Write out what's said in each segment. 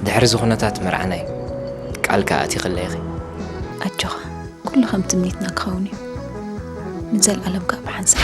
ድሕሪ እዚ ኩነታት መርዓና እዩ። ቃል ከኣ ኣቲኽለይ ኢኺ። ኣጆኻ፣ ኩሉ ከም ትምኒትና ክኸውን እዩ። ንዘለኣለም ከኣ ብሓንሳብ።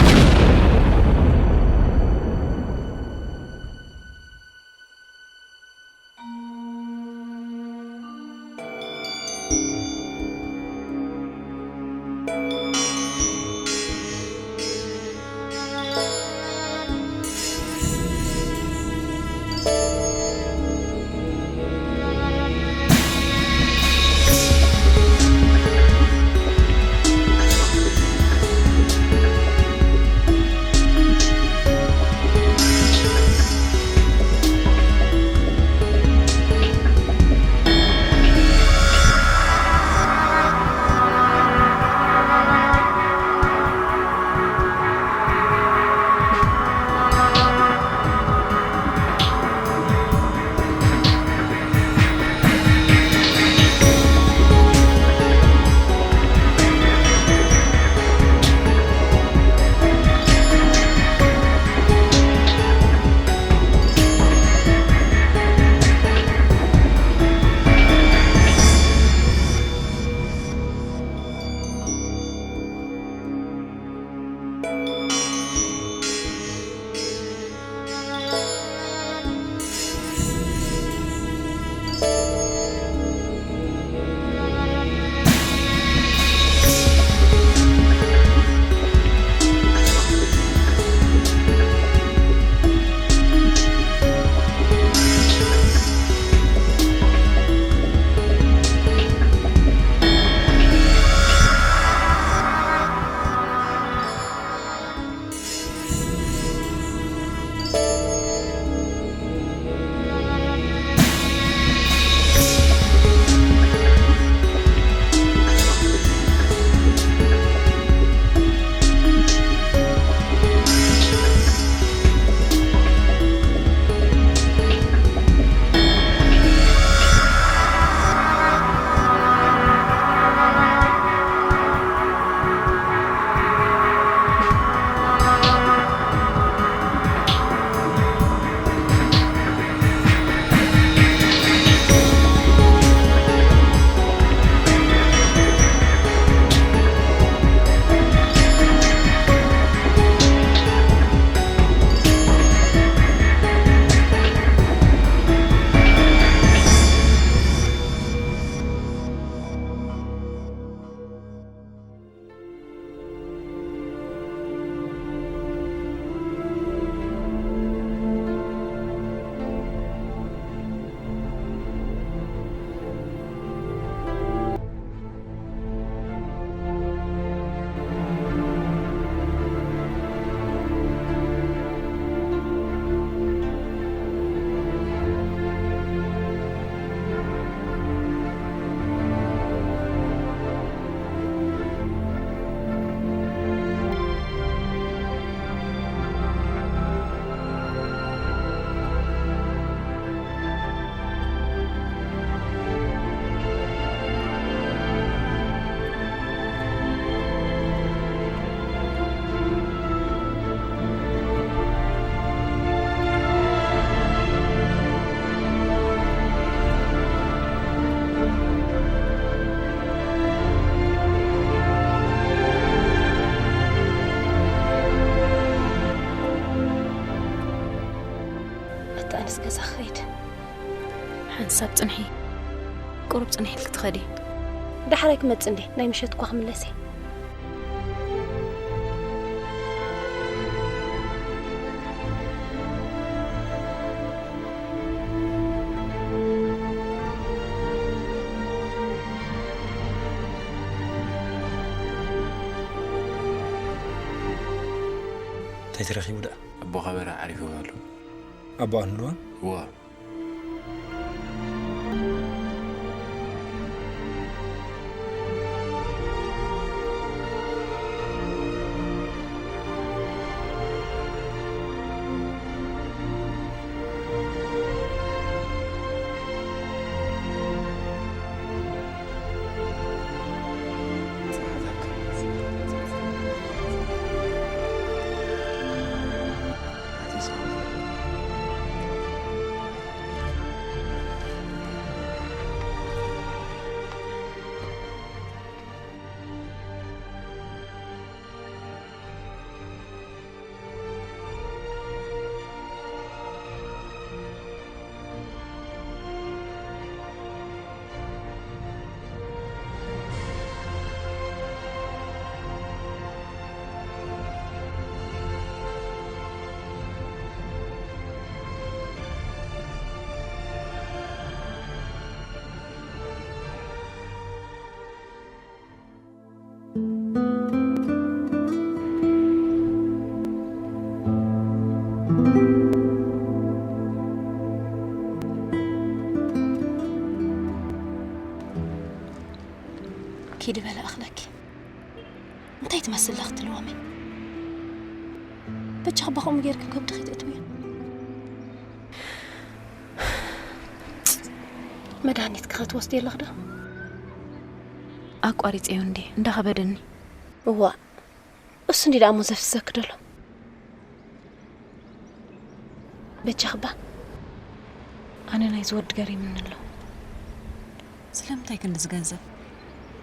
ኣታ ኣነስ ገዛ ክኸይድ። ሓንሳብ ጽንሒ። ቁሩብ ጽንሒ ኢልኪ ትኸዲ። ዳሕራይ ክመጽእ እንዴ፣ ናይ ምሸት እኳ ክምለስ እየ። እንታይ ተረኺቡ ደኣ? ኣቦኻ በራ ዓሪፎም ኣሎ። ኣቦኣ ንልዋን? እዋ። ኪዲ በለ ኣኽለኪ። እንታይ ትመስል ለኽቲ ልዋመይ? በጃ ክባ ከምኡ ጌርኪ ከብድኺ ትእትውዮ። መድሃኒት ከ ክትወስዲ ኣለኽ ዶ? ኣቋሪጸዮ እንዴ እንዳኸበደኒ። እዋ፣ እሱ እንዲ ደኣ እሞ ዘፍስሰኪ ደሎ። በጃ ክባ። ኣነ ናይዚ ወዲ ገሪምኒ ኣሎ። ስለምንታይ ክንድዚ ገንዘብ?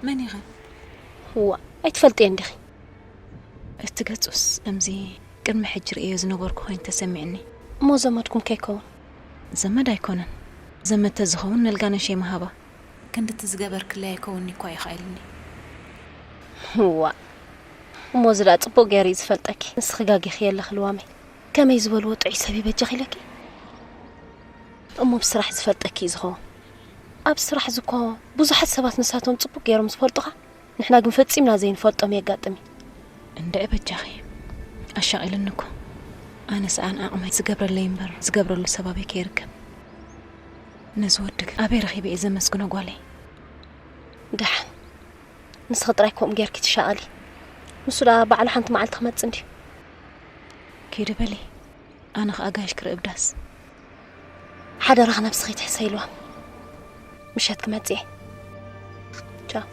መን ኢኸ? እዋ፣ ኣይትፈልጥዮ እንዲኺ። እቲ ገጹስ ከምዚ ቅድሚ ሕጂ ርእዮ ዝነበርኩ ኮይኑ ተሰሚዕኒ። እሞ ዘመድኩም ከይከውን? ዘመድ ኣይኮነን። ዘመድ ተዝኸውን ነልጋነሽ የምሃባ። ክንድቲ ዝገበርክለይ ኣይከውንኒ እኳ ይኽእልኒ። እዋ፣ እሞ እዚ ደኣ ጽቡቕ ገይሩ እዩ ዝፈልጠኪ። ንስኺ ጋጊኺ ኣለኺ ልዋመይ። ከመይ ዝበልዎ ጥዑይ ሰብ ይበጃኺ ኢለኪ? እሞ ብስራሕ ዝፈልጠኪ እዩ ዝኸውን። ኣብ ስራሕ እዚ እኮ ብዙሓት ሰባት ንሳቶም ጽቡቕ ገይሮም ዝፈልጡኻ፣ ንሕና ግን ፈጺምና ዘይንፈልጦም የጋጥም እዩ። እንድዒ በጃኺ፣ ኣሻቒልኒ እኮ። ኣነ ሰኣን ዓቕመይ ዝገብረለይ እምበር ዝገብረሉ ሰብ ኣበይ ከይርከብ። ነዚ ወዲ ግን ኣበይ ረኺበ እየ ዘመስግኖ ጓለይ? ደሓን፣ ንስኺ ጥራይ ከምኡ ጌርኪ ትሻቐሊ። ንሱ ደኣ ባዕሉ ሓንቲ መዓልቲ ክመጽእ እንድዩ። ኪዲ በሊ፣ ኣነ ኸኣ ጋሽ ክርኢ እብዳስ። ሓደራኺ ነብስኺ ትሕሰይ ኢልዋ። ምሸት ክመጽእ እየ። ቻው።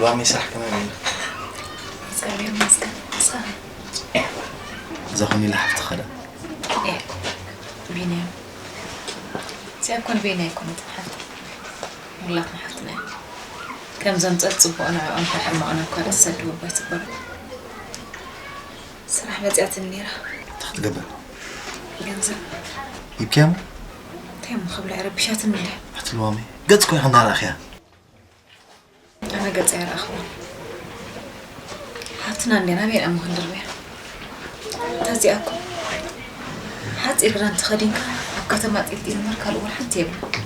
ሎሚ ስራሕ ከመይ ነይሩ? እግዚኣብሔር ይመስገን። ንስኻ? እዛ ኾኒ ኢላ ሓፍትኻ ዶ? እየ። ቢንያም። እዚኣ እኮ ንበይና ኣይኮነትን ሓፍተይ። ሁላትና ሓፍትና እያ። ከም ዘምጸት ጽቡቕ ንዕኦም ተሕማቕና እኳ ደስ ዘድቡ እባ ይጽበሩ። ስራሕ መጽያትኒ ነይራ። እንታይ ክትገብር? ገንዘብ። ሂብክያሞ? እንታይ እሞ ክብላ እያ ረቢሻትኒ እንድያ። ኣቲ ሎሚ ገጽ እኮ ኢኻ እንዳረኣኽያ። ኣነ ገጸ ኣይረኣኽዋን። ሓብትና እንድያ ናበይ እሞ ክንድርብያ? እታ እዚኣ እኮ ሓጺር ክዳን ተኸዲንካ ኣብ ከተማ ጢልጢል እምበር ካልእ ወላ ሓንቲ የብላን።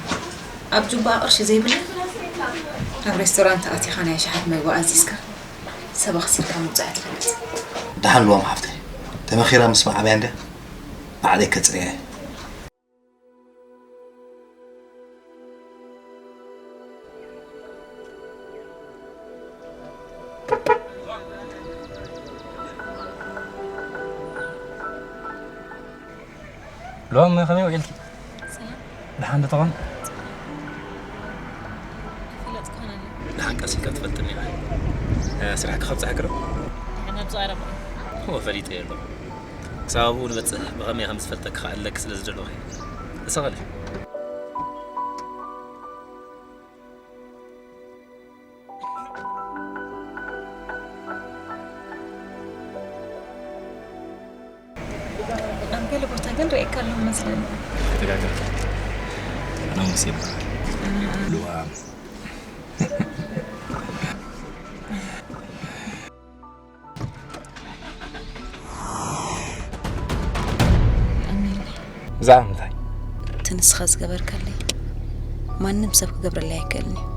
ኣብ ጁባኣ ቅርሺ ዘይብላ ናብ ሬስቶራንት ኣቲኻ ናይ ሸሓት መግቢ ኣዚዝካ ሰብ ኣኽሲርካ ምውጻእ እያ ትፈልጥ። ደሓን ልዋም ሓፍተይ፣ ተመኺራ ምስ መዓብያ እንድያ ባዕለይ ከጽርያ እየ። ሎም ከመይ ውዒልኪ? ሰላም። ደሓን ዶ ትኾን? ሰላም። ኣይፈለጥኩኻን ኣነ። ደሓን ቀስ ኢልካ ትፈልጥኒ ኢኻ። እ፣ ስራሕካ ከብጽሓካ ዶ? ደሓን ኣብዛ ቀረባ። እወ፣ ፈሊጠዮ ኣለኹ። ክሳብ ኣብኡ ንበጽሕ ብኸመይ ከም ዝፈልጠኪ ክኣለኪ ስለ ዝደለኹ እየ። ተሰቐለ። ኣብ ገለ ቦታ ግን ርእየካ ኣለኹ መስለኒ። ተጋገርኩ። ኣነ ሙሴ ይበሃል። ኣነ ሉዋም። ኣሜን። ብዛዕባ ምንታይ? እቲ ንስኻ ዝገበርካለይ ማንም ሰብ ክገብረለይ ኣይክእልን እዩ።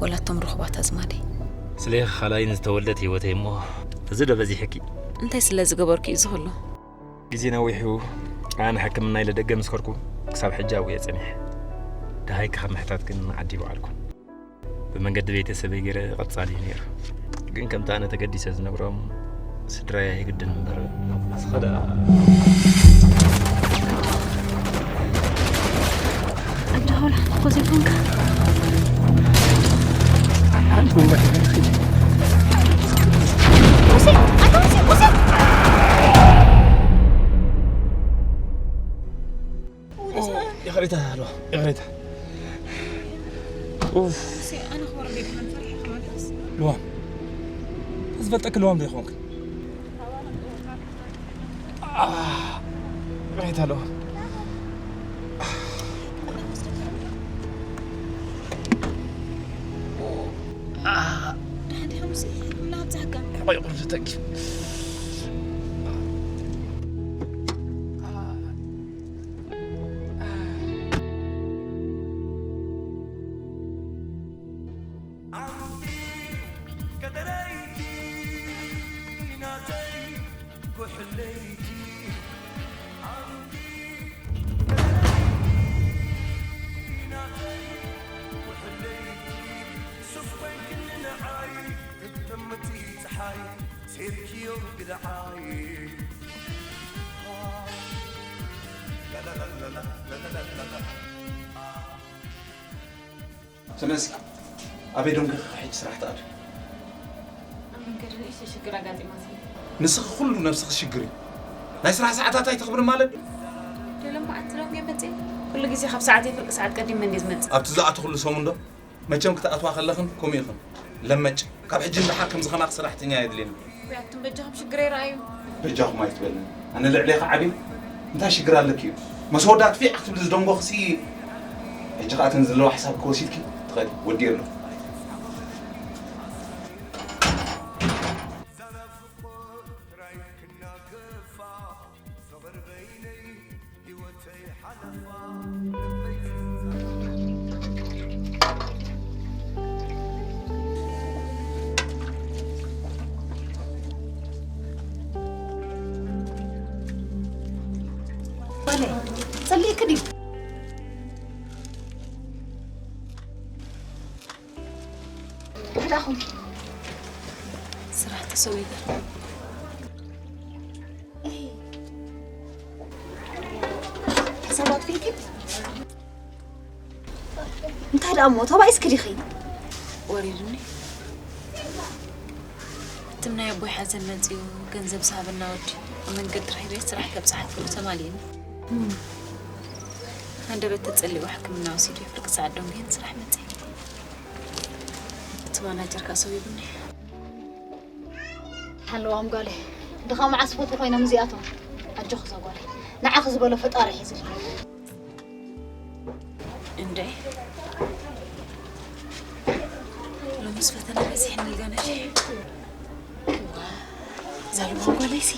ወላ እቶም ርኹባት ኣዝማደይ። ስለ ኢኺ ካልኣይ ንዝተወልደት ህይወተይ እሞ፣ እዚ ዶ በዚሕኪ? እንታይ ስለ ዝገበርኩ እዩ እዚ ኩሉ? ግዜ ነዊሑ፣ ኣነ ሕክምና ኢለ ደገ ምስ ከድኩ፣ ክሳብ ሕጂ ኣብኡ እየ ጸኒሐ። ደሃይኪ ካብ ምሕታት ግን ዓዲ ይወዓልኩ። ብመንገዲ ቤተሰበይ ገይረ ቀጻሊ እዩ ነይሩ። ግን ከምቲ ኣነ ተገዲሰ ዝነብሮም፣ ስድራይ ኣይግድን እምበር። ንስኻ ደኣ ኣንታ ሆላ እኮ ዘይኮንካ ሓንቲ ጉንበት ይፈልጥ። ሙሴ ኣንታ ሙሴ ሙሴ ይቕሬታ ኣለዋ ይቕሬታ። ኡፍ ሙሴ ኣነ ክወርድ ይብለን ፈሪሐ ክመለስ ልዋም ዝፈልጠኪ ልዋም ዘይኮንክ ይቕሬታ ኣለዋ። ደሓን ዲኻ ሙሴ? ምን ኣብዛሕካ ቆይ ቁርዚ ተኪ ስለዚ ኣበይ ደንጊኺ ሕጂ ስራሕ ትኣትዊ? ኣብ መንገዲ ንእሽተይ ሽግር ኣጋጢማትኒ። ንስኺ ኩሉ ነብስኺ ሽግር እዩ። ናይ ስራሕ ሰዓታት ኣይተኽብሪ ማለት ዶ? ደለማ ኣትሎም እየ መፅእ። ኩሉ ግዜ ካብ ሰዓተይ ፍርቂ ሰዓት ቀዲመ እንድየ ዝመፅእ። ኣብቲ ዝኣተኹሉ ሰሙን ዶ? መቸም ክትኣትዋ ከለኽን ከምኡ ኢኽን። ለመጭ ካብ ሕጂ ንደሓር ከምዚ ከማኺ ሰራሕተኛ የድልየኒ። ያቱም በጃኹም ሽግረይ ረኣዩ። በጃኹም ኣይትበልኒ። ኣነ ልዕሌኺ ዓብየ እንታይ ሽግር ኣለኪ እዩ? መስ ወዳ ትፊዕ ክትብሊ ዝደንጎኽሲ። ሕጂ ከኣ እተን ዘለዋ ሕሳብኪ ወሲድኪ ትኸዲ። ወዲኤ ኣለኹ። ጓለይ ጸሊእኪ ድዩ? ሕዳኹም ስራሕ ተሰዊገ ሕሳባት ፊኪ እንታይ ደኣ እሞ ተባኢስኪ ዲኺ? ወሪዱኒ። ትም ናይ ኣቦይ ሓዘን መፂኡ ገንዘብ ዝሃበና ወዲ ኣብ መንገዲ ረኺበ ስራሕ ከብፅሓት ክብሉ ተማሊእኒ። ሃንደበት ተፀሊኡ ሕክምና ወሲዱ ፍርቂ ሰዓት ደንጉየን ስራሕ መፅእ። እቲ ማናጀር ከዓ ሰዊዱኒ። ሓለዋም ጓለይ ድኻ መዓስ ፈቱ ኮይኖም እዚኣቶም። ኣጆኺ እዛ ጓለይ ንዓኺ ዝበሎ ፈጣሪ ሒዝልኪ። እንደ ሎምስ ፈተና በዚሕኒ ጋነሽ። እዛ ልዋም ጓለይሲ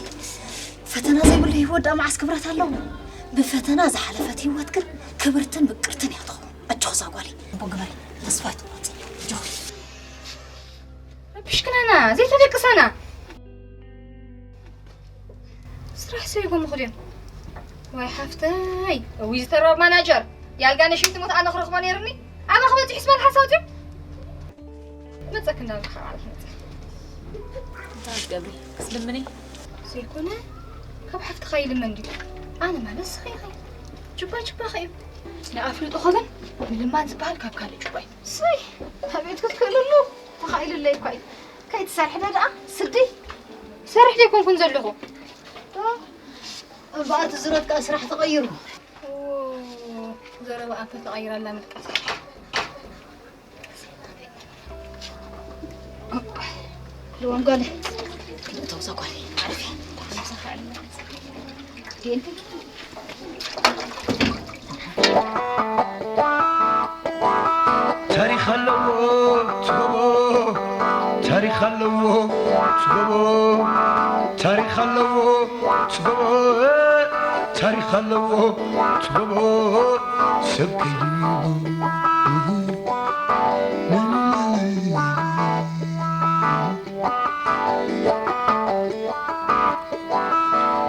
ፈተና ዘይብሉ ህይወት ደኣ መዓስ ክብረት ኣለዎ። ብፈተና ዝሓለፈት ህይወት ግን ክብርትን ምቅርትን እያ ትኸውን። ኣጆኺ እዛ ጓለይ እቦ ግበሪ ተስፋ ኣይትቁረፂ። ኣጆኺ። ረቢሽክናና ዘይተደቅሳና ስራሕ ሰይጎም ኹድዮም። ዋይ ሓፍተይ እዊ ዝተረብ ማናጀር ዲኣልጋ ነሽም ትሞት ኣነ ክረኽቦ ነይርኒ። ኣበ ክበፅሑ ስማል ሓሳውትዮም መፀክ እንዳልካ ዓርፍ መፀ እንታይ ትገብሪ ክትልምኒ? ዘይኮነ ካብ ሓፍትኻ ይልመን ድዩ? ኣነ ማለት ስኸ ኢኸ ጁባ ጁባ ኸ እዩ። ንኣፍልጦ ኸበን ምልማን ዝበሃል ካብ ካልእ ጁባ እዩ። ሰይ ኣቤት ክትክእልሉ ተኻኢሉለይ እኳ እዩ። ከይትሰርሒ ዶ ደኣ ስዲ ሰርሕ ዘይኮንኩን ዘለኹ። እምበኣር እቲ ዝረት ከኣ ስራሕ ተቐይሩ። ዘረባ ኣንፈት ተቐይራላ ምድቃስ። ልዋም ጓለ ክልተ ውዛ ጓለ ዓረፊ። ታሪኽ ኣለዎ ትጎቦ ታሪኽ ኣለዎ ትጎቦ ታሪኽ ኣለዎ ትጎቦ ታሪኽ ኣለዎ ትጎቦ ሰብ ከይዱ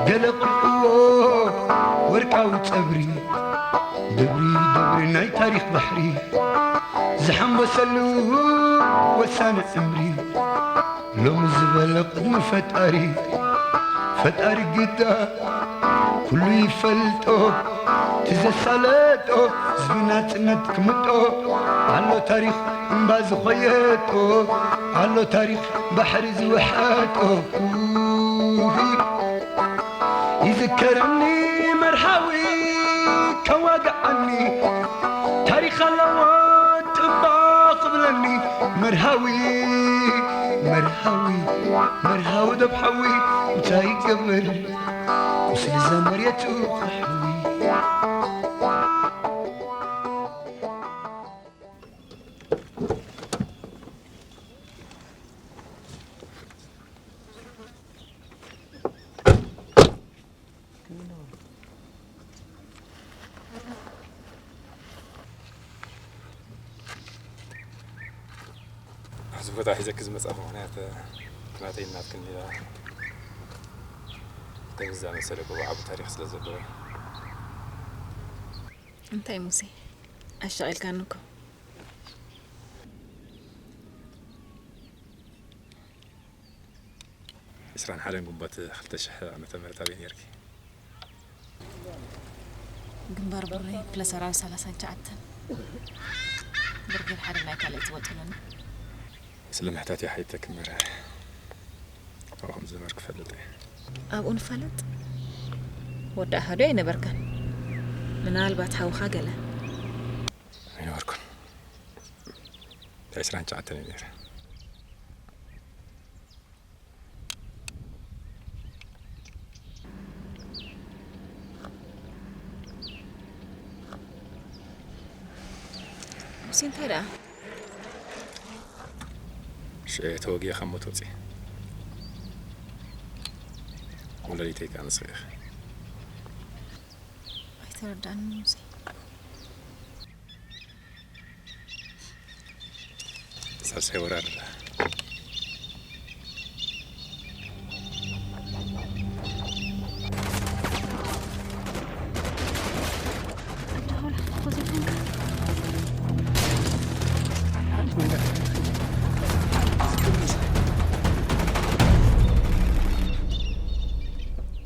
ገለ ቁልቁዎ ወርቃዊ ጸብሪ ደብሪ ደብሪ ናይ ታሪኽ ባሕሪ ዝሓንበሰሉ ወሳኒ እምሪ ሎሚ ዝበለ ቅድሚ ፈጣሪ። ፈጣሪ ግዳ ኩሉ ይፈልጦ፣ ትዘሳለጦ ህዝቢ ናጽነት ክምጦ። ኣሎ ታሪኽ እምባ ዝኾየጦ፣ ኣሎ ታሪኽ ባሕሪ ዝውሐጦ። ይዝከረኒ መርሃዊ ከዋግዓኒ፣ ታሪኽ ኣለዎ ጥባ ክብለኒ። መርሃዊ፣ መርሃዊ፣ መርሃዊ ደብሓዊ እንታይ ይገብር ቁስሊ ዘመርየቱ ክሕዊ። ኣብዚ ቦታ ሒዘኪ ዝመጻእኩ ምኽንያት፣ ናተይን ናትክን ሜዳ ከምዚ ዝኣመሰለ ጎቦ ዓቢ ታሪኽ ስለ ዘለዎ። እንታይ ሙሴ፣ ኣሻቒልካኒ እኮ። ዕስራን ሓደን ግንቦት ክልተ ሽሕ ዓመተ ምህረት ኣበይ ነይርኪ? ግንባር ቡሬ፣ ፕለስ ኣራዊት ሰላሳን ትሽዓተን፣ ብርጌድ ሓደ ናይ ካልኣይ ትወጥሉኒ። ስለ ምሕታት እየ ሓይተክ እምበር፣ ኣብኡ ከም ዝነበርክ እፈልጥ እየ። ኣብኡ ንፋለጥ? ወዲ ኣሃዱ ኣይነበርካን። ምናልባት ሓውኻ ገለ። ኣይነበርኩን። ዕስራን ትሽዓተን እየ ነይረ። ሙሴ፣ እንታይ ደኣ? ሽዑ ተወጊአ ካብ ሞት ወፂአ። ወለዲተይ ከኣ ንስኺ ኢኺ። ኣይተረዳእንን ሙሴ። ሳልሳይ ወራር።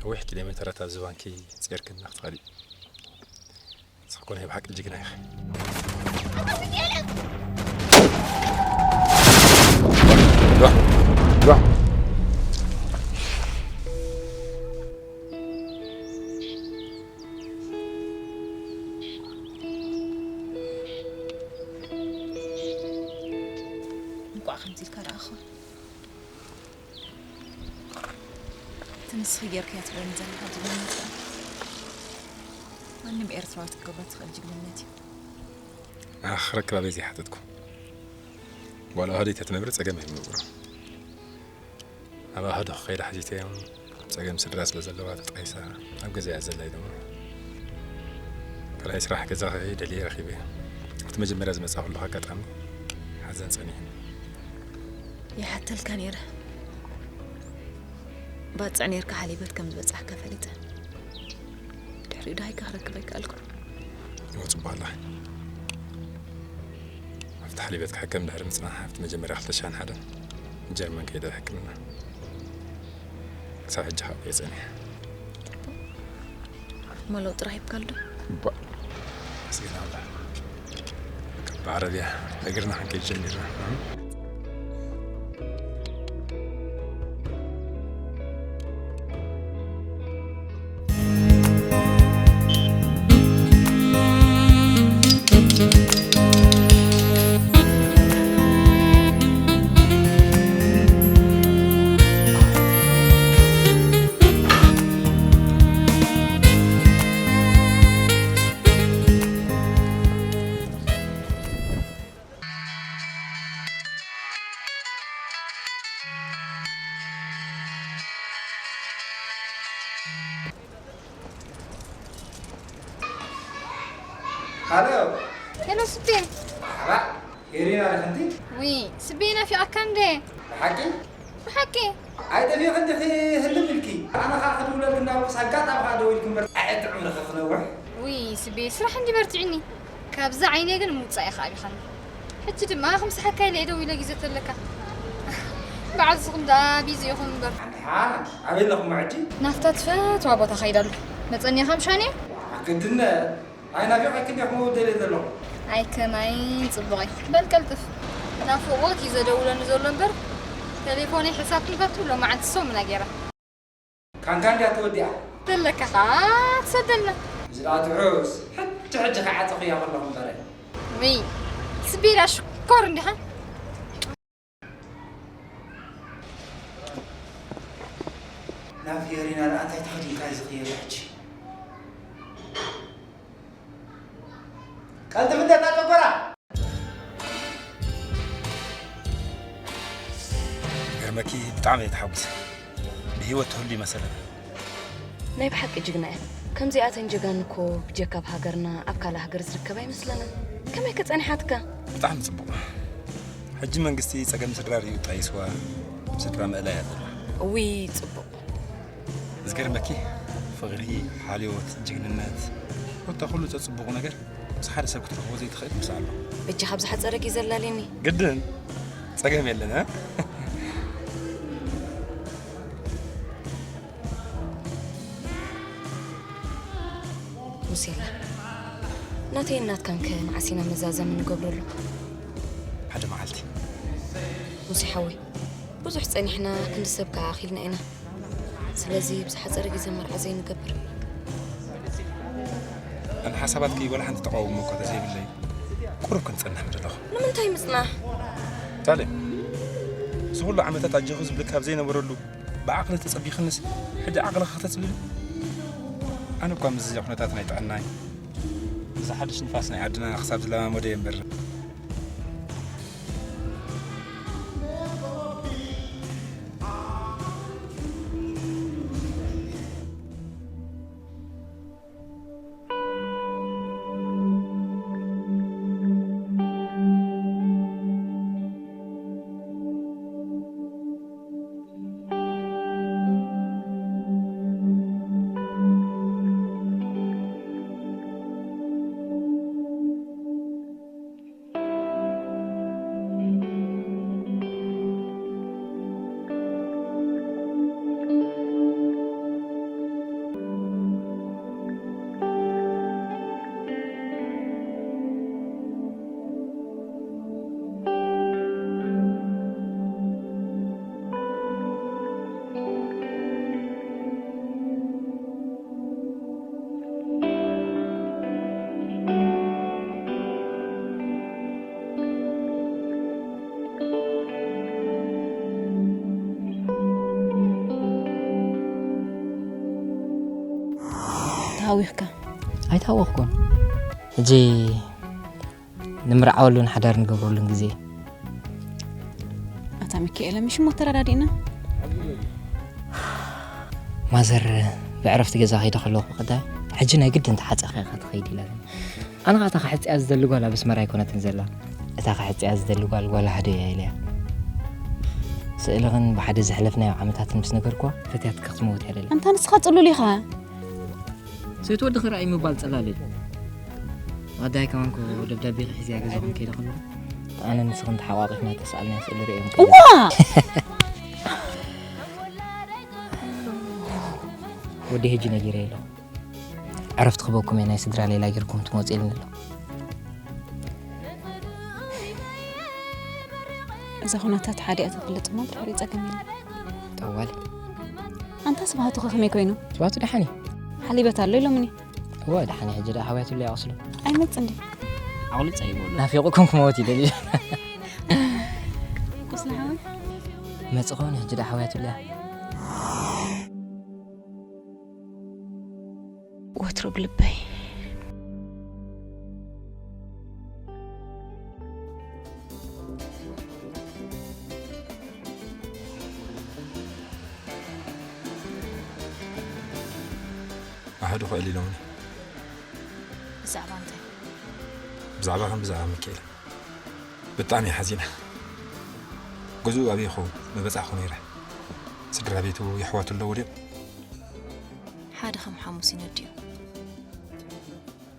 ነዊሕ ኪሎ ሜተራት ኣብዚ ባንኪ ጼርክና ክትኸዲ። ንስኺ እኮ ናይ ብሓቂ ጅግና ኢኺ። ዋ፣ ዋ። እንቋዕ ከምዚ ኢልካ ደኣኹ። እቲ ንስኺ ጌርክያ ትብለኒ ዘለኻ ጅግንነት፣ ማንም ኤርትራዊ ክትገብሮ ትኽእል ጅግንነት እዩ። ንዓኺ ክረክብ ኣበይ ዘይሓተትኩ። ጓል ኣሃዱ ተትነብሪ ጸገም ኣይምነበሮን። ኣብ ኣሃዱ ክኸይድ ሓቲተዮም። ጸገም ስድራ ስለ ዘለዋ ተጣይሳ ኣብ ገዛ እያ ዘላ ኢሎማ። ካልኣይ ስራሕ ገዛ ክርኢ ደልየ ረኺበ። ኣብቲ መጀመርያ ዝመጻኹሉ ኣጋጣሚ ሓዘን ጸኒሕኒ። ይሓተልካ ነይረ። ባጽዕ ነይርካ ሓሊበት ከም ዝበጻሕካ ፈሊጠ። ድሕሪኡ ደሃይካ ክረክብ ኣይከኣልኩን። እወ፣ ጽቡቕ ኣለኺ። ኣብቲ ሓሊበት ክሕከም ድሕሪ ምጽናሕ፣ ኣብቲ መጀመርያ ክልተ ሽሕን ሓደን ጀርመን ከይደ ሕክምና። ክሳብ ሕጂ ከዓ እየ ጸኒሐ። እሞ ለውጢ ረኺብካሉ ዶ? እባ፣ ኣመስግን ኣምላኽ። ካብ ዓረብያ እግርና ክንከይድ ጀሚርና። ሃሎ። ሄሎ ስቤ። ኣባ፣ ሄሪና ዲኺ? ውይ ስቤ፣ ናፊቐካ እንደ። ብሓቂ? ብሓቂ። ኣይጠፊእክን ዲኺ ህልም ኢልኪ? ኣነ ኸኣ ክድውለልኪ እናበልኩስ ኣጋጣሚ ኸኣ ደዊልኪ እምበር፣ ኣየጥዕም ዲኺ ክነውሕ? ውይ ስቤ፣ ስራሕ እንዲ በርቲዑኒ። ካብዛ ዓይነይ ግን ምውጻእ ኢኻ ኣቢኻኒ። ሕጂ ድማ ክምስሓካ ኢለ እየ ደዊለ ግዜ ተለካ። በዓል ንስኹም ደኣ ቢዚ ኢኹም እምበር። ሓንቲ ሓንቲ ኣበይ ኣለኹም ሕጂ? ናፍታ ትፈትዋ ቦታ ከይደ ኣለኹ። መጸኒኻ ምሻን እየ? ግድነ። ኣይ ናፊቐኪ እንዲኹም ደልየ ዘለኹ። ኣይ ከማይ ጽቡቐይ። በል ቀልጥፍ። ናፍቖት እዩ ዘደውለኒ ዘሎ እምበር፣ ቴሌፎነይ ሕሳብ ክንፈቱ ሎማዓንቲ ሰሙና ገይራ። ካንካ እንድያ ተወዲኣ። ዘለካ ኸኣ ትሰደልና። እዚ ደኣ ትሑስ። ሕጂ ሕጂ ክዓጽኽያ ከለኹ እምበረ። ውይ፣ ስቢላ ሽኮር እንዲኻ። ናብ ፊዮሪና ደኣ እንታይ ተኸዲንካ እዩ ዝኽየድ ሕጂ? ቀልጥፍ እንተ እታ ጨጎራ! ገርመኪ ብጣዕሚ እየ ተሓጒሰ። ብህይወት ትህሉ ይመሰለኒ። ናይ ብሓቂ ጅግና እያ። ከምዚኣተን ጀጋኑ እኮ ብጀካ ኣብ ሃገርና ኣብ ካልእ ሃገር ዝርከባ ኣይመስለንን። ከመይ ከ ጸኒሓትካ? ብጣዕሚ ጽቡቕ። ሕጂ መንግስቲ ጸገም ስድራ ርእዩ ጣይስዋ ስድራ ምእላይ ኣለና። እውይ ጽቡቕ። ዝገርመኪ ፍቕሪ፣ ሓልዮት፣ ጅግንነት፣ ኮታ ኩሉ ዘጽብቑ ነገር ምስ ሓደ ሰብ ክትረኽቦ ዘይትኽእል ምስ ኣሎ። በጃኻ ብዝሓጸረ ግዜ ኣላልየኒ። ግድን ጸገም የለን፣ እ? ሙሴላ፣ ናተይን ናትካን ከ መዓስ ኢና መዛዘሚ ንገብረሉ? ሓደ መዓልቲ። ሙሴ ሓወይ፣ ብዙሕ ጸኒሕና፣ ክንዲ ሰብ ከኣ ኣኺልና ኢና። ስለዚ ብዝሓጸረ ግዜ መርዓ ዘይንገብር። ኣነ ሓሳባትኪ ወላ ሓንቲ ተቃውሞ እኳ ተዘይብለይ፣ ቁሩብ ክንጸንሕ ምደለኹ። ንምንታይ ምጽናሕ? ካልእ፣ እዚ ኩሉ ዓመታት ኣጆኺ ዝብልካ ኣብ ዘይነበረሉ፣ ብዓቕሊ ተጸቢኽንስ፣ ሕጂ ዓቕልኺ ከተጽልሊ? ኣነ እኳ ምስዚ ኩነታት ናይ ጥዕናይ፣ እዚ ሓድሽ ንፋስ ናይ ዓድና ክሳብ ዝለማመዶ እየ እምበር። ተሃዊኽካ? ኣይተሃወኽኩን። ሕጂ ንምርዓወሉን ሓዳር ንገብረሉን ግዜ። ኣታ ሚካኤለ፣ ምሽ እሞ ተረዳዲእና። ማዘር ብዕረፍቲ ገዛ ከይደ ከለኹ ቀዳይ፣ ሕጂ ናይ ግድን ተሓጺኻ ኢኻ ትኸይድ ኢላትኒ። ኣነ ኸኣ እታ ክሕጽያ ዝደሊ ጓል ኣብ ኣስመራ ኣይኮነትን ዘላ። እታ ክሕጽያ ዝደሊ ጓል፣ ጓል ኣሓደይ እያ ኢለያ። ስእልኽን ብሓደ ዘሕለፍናዮ ዓመታትን ምስ ነገርኩዋ፣ ፈትያትኪ ክትመውት እያ ደልያ። ኣንታ ንስኻ ጽሉል ኢኻ። ሰይቲ ወድኺ ርኣይ ምባል ጽላል እዩ። ዋዳይ ከማን እኮ ደብዳቤ ሒዘያ ገዛኹም ከይደ ከለኹ፣ ኣነ ንስኽን ተሓቋቒፍና ተሰኣልና ስእሊ ርእዮም ከይደ። እዋ! ወዲ ሕጂ ነጊረ ኣለኹ። ዕረፍቲ ክበኩም እየ፣ ናይ ስድራ ሌላ ጌርኩም ትመጹ ኢልኒ ኣሎ። እዛ ኩነታት ሓዲኣ ተፍልጥ እሞ ድሕሪ ጸገም የለን። ጠዋሊ። ኣንታ ስብሃቱ ከ ከመይ ኮይኑ? ስብሃቱ ደሓን እዩ። ሓሊበት ኣሎ ኢሎምኒ። እወ፣ ደሓን እዩ። ሕጂ ደኣ ሓውያትሉ እያ ቁስሉ። ኣይመጽእ እንዴ? ኣቑልጻ ይበሉ። ናፊቑኩም ክመውት ይደሊ። ቁስሊ ሓወይ? መጽእ ኸውን፣ ሕጂ ደኣ ሓውያትሉ እያ። ወትሩ ብልበይ። ኣሃዱ ክእል ኢሎምኒ። ብዛዕባ እንታይ? ብዛዕባ ከም ብዛዕባ ሚካኤል። ብጣዕሚ እየ ሓዚነ። ገዝኡ ኣበይ ይኸውን? ምበጻሕኩ ነይረ። ስድራ ቤቱ፣ የሕዋቱ ኣለዉ ድዮም? ሓደ ከም ሓሙስ ይነድዩ።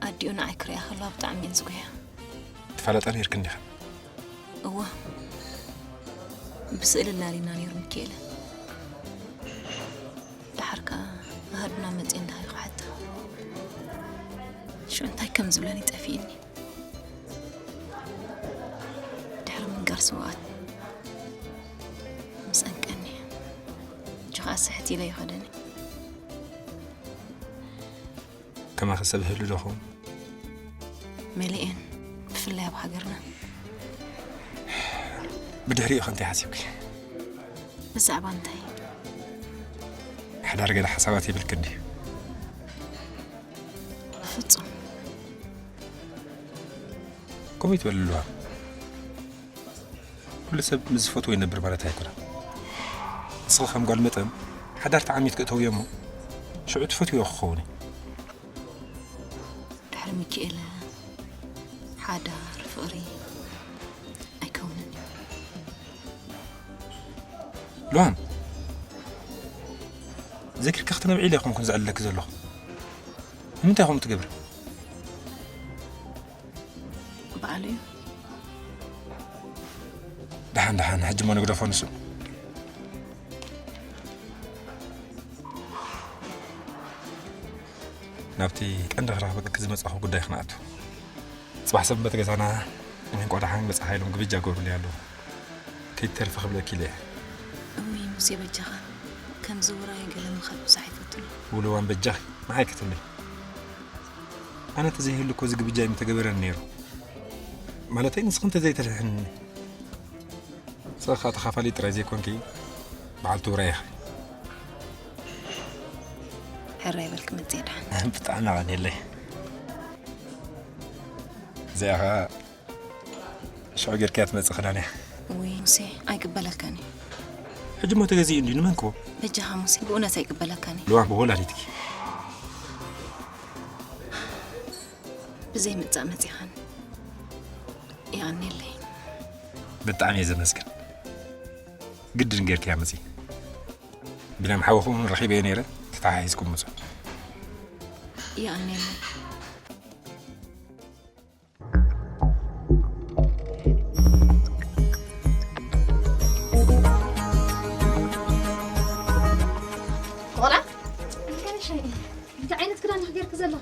ኣዲኡ ንዓይ ክሪኣ ከለዋ ብጣዕሚ እየን ዝጉህያ። ትፋለጣ ነይርክን ዲኽን? እወ፣ ብስእሊ ኣላልዩና ነይሩ ሚኪኤለ። ደሓር ከኣ ኣሃዱና መጺኡ እንዳሃዩ ክሓታ። ሽዑ እንታይ ከም ዝብለኒ ጠፊእኒ። ድሕሪ ምንጋር ስውኣት ምስ ኣንቀኒ፣ ሕጂ ከኣ ስሕት ኢለ ይኸደኒ። ከማኺ ሰብ ህሉ ዶ ኸውን? መሊኤን፣ ብፍላይ ኣብ ሃገርና። ብድሕሪኡ ከ እንታይ ሓሲብኪ? ብዛዕባ እንታይ? ሓዳር ገለ ሓሳባት የብልክን ድዩ? ብፍጹም። ከምኡ ይትበል ኣለዋ። ኩሉ ሰብ ምስ ዝፈትዎ ይነብር ማለት ኣይኮነን። ንስኺ ከም ጓል መጠን ሓዳር ተዓሚት ክእተውዮ እሞ ሽዑ ትፈትውዮ ክኸውን እዩ። ድሕሪ ሚኪኤለ ሓዳር ፍቕሪ ኣይከውንን እዩ። ሉሃም፣ ዘኪርካ ክትነብዒ ኢለ ኣይኮንኩን ዘዕልለኪ ዘለኹ። ንምንታይ ከምኡ ትገብሪ? ባዕሉ እዩ። ደሓን ደሓን፣ ሕጂ እሞ ንግደፎ ንሱ። ናብቲ ቀንዲ ክረኽበኪ ዝመጻኹ ጉዳይ ክንኣቱ። ጽባሕ ሰንበት ገዛና እንቋ ደሓን መጻኻ ኢሎም ግብጃ ገብሩለይ ኣለዉ። ከይትተርፊ ክብለኪ ኢለ እየ። እውይ ሙሴ በጃኻ፣ ከምዚ ውራይ ገለ ምኻድ ብዙሕ ኣይፈቱን እየ። ውልዋን በጃኺ፣ ንዓይ ክትብሊ። ኣነ ተዘይህሉ እኮ እዚ ግብጃ ኣይምተገበረን ነይሩ። ማለተይ ንስኺ እንተዘይተድሕንኒ። ንስኺ ከኣ ተኻፋሊት ጥራይ ዘይኮንኪ፣ በዓልቲ ውራይ ኢኺ። ሕራይ በል ክመጽእ እየ ደሓን። ብጣዕሚ ኣቐንየለይ። እዚኣ ኸኣ ሽዑ ጌርካያ ትመጽእ ክዳን እያ። ውይ ሙሴ፣ ኣይቅበለካን እዩ። ሕጂ እሞ ተገዚኡ እንድዩ፣ ንመን ክቦ? በጃኻ ሙሴ፣ ብእውነት ኣይቅበለካን እዩ። ልዋም ብወላዲትኪ። ብዘይ ምጻእ መጺኻን። የቐንየለይ። ብጣዕሚ እየ ዘመስግን። ግድን ጌርክያ መጺ። ቢንያም ሓውኹም ረኺበዮ ነይረ፣ ተተሓሒዝኩም ምጹ። የቐንየለይ። ቆልዓ፣ እንታይ ዓይነት ክዳን ኢኺ ጌርኪ ዘለኺ?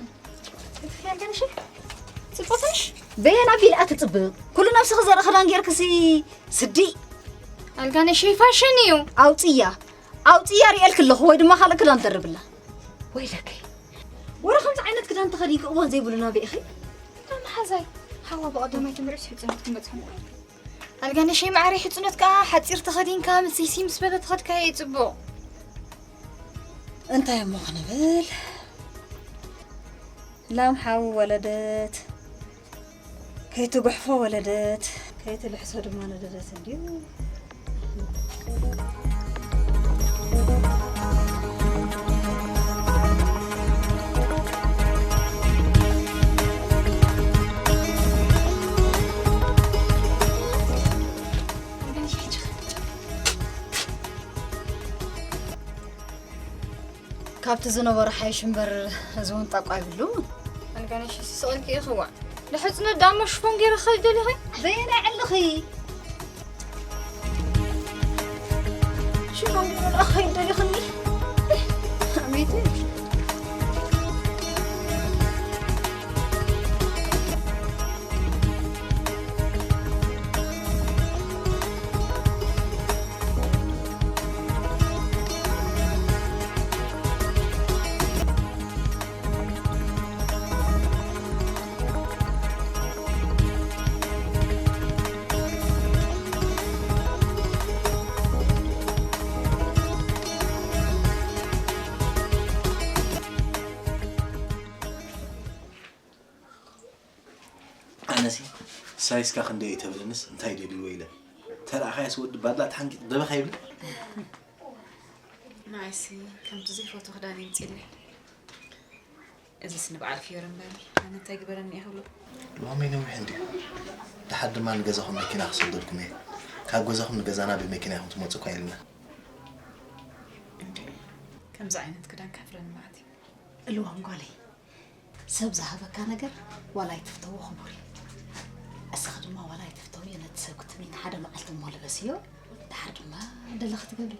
እቲ ክዳን ከንሽ ጽቡቕ ትንሽ በየን ኣቢልኣ ትጽብቕ? ኩሉ ነብስኺ ዘርኢ ክዳን ጌርክሲ ስዲ። ኣልጋነሸይ ፋሽን እዩ። ኣውጽያ፣ ኣውጽያ ሪኤልኪ ኣለኹ፣ ወይ ድማ ካልእ ክዳን ደርብላ። ወይለከይ፣ ወረ ከምዚ ዓይነት ክዳን ተኸዲንኪ እዋን ዘይብሉ ናበይ ኢኺ? መሓዛይ፣ ሓዋ ብቐዳማይ ትምህርትስ ሕጽኖት ክንበጽሖም። ኣልጋነሸይ ማዕረይ ሕጽኖት ከኣ ሓጺር ተኸዲንካ ምስይሲ ምስ በለ ተኸድካዮ እዩ ጽቡቕ። እንታይ እሞ ክንብል? ላም ሓዊ ወለደት፣ ከይትጉሕፎ ወለደት፣ ከይትልሕሶ ድማ ነደደት እንድዩ። ካብቲ ዝነበሮ ሓይሽ እምበር፣ እዚ እውን ጣቋ ይብሉ። ኣልጋነሽ ስስቕልኪ ኢኺ ዋዕ። ንሕጽነት ዳሞ ሽፎን ገይረ ክኸይድ ደሊኺ? በየናይ ዕልኺ? ሽፎን ገይረ ደኣ ክኸይድ ደሊኽኒ? ኣሜቲ። ኣነሲ ሳይስካ ክንደይ እዩ ተብለንስ፣ እንታይ ደልይዎ ኢለ። ተረኣኻያስ ወዲ ባድላ ተሓንቂጡ ደበኻ ይብል። ንዓይሲ ከምቲ ዘይፈትዎ ክዳን የምፅእለይ። እዚስ ንበዓል ፍዮሪ እምበሪ፣ ኣነ እንታይ ግበረኒ እየ ክብሎ? ሎሚ ነዊሕ እንድዩ። ደሓር ድማ ንገዛኹም መኪና ክሰደልኩም እየ። ካብ ገዛኹም ንገዛና ብመኪና ኢኹም ትመፁ እኳ ኢልና። እንዴ፣ ከምዚ ዓይነት ክዳን ከፍረኒ መዓት እዩ። እልዋም ጓለይ፣ ሰብ ዝሃበካ ነገር ዋላ ኣይትፍተዎ ክቡር እዩ። እስኺ ድማ ዋላ ኣይትፍተዊ ነቲ ሰብ ክትምኒ ሓደ መዓልቲ እሞ ልበስዮ፣ ድሓር ድማ ደለኺ ትገብሪ።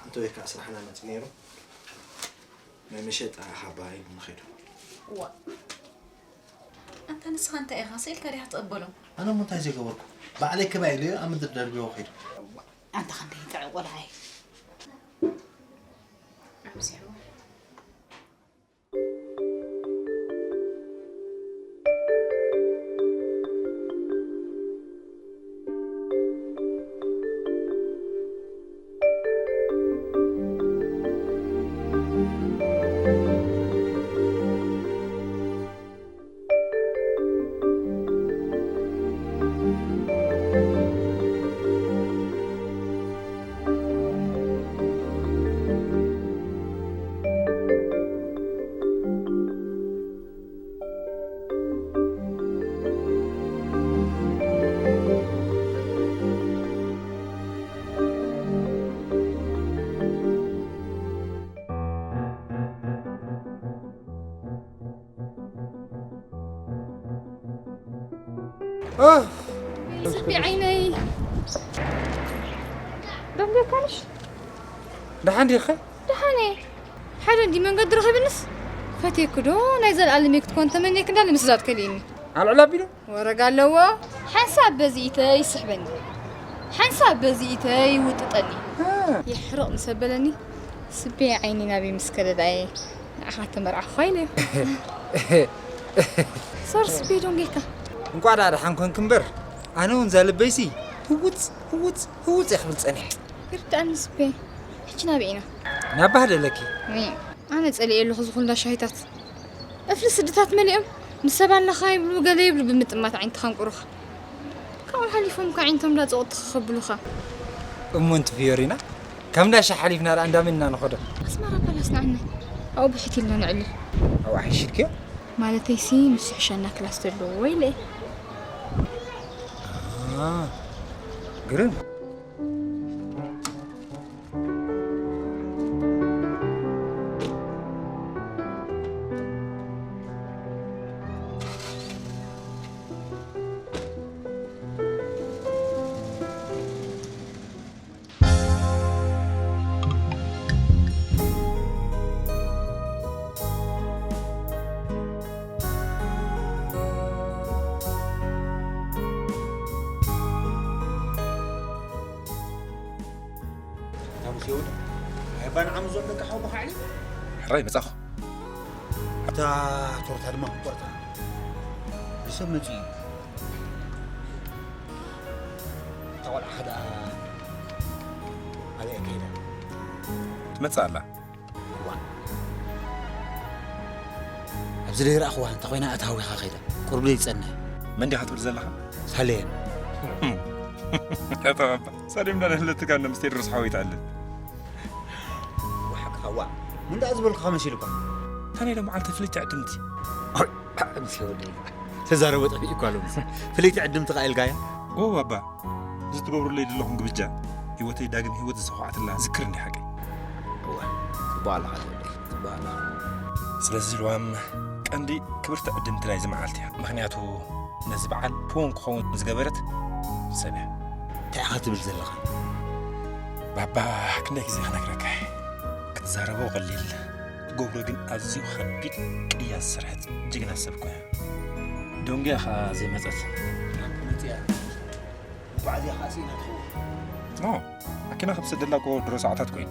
እንተ ወይ ከዓ ስራሕና መፂ ነይሩ ናይ መሸጣ ሓባ ኢሉ ንኸይዱ። ዋ ኣንታ ንስኻ እንታይ ኢኻ ስኢልካ ዲኻ ትቕበሎም? ኣነ እሞ እንታይ ዘይገበርኩ? ባዕለይ ክባ ኢለዮ ኣብ ምድሪ ደርብዮ ከይዱ። ኣንታ ክንደይ ጥዑቕ ቆልዓ እዩ። ኣብዚሑ ጽቢ ዓይነይ ደንገካንሽ ደሓን ዲኸ? ደሓነ ሓደ እንዲ መንገዲ ረኺብንስ ፈትየክ ዶ ናይ ዘለኣለም ክትኮን ተመንየክ እንዳለ ምስላጥ ከሊእኒ ኣልዕል ኣቢሉ ወረጋ ኣለዎ ሓንሳብ በዚኢተ ይስሕበኒ ሓንሳብ በዚኢተ ይውጥጠኒ ይሕርቕ ምስ ኣበለኒ ስቤ ዓይኒ ናበይ ምስ ከደ ደኣ እየ ንዓኻ ተመርዓኹኻ ኢለዮ። ሶሪ ስቤ ዶንጌካ። እንቋዕ ደኣ ደሓን ኮንኪ እምበር ኣነ እውን እዛ ልበይሲ ህውፅ ህውፅ ህውፅ እየ ክብል ፀኒሐ። ይርድኣኒ ስቤ። ሕጂ ናበይ ኢና? ናብ ባህደለኪ። ኣነ ፀሊኤ ኣለኹ እዚ ኩላ ሻሂታት። እፍሊ ስድታት መሊኦም ምስ ሰብ ኣለኻ ይብሉ ገለ ይብሉ ብምጥማት ዓይንትኻ እንቁሩኻ። ካብኡ ሓሊፎም ከዓ ዓይንቶም እንዳፀቑጥኻ ከብሉኻ። እሞ እንቲ ፊዮሪና ካብ እንዳ ሻሂ ሓሊፍና ደኣ እንዳመን ኢና ንኸዶ? ኣስመራ በል ኣስንዓኒ ኣብኡ ብሕት ኢልና ነዕልል። ኣብኡ ሓይሽልክዮ? ማለተይሲ ንሱ ይሕሸና ክላስ ተለዎ ኢለ እየ። ግርም። ታሙስ የውዲ ኣይባን ዓም ዞም ደቂ ሓው በኻዕሊ ሕራይ መጻኹ እታ ቶርታ ድማ ክቆርታ ብሰብ መጺኡ እዩ እታ ቆልዓ ከደኣ ኣበይ ከይዳ ትመጽእ ኣላ ኣብዚ ዘይረኣኽዋ እንተ ኮይና እታ ሃዊኻ ከይዳ ቁርብ ዘይጸንሕ መን ዲኻ ትብል ዘለኻ ሳሌን እታ ባባ ሳሌም ዳነ ህለትካ እንደ ምስ ቴድሮስ ሓወይት ኣለ ዋሓቅኻ ዋ ምን ደኣ ዝበልኩኻ መሲሉካ ታኔ ሎም ዓልተ ፍልይቲ ዕድምቲ ምስ ወደይ ተዛረበ ጠፊኡ እኳ ሎምስ ፍልይቲ ዕድምቲ ኸኣ ኢልካያ ኦ ባባ እዚ ትገብሩለይ ዘለኹም ግብጃ ህይወተይ ዳግም ህይወት ዝሰኹዓትላ ዝክር እንዲ ሓቀይ እወ ጽቡቕ ኣለኻ ዘውደይ ጽቡቕ ኣለኻ ስለዚ ልዋም ቀንዲ ክብርቲ ዕድምቲ ናይዚ መዓልቲ እያ ምኽንያቱ ነዚ በዓል ፍውን ክኸውን ዝገበረት ሰብ እያ እንታይ ኢኻ ትብል ዘለኻ ባባ ክንደይ ግዜ ክነግረካ ክትዛረቦ ቀሊል ትገብሮ ግን ኣዝዩ ከቢድ ቅያ ዝሰርሐት ጅግና ሰብ እኮ እያ ዶንግያ ኸዓ ዘይመጸት መጽያ መጓዓዝያ ኸዓ ስኢና ትኸውን ኖ መኪና ክብስደላ እኮ ድሮ ሰዓታት ኮይኑ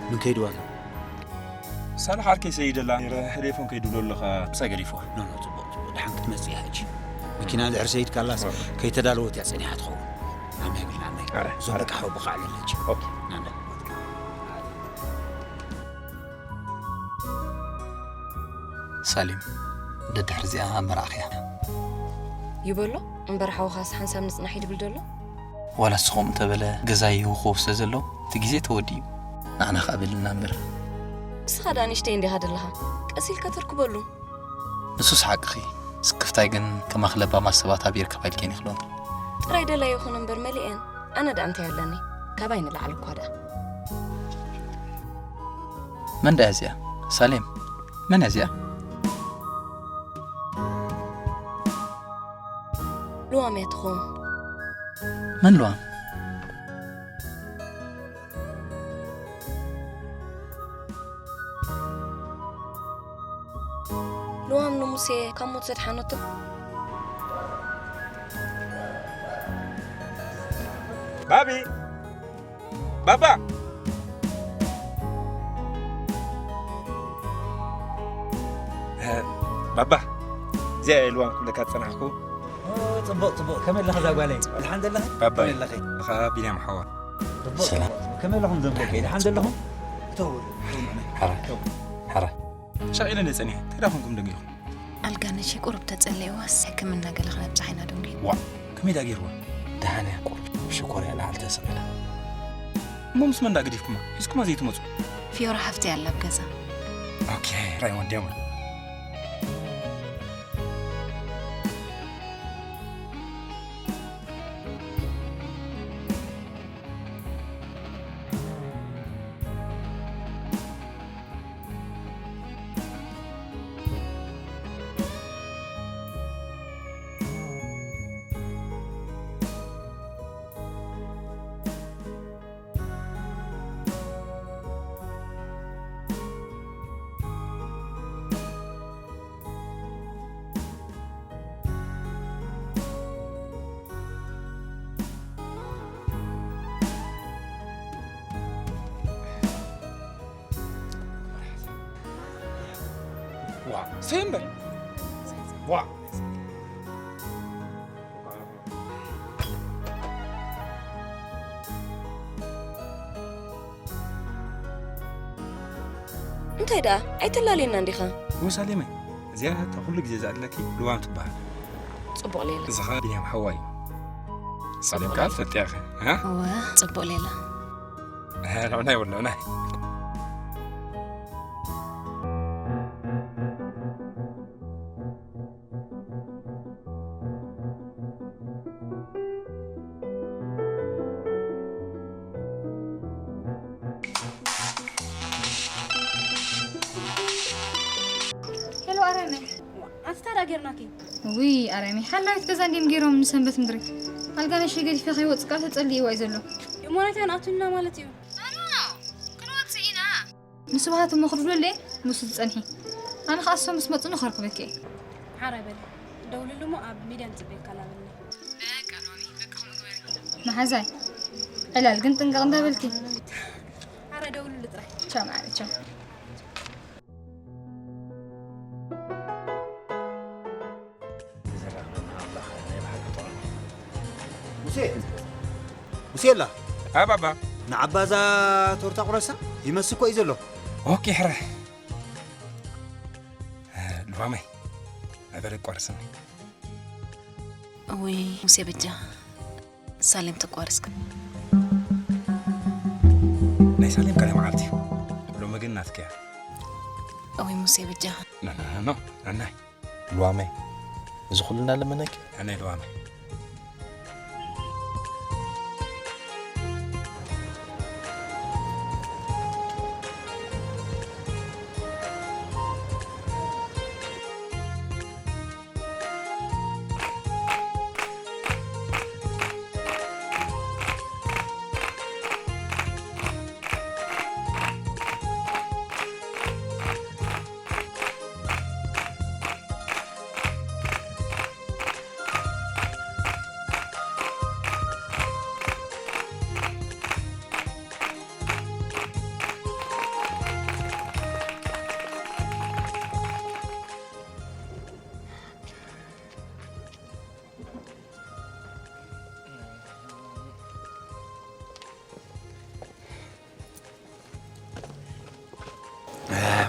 ምን ከይድዋ ኣሎ ሳልሕ ዓርከይ ሰይደላ ነይረ ሕሌፎን ከይድብሎ ኣለኻ ምሳይ ገዲፍዋ ኖ ኖ ጽቡቕ ጽቡቕ ደሓን ክትመጽእ እያ ሕጂ መኪና እንድሕር ሰይድካላስ ከይተዳለወት እያ ጸኒሓ ትኸውን ዓመ ይብልና ዓመ እዞም ደቂ ሓወቦኻ ኣዕለለች ናንዳ ሳሌም ደድሕሪ እዚኣ ኣብ መርዓኺ እያ ይበሎ እምበር ሓውኻስ ሓንሳብ ንጽናሕ ይድብል ደሎ ዋላ ንሱ ከምኡ እንተበለ ገዛይ ይህውኽዎ ስለ ዘሎ እቲ ግዜ ተወዲኡ ንዓና ከኣ በልልና እምበር ንስኻ ደኣ ንእሽተይ እንዲኻ ደለኻ ቀስ ኢልካ ተርክበሉ ንሱስ ሓቅኺ ስክፍታይ ግን ከማኺ ለባማት ሰባት ኣበይ ይርከባ ኢልክየን ይኽልወን ጥራይ ደላይ ይኹን እምበር መሊኤን ኣነ ደኣ እንታይ ኣለኒ ካባይ ንላዕሊ እኳ ደኣ መን ደኣ እዚኣ ሳሌም መን እያ እዚኣ ልዋም እያ ትኸውን። መን ልዋም? ልዋም ንሙሴ ካብ ሞት ዘድሓነቶ። ባቢ፣ ባባ፣ እ፣ ባባ፣ እዚኣ እየ ልዋም ክብለካ ዝጸናሕኩ። ጽቡቕ ጽቡቕ። ከመይ ኣለኻ እዛ ጓለይ? ድሓን ዘለኺ? ባባይ። ከመይ ኣለኺ? ኻ ቢንያም ሓዋ። ጽቡቕ ጽቡቕ። ከመይ ኣለኹም ዘምቦ? ድሓን ዘለኹም? እተው። ሓራ ሓራ ሻቒለ እንደ ጸኒሐ እንታይ ዳኹምኩም ደጊኹም? ኣልጋነሽ ቁሩብ ተጸለይዋስ ሕክምና ገለ ክነብጽሓ ኢና ደንጊ። ዋ፣ ከመይ ዳ ገይርዋ? ደሓን እያ ቁሩብ ሽኮር እያ ላዕሊ ተሰቒላ። እሞ ምስ መን ዳ ገዲፍኩማ? ሒዝኩማ ዘይትመጹ? ፊዮራ ሓፍቲ ኣላ ኣብ ገዛ። ኦኬ፣ ራይ ወንድያማ። ዋ ሰምበር ዋ እንታይ ደኣ ኣይተላልየና እንዲኻ? ወሳሌመ እዚኣ እታ ኩሉ ግዜ ዝኣድለኪ ልዋም ትበሃል። ጽቡቕ ሌላ። እዚ ኸኣ ቢንያም ሓዋ እዩ። ሳሌም ከኣ ትፈልጥያ ኢኺ። ሃ? እወ ጽቡቕ ሌላ። ሃ፣ ንዑና ይብል ንዑና። ሄሎ ኣረመ፣ ኣቲ ታዳ ጌርናኪ? ውይ ኣረሚ ሓላዊት ገዛ እንዲም ገይሮም ንሰንበት ምድሪ ኣልጋነሽ ገዲፈ ከይወፅእ ከዓ ተፀሊእዋ እዩ ዘሎ። የሞናትያን ኣቱና ማለት እዩ። ክንወፅእ ኢና። ንስብሃት እሞ ክድብለለ ምስ ዝፀንሒ ኣነ ከዓ እሶም ምስ መፁ ንኸርክበኪ እየ። ሓራይ በል ደውልሉ እሞ ኣብ ሚድያ ንፅበየካ ላበልና። መሓዛይ ዕላል ግን ጥንቀቕ እንዳበልኪ። ኣረ ደውልሉ ጥራሕ። ቻው ማለት ቻው። ሙሴ ሙሴላ ኣባባ ንዓባዛ ቶርታ ቁረሳ ይመስል እኮ እዩ ዘሎ። ኦኬ ሕረ ልዋመይ ኣበለ ቋርስኒ ወይ ሙሴ በጃ ሳሌም ተቋርስክ ናይ ሳሌም ካልእ መዓልቲ እዩ። ሎሚ ግን ናትከያ ወይ ሙሴ በጃ ኖ ኖ ኖ ናይ ልዋመይ እዚ ኩሉ እናለመነኪ ናይ ልዋመይ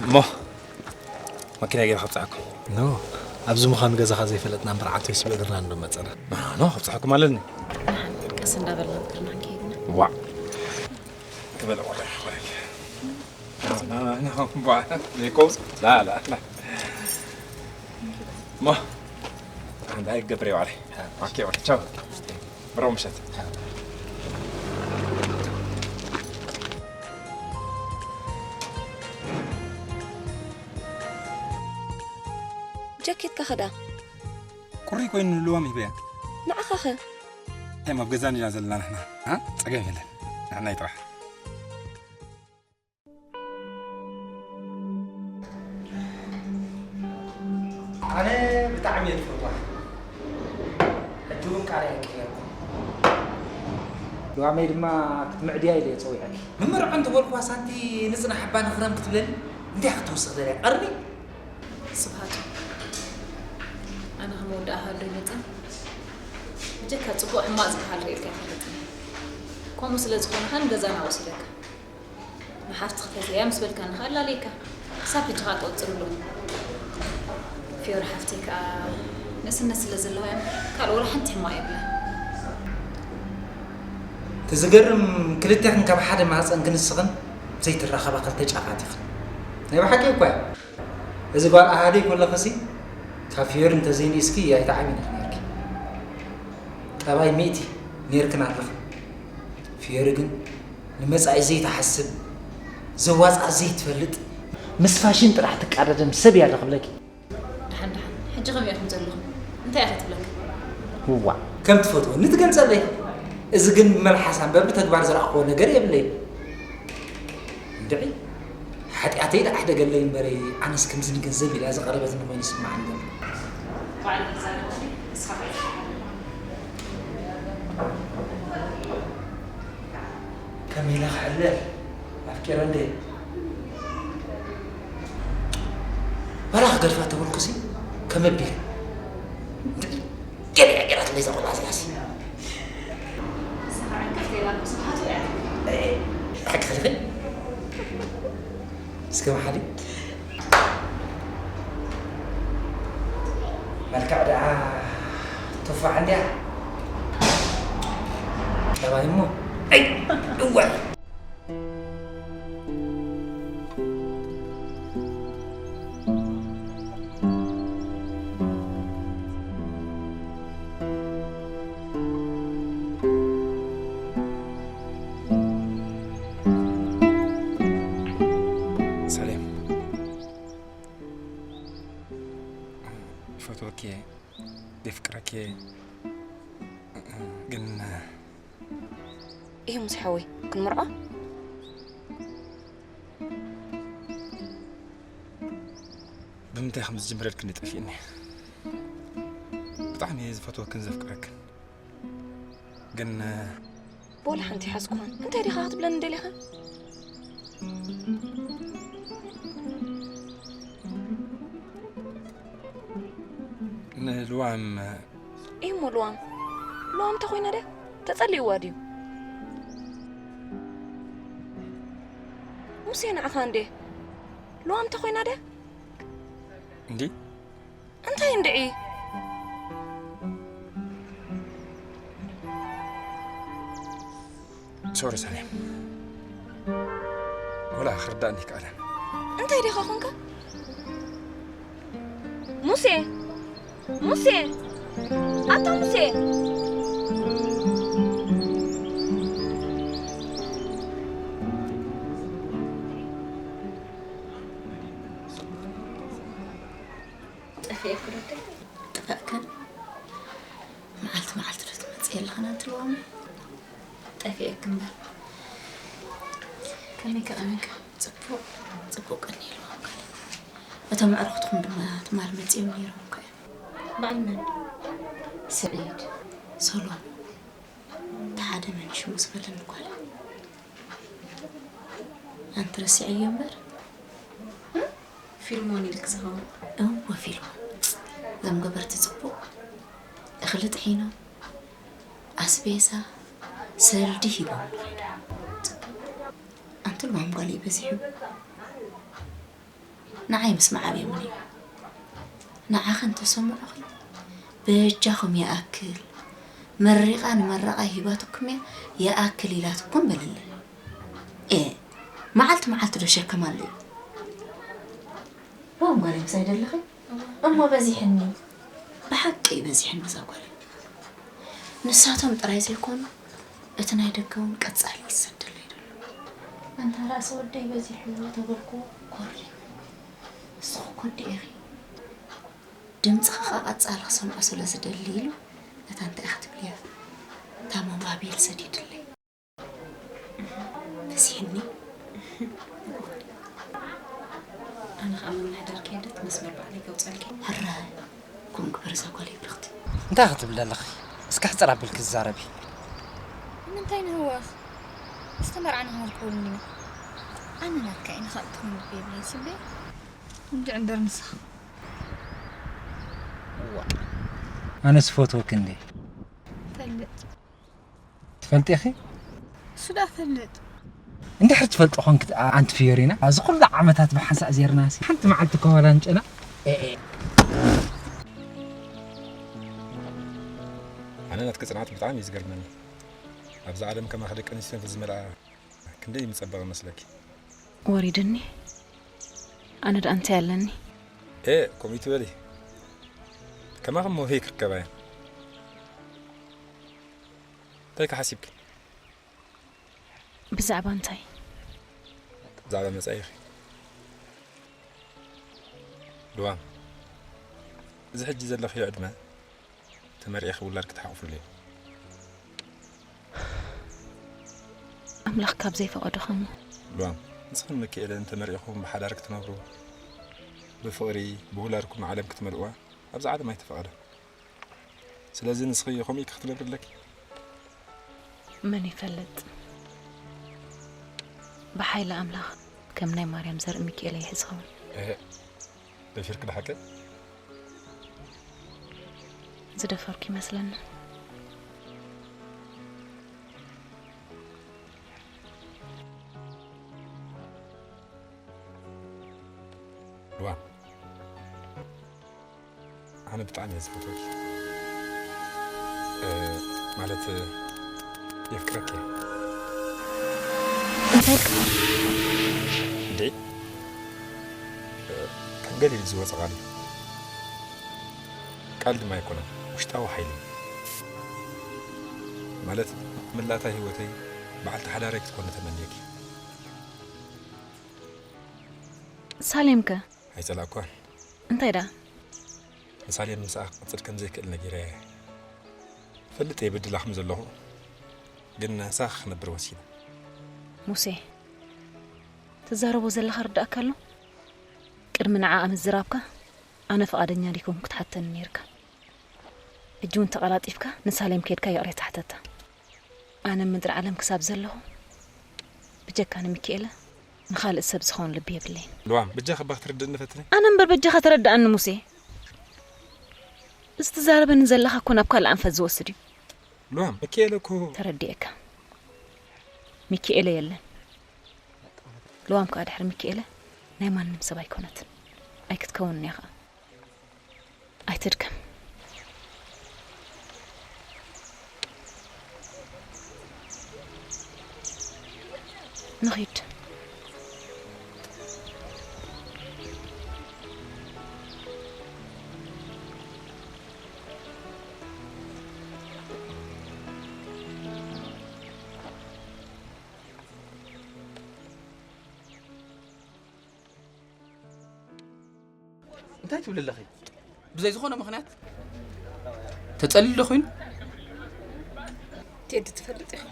እሞ መኪና ገይረ ከብፅሓኩም። ኖ ኣብዚ ምዃኑ ገዛኻ ዘይፈለጥና እምበር ዓቶይስ ብእግርና እንዶ መፀና። ኖ ከብፅሓኩም ኣለኒ። ቀስ እንዳበልና እግርና ንከይድና ዋዕ ክበለ ወረ ወረ ና ና ና ዋ ዘይኮም ላ ላ ላ ማ አንድ አይገብሬ ዋለ ኦኬ ወረ ቻው ብሮ ምሸት ጃኬትካ ኸዳ ቁሪ ኮይኑ ንልዋም ሂበያ ንዓ ኸኸ እንታይ ኣብ ገዛን ኢና ዘለና ንሕና? ጸገም የለን። ንሕና ይጥራሕ። ኣነ ብጣዕሚ እየ ዝፈትዋ። ሕጂ እውን ቃለይ ኣይቀየርኩን። ልዋመይ ድማ ክትምዕድያ ኢለ እየ ጸዊዐኪ። ምምርዖ እንተበልኩዋ ሳንቲ ንጽናሕ እባ ንኽረም ክትብለኒ እንታይ ክትውስኽ ደልያ? ቀርኒ? ስብሃቱ፣ ኣነ ከም ወዲ ኣሃዱ መጠን ብጀካ ጽቡቕ ሕማቕ ዝበሃል ርእየካ ኣይፈልጥን። ከምኡ ስለ ዝኾነ ኸኣ ንገዛና ወሲደካ። ንሓፍትኺ ተዘያ ምስ በልካኒ ኸኣ ኣላለይካ። ክሳብ ሕጂ ኸኣ ትቕጽል ኣሎ። ፊዮሪ ሓፍተይ ከኣ ንእስነት ስለ ዘለዋ እያ እምበር ካልእ ወላ ሓንቲ ሕማቕ የብላን። እቲ ዝገርም ክልቴኽን ካብ ሓደ ማህጸንኪ ንስኽን ዘይትራኸባ ክልተ ጫፋት ኢኽን። ናይ ብሓቂ እኳ እያ። እዚ ጓል ኣሃደይ ከለኽሲ ካብ ፊዮሪ እንተዘይንኢስኪ ኣይትዓብይን ኢኺ ነይርኪ። ጠባይ ሚእቲ ነይርክን ኣለኽን። ፊዮሪ ግን ንመጻኢ ዘይትሓስብ፣ ዘዋጽኣ ዘይትፈልጥ፣ ምስ ፋሽን ጥራሕ ትቃዳደም ሰብ እያ ዶ ክብለኪ። ደሓን ደሓን፣ ሕጂ ከመይ ኢኹም ዘለኹም? እንታይ እያ ክትብለካ? እዋ። ከም ትፈትወኒ ትገልጸለይ። እዚ ግን ብመልሓስ እምበር ብተግባር ዝረኣኽዎ ነገር የብለይን። እንድዒ፣ ሓጢኣተይ ደኣ ኣሕደገለይ እምበረይ፣ ኣነስ ከምዚ ንገንዘብ ኢላ ዝቐረበትኒ ኮይኑ ይስምዓኒ ዘሎ። ባዕሉ ክዛረብ ንስኻ ከመይ ኢለ ክሕለል ኣፍቂረ እንደ ዋላ ክገድፋ ተበልኩሲ ከመቢለ ገለ ገራት ለይ ዘቆላ ዝላሲ ሓቂ ኸሊኸ እስከ መሓሊ መልክዕ ደኣ ትፋዕ እንድያ ጠባይ እሞ ኣይ እዋይ ሰሌም ይፈትወኪ እየ የፍቅረኪ እየ ግን ይህ ሙሴ ሓወይ ክንምርዖ ብምንታይ ከም ዝጅምረልክኒ ጠፊእኒ። ብጣዕሚ እየ ዝፈትወክን ዘፍቅረክን ግን ብወላ ሓንቲ ይሓዝኩኻን እንታይ ዲኻ ክትብለኒ ደሊኻ? ንልዋም ኢሞ ልዋም ልዋም እንተኾይና ድያ ተጸሊእዋ ድዩ? ሙሴ ንዓኻ እንዴ ልዋም እንተኾይና ድያ? እንዲ እንታይ እንድዒ? ሶሪ ሰሌም ወላ ክርዳእኒ ይከኣለን። እንታይ ዲኻ ኾንካ? ሙሴ! ሙሴ! ኣታ ሙሴ! ጠፊኤ ክረደ ጥፋእከን መዓልቲ መዓልቲ ዶ ትመፅእ ኣለኽን ኣንቲ ልዋመይ? ጠፊኤክ እምበር ከመይ ከቐኒካ? ፅቡቕ ፅቡቕ ቀኒ ኢልዎም ካለ እቶም ኣዕሩኽትኹም ድማ ትማል መፂኦም ነይሮም እኮ እዮም። በዓል መን? ስዒድ። ሶሎን። እቲ ሓደ መን ሽሙ ዝበለኒ ጓል ኣንቲ ረሲዐዮ እምበር ፊልሞን ኢልክ ዝኸውን እወ ፊልሞን እዞም ገበርቲ ፅቡቕ እኽሊ ጥሒኖም ኣስቤዛ ሰልዲ ሂቦም ንኸይዱ ኣንቲ ልዋም ጓል እዩ በዚሑ ንዓይ ምስ መዓብዮምኒ እዩ ንዓኸ እንተሰምዑኺ በጃኹም ይኣክል መሪቓ ንመረቓ ሂባትኩም እያ ይኣክል ኢላትኩም በልለይ ኤ መዓልቲ መዓልቲ ዶ ሸከም ኣሎ እዩ ዋው ጓለይ ምሳይ ደለኺ እሞ በዚሕኒ ብሓቂ እዩ በዚሕኒ እዛ ጓለይ ንሳቶም ጥራይ ዘይኮኑ እቲ ናይ ደገ እውን ቀጻሊ ይሰደለይ ደሎ ኣንታ ራእሲ ወደይ በዚሑ ተበልኩዎ ኮሪ ንስኺ ኮዲ ኢኺ ድምፅኺ ኸዓ ቀፃሊ ክሰምዖ ስለ ዝደሊ ኢሉ ነታ እንታይ ኢኻ ትብልያ? ታማሚ ኣቤል ሰዲድለይ። በዚሕኒ። ኣነ ኸኣ መምሕደር ከይደት መስመር ባዕለይ ከውጸልኪ። ሕራይ፣ ከምኡ ግበር እዛ ጓለይ ብርኽቲ። እንታይ ክትብሊ ኣለኺ? እስከ ሕጽር ኣቢልኪ ዝዛረቢ። ንምንታይ ንህወኽ? ዝተመርዓና ክንርከበሉ እንዲና። ኣነ ናትካ እየ፣ ንኻልእ ትኹን ልቢ የብለይ ስበይ። እንድዒ እምበር ንስኻ። እዋ። ኣነስ ፈትወኪ እንዴ? ፈልጥ። ትፈልጢ ኢኺ? እሱ ደኣ ፈልጥ። እንድሕር ትፈልጦ ኾንክ ኣንቲ ፊዮሪና፣ ኣብዚ ኩሉ ዓመታት ብሓንሳእ ዜርናሲ ሓንቲ መዓልቲ ከዋላንጨና? ኤ፣ ኤ። ኣነ ናትኪ ጽንዓት ብጣዕሚ እዩ ዝገርመኒ። ኣብዛ ዓለም ከማኺ ደቂ ኣንስትዮ እንተዝመልኣ ክንደይ ምጸበቐ መስለኪ። ወሪድኒ። ኣነ ደኣ እንታይ ኣለኒ? ኤ፣ ከምኡ ይትበሊ። ከማኺ እሞ ሄይ ክርከባ እየን። እንታይ ከ ሓሲብኪ? ብዛዕባ እንታይ? ብዛዕባ መጻኢኺ። ልዋም፣ እዚ ሕጂ ዘለኽዮ ዕድመ ተመርዒኺ ውላድ ክትሓቑፍሉ እዩ። ኣምላኽ ካብ ዘይፈቐዶ ኸሞ። ልዋም፣ ንስኽን ሚኪኤልን ተመርዒኹም ብሓዳር ክትነብሩ፣ ብፍቕሪ፣ ብውላድኩም ዓለም ክትመልእዋ ኣብዛ ዓለም ኣይተፈቐደን። ስለዚ ንስኺ ከምኡ ኢልኪ ክትነብሪ ኣለኪ። መን ይፈልጥ? ብሓይሊ ኣምላኽ ከም ናይ ማርያም ዘርኢ ሚኪኤለ ይሕዝ ኸውን። እህ፣ ደፊርኪ ድሓቂ? ዝደፈርኩ ይመስለኒ። ልዋም፣ ኣነ ብጣዕሚ እየ ዝፈትወኪ። እ፣ ማለት፣ እ፣ የፍቅረኪ እየ። እንታይ? እንዴ? እ፣ ካብ ገሊል ዝወፀ ቃል እዩ። ቃል ድማ ኣይኮነን፣ ውሽጣዊ ሓይሊ እዩ። ማለት፣ መላእታ ህይወተይ በዓልቲ ሓዳረይ ክትኮኒ ተመንየኪ። ሳሌም ከ? ኣይጸላእኳን። እንታይ ደኣ? ንሳሌም ምስኣ ክቕጽል ከም ዘይክእል ነጊረያ እየ። እፈልጥ እየ በድላ ከም ዘለኹ፣ ግን ንሳ ክነብር ወሲነ። ሙሴ፣ ትዛረቦ ዘለኻ ርዳእካ ኣሎ? ቅድሚ ንዓኣ ምዝራብካ ኣነ ፍቓደኛ ደይኮንኩ ክትሓተኒ ነይርካ። ሕጂ እውን ተቐላጢፍካ ንሳሌም ከይድካ ይቕሬታ ሕተታ። ኣነ ምድሪ ዓለም ክሳብ ዘለኹ ብጀካ ንሚኪኤለ ንኻልእ ሰብ ዝኸውን ልቢ የብለይን። ልዋም፣ በጃኺ እባ ክትርድእኒ ፈትኒ። ኣነ እምበር በጃኻ ተረድኣኒ ሙሴ። እዚ ትዛረበኒ ዘለኻ እኮ ናብ ካልእ ኣንፈት ዝወስድ እዩ። ልዋም፣ ሚኪኤለ እኮ ተረዲኤካ። ሚኪኤለ የለን። ልዋም ከኣ ድሕሪ ሚኪኤለ ናይ ማንም ሰብ ኣይኮነትን። ኣይክትከውንን እያ ከኣ። ኣይትድከም። ንኺድ። እንታይ ትብሊ ኣለኺ? ብዘይ ዝኾነ ምኽንያት ተጸሊሉ ዶ ኮይኑ? ቴዲ፣ ትፈልጥ ኢኻ፣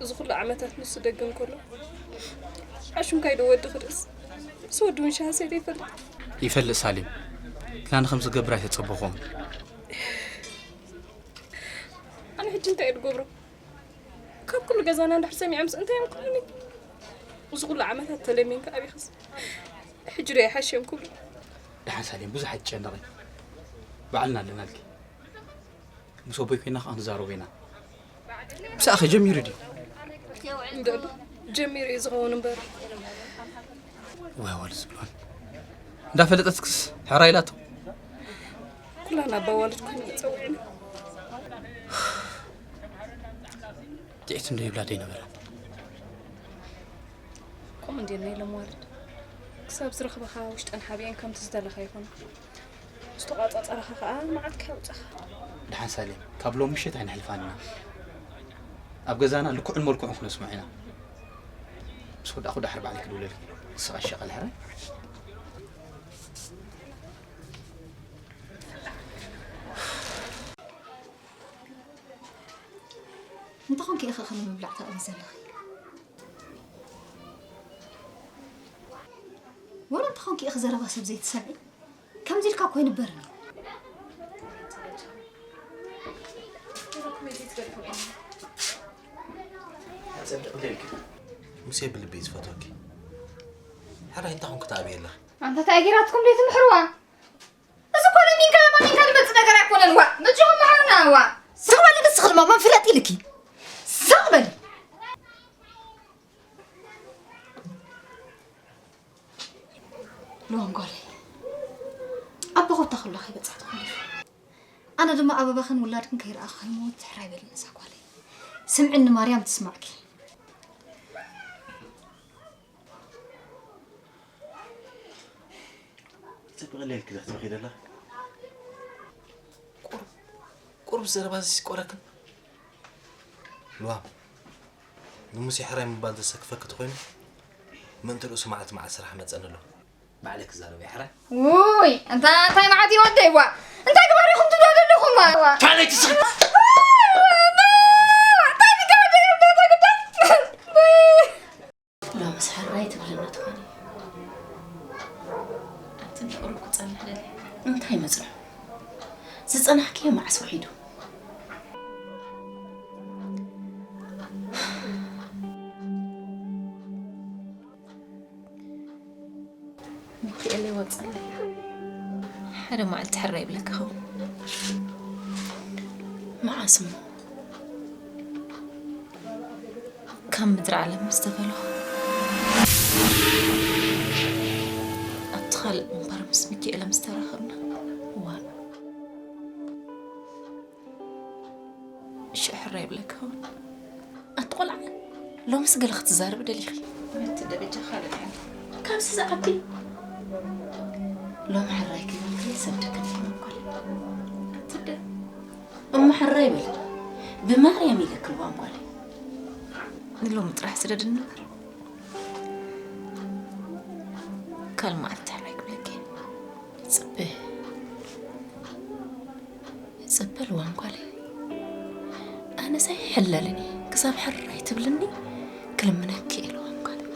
እዚ ኩሉ ዓመታት ንሱ ደገ እንከሎ፣ ኣሹንካይ ዶ ወዲ ክርእስ፣ ምስ ወዲ እውን ሻሂ ሰትየ ይፈልጥ። ይፈልጥ ሳሌም፣ ግን ኣነ ከም ዝገብር ኣይተጸበኹን። ኣነ ሕጂ እንታይ እየ ዝገብሮ? ካብ ኩሉ ገዛና እንድሕር ሰሚዖምስ እንታይ እዮም ክብሉኒ? እዚ ኩሉ ዓመታት ተለሚንካ ኣቢኻስ ሕጂ ዶ ይሓሽዮም ክብሉ? ደሓን ሳሌም፣ ብዙሕ ኣይትጨነቒ። ባዕልና ኣለናልኪ። ምስ ኣቦይ ኮይና ከኣ ክንዛረቦ ኢና። ምሳኻ ጀሚሩ ድዩ? እንዶ ጀሚሩ እዩ ዝኸውን እምበር። ወይ ኣዋልድ ዝብልዋን። እንዳፈለጠትክስ ሕራይ ኢላቶ። ኩላና ኣባዋልድ ኮይና ጸዊዕና። ጥዒት እንዶ ይብላ ደይነበረ። ከምኡ እንድየን ናይ ለመዋልድ። ክሳብ ዝረኽባኻ ውሽጠን ሓቢኤን ከምቲ ዝደለኻ ይኾና። ዝተቋጻጸራኻ ከኣ መዓት ከየውጻኻ። ደሓን ሳሌም፣ ካብ ሎም ምሸት ኣይነሕልፋን ኢና። ኣብ ገዛና ልክዑን መልክዑን ክነስምዖ ኢና። ምስ ወዳእኹ ደሓር ባዕለይ ክድውለልኪ። ንስኻ ሸቐል ሕራይ። እንተኾንኪ ኢኺ እኽሊ ምብላዕ ተቕሪ ዘለኺ? ወላ እንተኾንኪ ኢኺ ዘረባ ሰብ ዘይትሰምዒ? ከምዚ ኢልካ እኮ ኣይንበርን እዩ። ኣጸብቕ ኢልኪ። ሙሴ ብልቢ እዩ ዝፈትወኪ። ሕራይ እንታይ ኾንኩ ትኣብየ ኣለኺ? ኣንታ እንታይ ገይራትኩም ደይ ትምሕርዋ? እዚ እኮ ለሚንካ ለማሚንካ ዝመጽእ ነገር ኣይኮነን። ዋ፣ በጃኹም መሓሩና። ዋ፣ ስቕ በሊ ንስኺ ድማ መን ፍለጥ ኢልኪ። ስቕ በሊ። ሎዋም ጓለይ፣ ኣቦ ኮታ ከሎ ከይበጽሕ ተኾሊፉ። ኣነ ድማ ኣበባኽን ውላድክን ከይረኣኹ ከይሞት ትሕራይ በሊ ንሳ ጓለይ። ስምዕኒ ማርያም ትስማዕኪ። ጽብቕ ሌልኪ ዶ ክትበኺ ደላ? ቁሩብ፣ ቁሩብ ዘረባ እዚ ሲቆረክን። ልዋም፣ ንሙሴ ሕራይ ምባል ዘሰክፈኪ ተኾይኑ፣ ምእንቲ ርእሱ መዓልቲ መዓልቲ ስራሕ መጸኒ ኣሎ። ባዕለይ ክዛረብ እየ ሕራይ። ውይ፣ እንታ እንታይ መዓት እዩ ወደይ ዋ? እንታይ ግባር ኢኹም ትብሉ ዘለኹም ዋ? ካልኣይ ትስኽሪ። እንታይ ትገብር ደይ ወደይ ጉዳይ? ሎምስ ሕራይ ትብልና ትኾኒ። ኣንቲ እንዳ ቁሩብ ክጸንሕ ደልየ። እንታይ መጽንሑ? ዝጸናሕክዮ መዓስ ውሒዱ? ሚኪኤለይ ወጸለይ። ሓደ መዓልቲ ሕራይ ይብለኪ ኸውን። መዓስ እሞ? ካብ ምድሪ ዓለም ምስ ተፈለኹ። ኣብቲ ካልእ ምንባር ምስ ሚኪኤለ ምስ ተራኸብና። ዋእ። ሽዑ ሕራይ ይብለኪ ኸውን። ኣቲ ቆልዓ፣ ሎምስ ገለ ክትዛረቢ ደሊኺ? መትደ በጃ ካልእ ሓንቲ። ካብዚ ዝዓቢ። ሎሚ ሕራይ ክብል ከሎ ሰብ ደከመ ይኾን ጓል። ኣትደ። እሞ ሕራይ በሊ። ብማርያም ኢለኪ ልዋም ጓል። ንሎሚ ጥራሕ ስደድኒ እምበር። ካልእ መዓልቲ ሕራይ ክብለኪ እየ። ይጽበ። ይጽበ ልዋም ጓለይ። ኣነስ ኣይሕለልን እየ። ክሳብ ሕራይ ትብልኒ ክልምነኪ እየ ልዋም ጓለይ።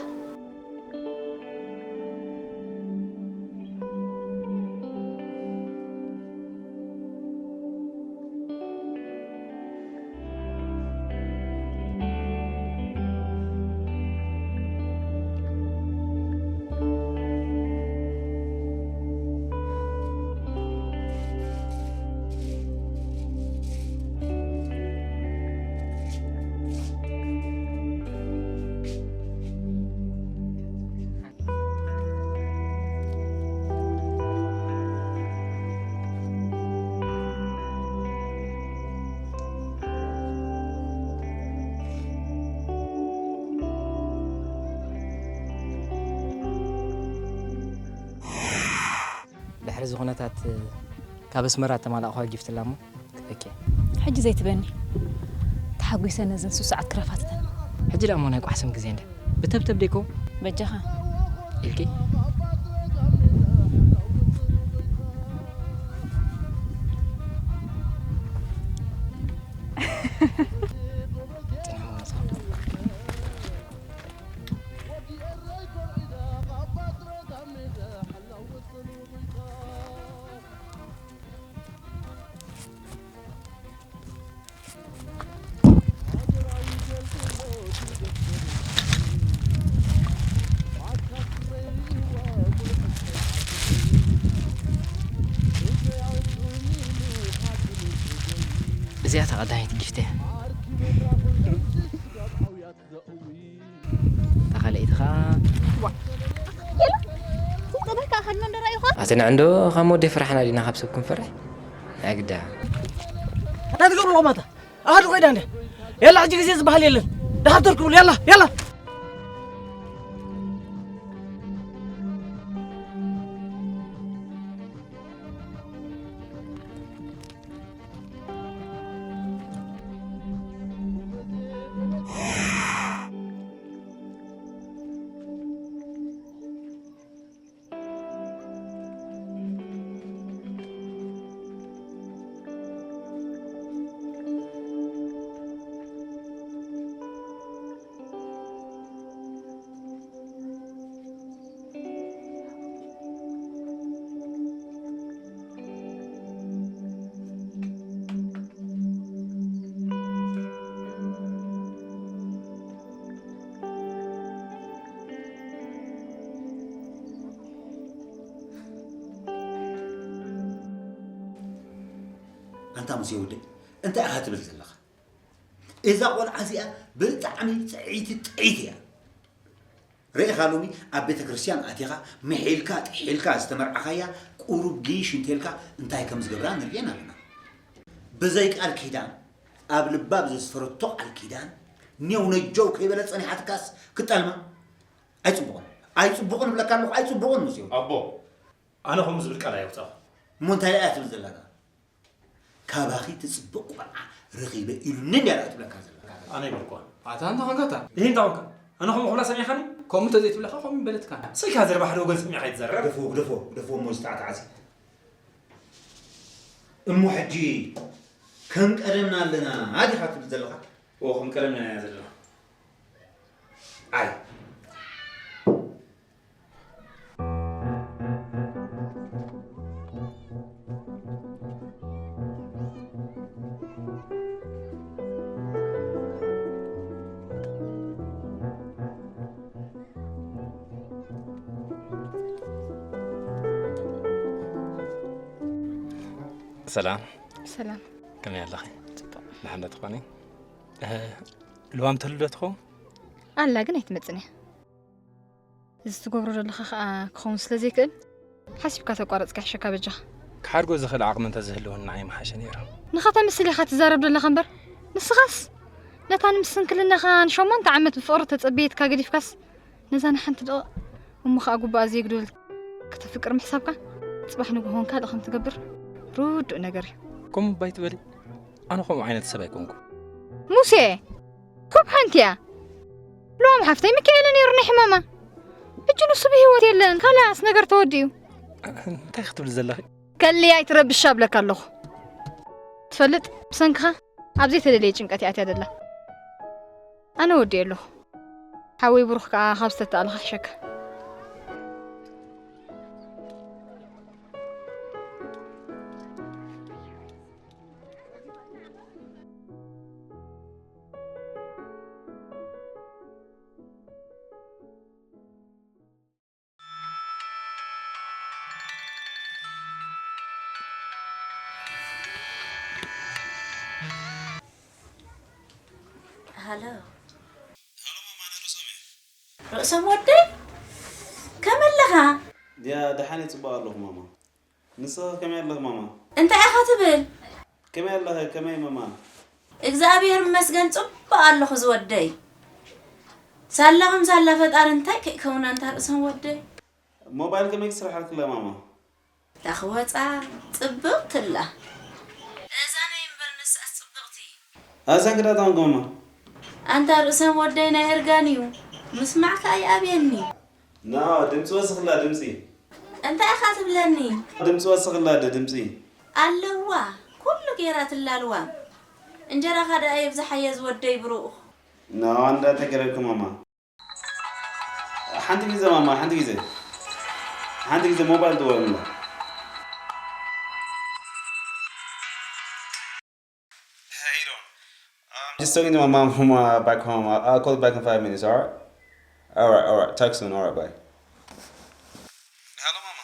ድሕሪ እዚ ኩነታት ካብ ኣስመራ እተማላእኹዋ ጊፍት ኣላ እሞ ክህበኪ እየ። ሕጂ ዘይትበኒ። ተሓጒሰ ነዘን ሱሱዓት ክረፋትተን። ሕጂ ደኣ እሞ ናይ ቋሕስም ግዜ እንደ ብተብተብ ደይኮ? በጃኻ። ኢልኪ? እዚኣ እታ ቀዳመይቲ ጊፍቲ እያ። እታ ካልኣይቲ ኸኣ ዋ፣ የለ፣ ዝጸበካ ኣኻል መንደራ ኢኻ? ኣቲ ንዕንዶ ካብ ሞዴ ፍርሓና ዲና ካብ ሰብ ክንፈርሕ? ኣግዳ። እንታይ ትገብሩ ኣለኹም ኣታ? ኣሃዱ ከይዳ እንደ። የላ፣ ሕጂ ግዜ ዝበሃል የለን። ደሓር ተርክቡሉ፣ የላ፣ የላ። ሙሴ ወደይ፣ እንታይ ኢኻ ትብል ዘለኻ? እዛ ቆልዓ እዚኣ ብጣዕሚ ጽዕይቲ ጥዕይቲ እያ። ርኢኻ ሎሚ ኣብ ቤተ ክርስቲያን ኣቲኻ ምሒልካ ጥሒልካ ዝተመርዓኻያ ቁሩብ ጊሽ እንተልካ እንታይ ከም ዝገብራ ንርእየን ኣለና። ብዘይ ቃል ኪዳን ኣብ ልባ ብዘስፈረቶ ቃል ኪዳን ኔው ነጀው ከይበለ ጸኒሓትካስ ክጠልማ ኣይጽቡቕን። ኣይጽቡቕን እብለካ ኣለኹ ኣይጽቡቕን ሙሴ። ኣቦ ኣነ ከምኡ ዝብል ቃል ኣየውጻኹ። እሞ እንታይ እያ ትብል ዘለኻ? ካባኺ ትጽብቕ ቆልዓ ረኺበ ኢሉኒ እንድያ ደኣ ትብለካ ዘላ። ኣነ ኣይበልኳን። ኣታ እንታይ ኾንካ ኣታ? ይህ እንታይ ኾንካ? ኣነ ከምኡ ክብላ ሰሚዕኻኒ? ከምኡ እንተዘይትብለካ ከምኡ በለትካ። ስልካ ዘረባ ሓደ ወገን ሰሚዕኻ ይትዛረብ። ግደፎ፣ ግደፎ፣ ግደፎ እሞ ዝተዓታዓሲ። እሞ ሕጂ ከም ቀደምና ኣለና ዲኻ ትብል ዘለኻ? እዎ፣ ከም ቀደምና ኢና ዘለና። ኣይ። ሰላም። ሰላም። ከመይ ኣለኺ? ጽቡቕ። ደሓን ዶ ትኾኒ? እ፣ ልዋም ትህሉ ዶ ትኸውን? ኣላ፣ ግን ኣይትመጽእን እያ። እዚ ትገብሮ ዘለኻ ኸኣ ክኸውን ስለ ዘይክእል፣ ሓሲብካ ተቋረጽካ ይሕሸካ በጃኻ። ክሓድጎ ዝኽእል ዓቕሚ እንተዝህልወኒ ንዓይ ምሓሸ ነይሩ። ንኸተምስል ኢኻ ትዛረብ ዘለኻ እምበር፣ ንስኻስ ነታ ንምስንክልናኻ ንሸሞንተ ዓመት ብፍቕሪ ተጸበየትካ ገዲፍካስ፣ ነዛ ንሓንቲ ደቒቕ እሞ ኸኣ ጉባኣ ዘይግደል ከተፍቅር ምሕሳብካ፣ ጽባሕ ንግሆ እውን ካልእ ከም ትገብር ርዱእ ነገር እዩ። ከምኡ እባ ኣይትበሊ። ኣነ ከምኡ ዓይነት ሰብ ኣይኮንኩ። ሙሴ! ኮብ ሓንቲ እያ። ሎም ሓፍተይ ሚካኤል ነይሩ ናይ ሕማማ። ሕጂ ንሱ ብህይወት የለን። ካላስ ነገር ተወዲኡ። እንታይ ክትብል ዘለኺ? ከሊ ኣይትረብሻ እብለካ ኣለኹ። ትፈልጥ፣ ብሰንክኻ ኣብ ዘይተደለየ ጭንቀት እያ ኣትያ ደላ። ኣነ ወዲኤ ኣለኹ። ሓወይ ብሩኽ ከኣ ካብ ዝተተኣልኻ ሕሸካ። ሃሎ። ሃሎ ማማ፣ ኣነ ርእሶም እየ። ርእሶም ወደይ? ከመይ ኣለኻ? ድያ ደሓን እየ፣ ጽቡቕ ኣለኹ ማማ። ንስኺ ከመይ ኣለኺ ማማ? እንታይ ኢኻ ትብል? ከመይ ኣለኺ? ከመይ ማማ? እግዚኣብሔር ይመስገን ጽቡቕ ኣለኹ ዝወደይ። ሳላኹም ሳላ ፈጣሪ እንታይ ከይከውን ኣንታ ርእሶም ወደይ። ሞባይል ከመይ ክስርሓልኪ ኣላ ማማ? እታ ክወጻ ጽብቕቲ ኣላ። እዛ ናይ እምበር ንሳስ ጽብቕቲ። ኣዛ እንግዳ ታውን ጎማ። ኣንታ ርእሰም ወደይ ናይ እርጋን እዩ። ምስማዕካ ይኣብየኒ። ና፣ ድምጺ ወስኽላ፣ ድምጺ። እንታይ ኢኻ ትብለኒ? ድምጺ ወስኽላ፣ ድ-፣ ድምጺ። ኣለዋ፣ ኩሉ ጌራ ትላልዋ። እንጀራኻ ደኣ የብዝሓዮ ዝወደይ ብሩኽ። ና፣ እንዳ ተገረርክ ማማ። ሓንቲ ግዜ ማማ፣ ሓንቲ ግዜ። ሓንቲ ግዜ ሞባይል ደወልና። Hey, how you doing? I'm just talking to my mom from, uh, back home. I'll, I'll call you back in five minutes, all right? All right, all right. Talk soon. All right, bye. Hello, ማማ።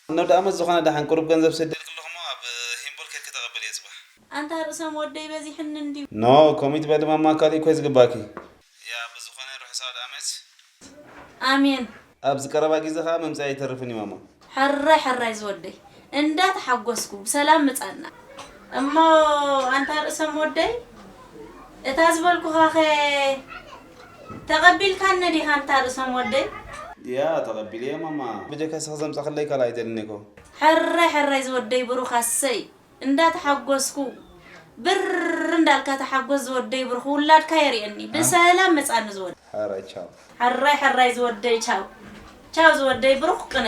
ናብ ደኣመት ዝኾነ ደሓን ቁሩብ ገንዘብ ሰደልክ ኣለኹ እሞ ኣብ ሂምቦል ከድኪ ተቐበልዮ ጽባሕ። ኣንታ ርእሶም ወደይ በዚሕኒ እንድዩ። ኖ፣ ከምኡ ትበሊ ማማ፣ ካልእ እኮ እዩ ዝግባኪ። ያ፣ ብዝኾነ ርሑስ ኣውደኣመት። ኣሜን። ኣብዚ ቀረባ ግዜ ኸኣ ምምጻእ ኣይተርፍን እዩ ማማ። ሕራይ ሕራይ ዝወደይ፣ እንዳተሓጎስኩ ብሰላም ምጻና። እሞ ኣንታ ርእሶም ወደይ፣ እታ ዝበልኩኻኸ ተቐቢልካኒ ዲኻ ኣንታ ርእሶም ወደይ? ያ፣ ተቐቢለየ ማማ። ብጀካ ስኺ ዘምጻኽለይ ካልእ ኣይደልን እኮ። ሕራይ ሕራይ ዝወደይ ብሩኽ ኣሰይ። እንዳተሓጎስኩ ብር እንዳልካ ተሓጎስ ዝወደይ ብሩኽ ውላድካ የርእየኒ። ብሰላም መጻኒ ዝወደይ። ሕራይ ቻው። ሕራይ ሕራይ ዝወደይ ቻው። ቻው ዝወደይ ብሩኽ ቅነ።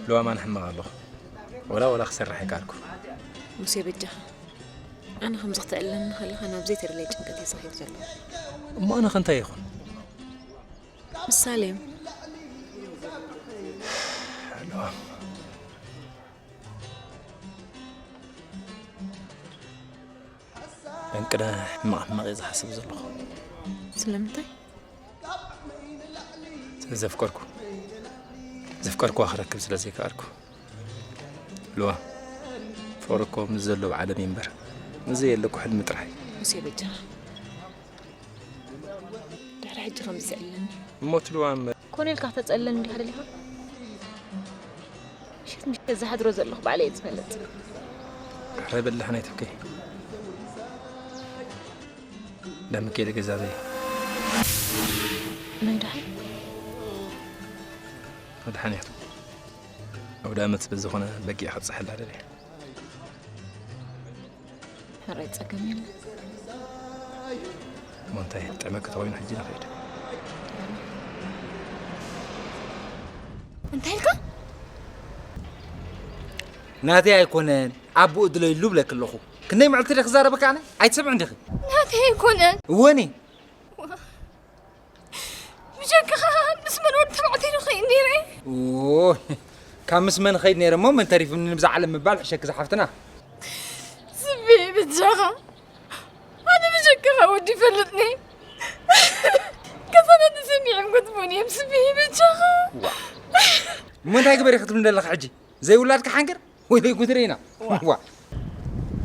ሎማን ሕማቕ ኣለኹ። ወላ ወላ ክሰርሕ ኣይከኣልኩ። ሙሴ በጃኻ። ኣነ ከምዚ ክተዕልለኒ ከለኻ ናብ ዘይተደለየ ጭንቀት እየ ዝኸይድ ዘለኹ። እሞ ኣነ ከ እንታይ ይኹን? ምሳሌ። እንቅደ ሕማቕ ሕማቕ እየ ዝሓስብ ዘለኹ። ስለምንታይ? ስለ ዘፍቀርኩ፣ ዘፍቀርኩዋ ክረክብ ስለ ዘይከኣልኩ። ልዋ፣ ፍቕሪ እኮ ምስ ዘሎ ኣብ ዓለም እዩ እምበር፣ ምስ ዘየለ እኮ ሕልሚ ጥራሕ እዩ። ሙሴ በጃኻ፣ ድሕሪ ሕጂ ከምዚ ትዕልለኒ። እሞ እቲ ልዋ እምበር። ኮነ ኢልካ ክተጸልለኒ እንዲኻ ደሊኻ? ምሸት ምሸት ዝሓድሮ ዘለኹ ባዕለይ እየ ዝፈልጥ። ሕራይ በላሕ ናይ ተከይ። ደምከ ኢለ ገዛ ዘይ። ናይ ደሓን? መድሓን እያ። ኣውደ ኣመት ስለ ዝኾነ በጊዕ ከብፅሐላ ደልየ። ሕራይ ጸገም የለን። እሞ እንታይ ጥዕመ ከተኾይኑ ሕጂ ንኸይድ። እንታይ ኢልካ? ናተይ ኣይኮነን ኣቦኡ ድለይሉ ብለክ ኣለኹ። ክንደይ መዕልቲ ደ ክዛረበካ ኣነ? ኣይትሰምዕን ዲኺ? ናተይ ኣይኮነን። እወኒ። ዋ። ብጀካኻ ምስ መን ወዲ ተባዕታይ ንኸይድ ነይረ? ኦ፣ ካብ ምስ መን ኸይድ ነይረ እሞ መን ተሪፉኒ ንብዛ ዓለም ምባል ሕሸክ ዝሓፍትና። ስቢ ብጃኻ ኣነ ብጀካኻ ወዲ ይፈልጥኒ። ከፈለኒ ሰሚዖም ገጥሞን እዮም ስቢ ብጃኻ። እሞ እንታይ ግበሪ ክትብል ዘለኻ ሕጂ? ዘይውላድካ ሓንግር? ወይለይ ጉድረይና ዋ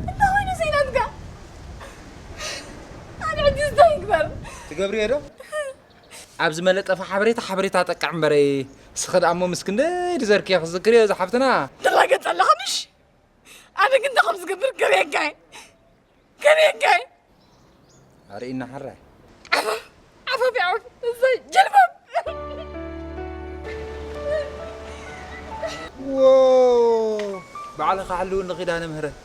እንታይ ኮይኑ ዘይናትካ ኣነ ሕጂ እንታይ ይግበር ትገብርዮ ዶ ኣብ ዝመለጠፈ ሓበሬታ ሓበሬታ ጠቅዕ እምበረይ ስኸ ደኣ እሞ ምስ ክንደይ ድዘርክዮ ክዝክርዮ ዝሓፍትና ትላገጽ ኣለኻ ምሽ ኣነ ግን እንታይ ከም ዝገብር ገርየካይ ገርየካይ ኣርእና ሓራይ ዓፈፍ ዓፈፍ ያዕፍ እሰይ ጀልባብ ዎ ባዕልኻ ሕልውኒ ኪዳነ ምህረት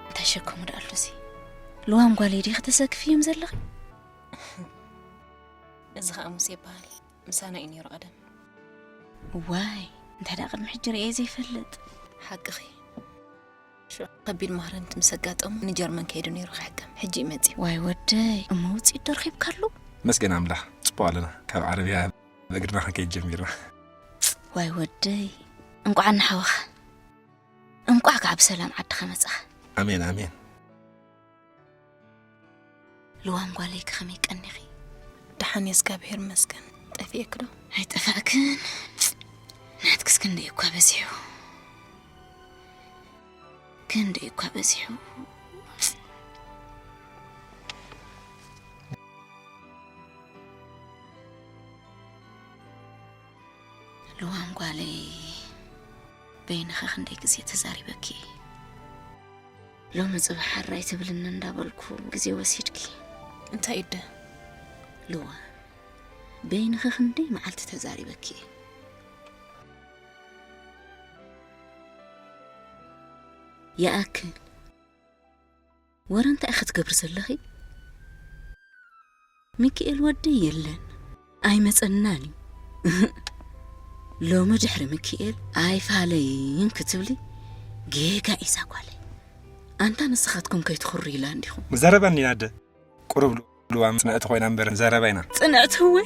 እንታይ ሸከሙ ደኣ ኣሎ እዚ? ልዋም ጓለይ ዲኺ ተሰክፍዮም ዘለኺ? እዚ ኸኣ ሙሴ ይበሃል። ምሳና እዩ ነይሩ ቀደም። ዋይ እንታይ ደኣ ቅድሚ ሕጂ ርእየ ዘይፈልጥ። ሓቅኺ። ሽዑ ከቢድ ማህረምቲ ምስ ኣጋጠሙ ንጀርመን ከይዱ ነይሩ ክሕከም። ሕጂ እዩ መጺኡ። ዋይ ወደይ እሞ ውጽኢት ዶ ረኺብካሉ? መስገን ኣምላኽ ጽቡቕ ኣለና። ካብ ዓረብያ ብእግርና ክንከይድ ጀሚርና። ዋይ ወደይ እንቋዕ እናሓወኻ እንቋዕ ከዓ ብሰላም ዓድኻ መጻኻ። ኣሜን ኣሜን። ልዋም ጓለይ ከመይ ቀኒኺ? ደሓን እየ እግዚኣብሔር ይመስገን። ጠፊኤኪ ዶ? ኣይጠፋእክን። ናትክስ ክንደይ እኳ በዚሑ። ክንደይ እኳ በዚሑ። ልዋም ጓለይ በይንኺ ክንደይ ግዜ ተዛሪበኪ ሎሚ ጽባሕ ሓራይ ትብልኒ እንዳበልኩ ግዜ ወሲድኪ እንታይ እደ ልዋ በይንኺ ክንደይ መዓልቲ ተዛሪበኪ ይኣክል ወረ እንታይ ኢኺ ትገብሪ ዘለኺ? ሚኪኤል ወደይ የለን ኣይመጸናን እዩ። ሎሚ ድሕሪ ሚኪኤል ኣይፋለይን ክትብሊ ጌጋ ኢዛ ጓለይ። ኣንታ ንስኻትኩም ከይትኹሩ ኢላ እንዲኹም። ዘረባ እንዲና ኣደ። ቁሩብ ልዋም ጽንዕቲ ኮይና እምበር ዘረባ ኢና። ጽንዕቲ እወ።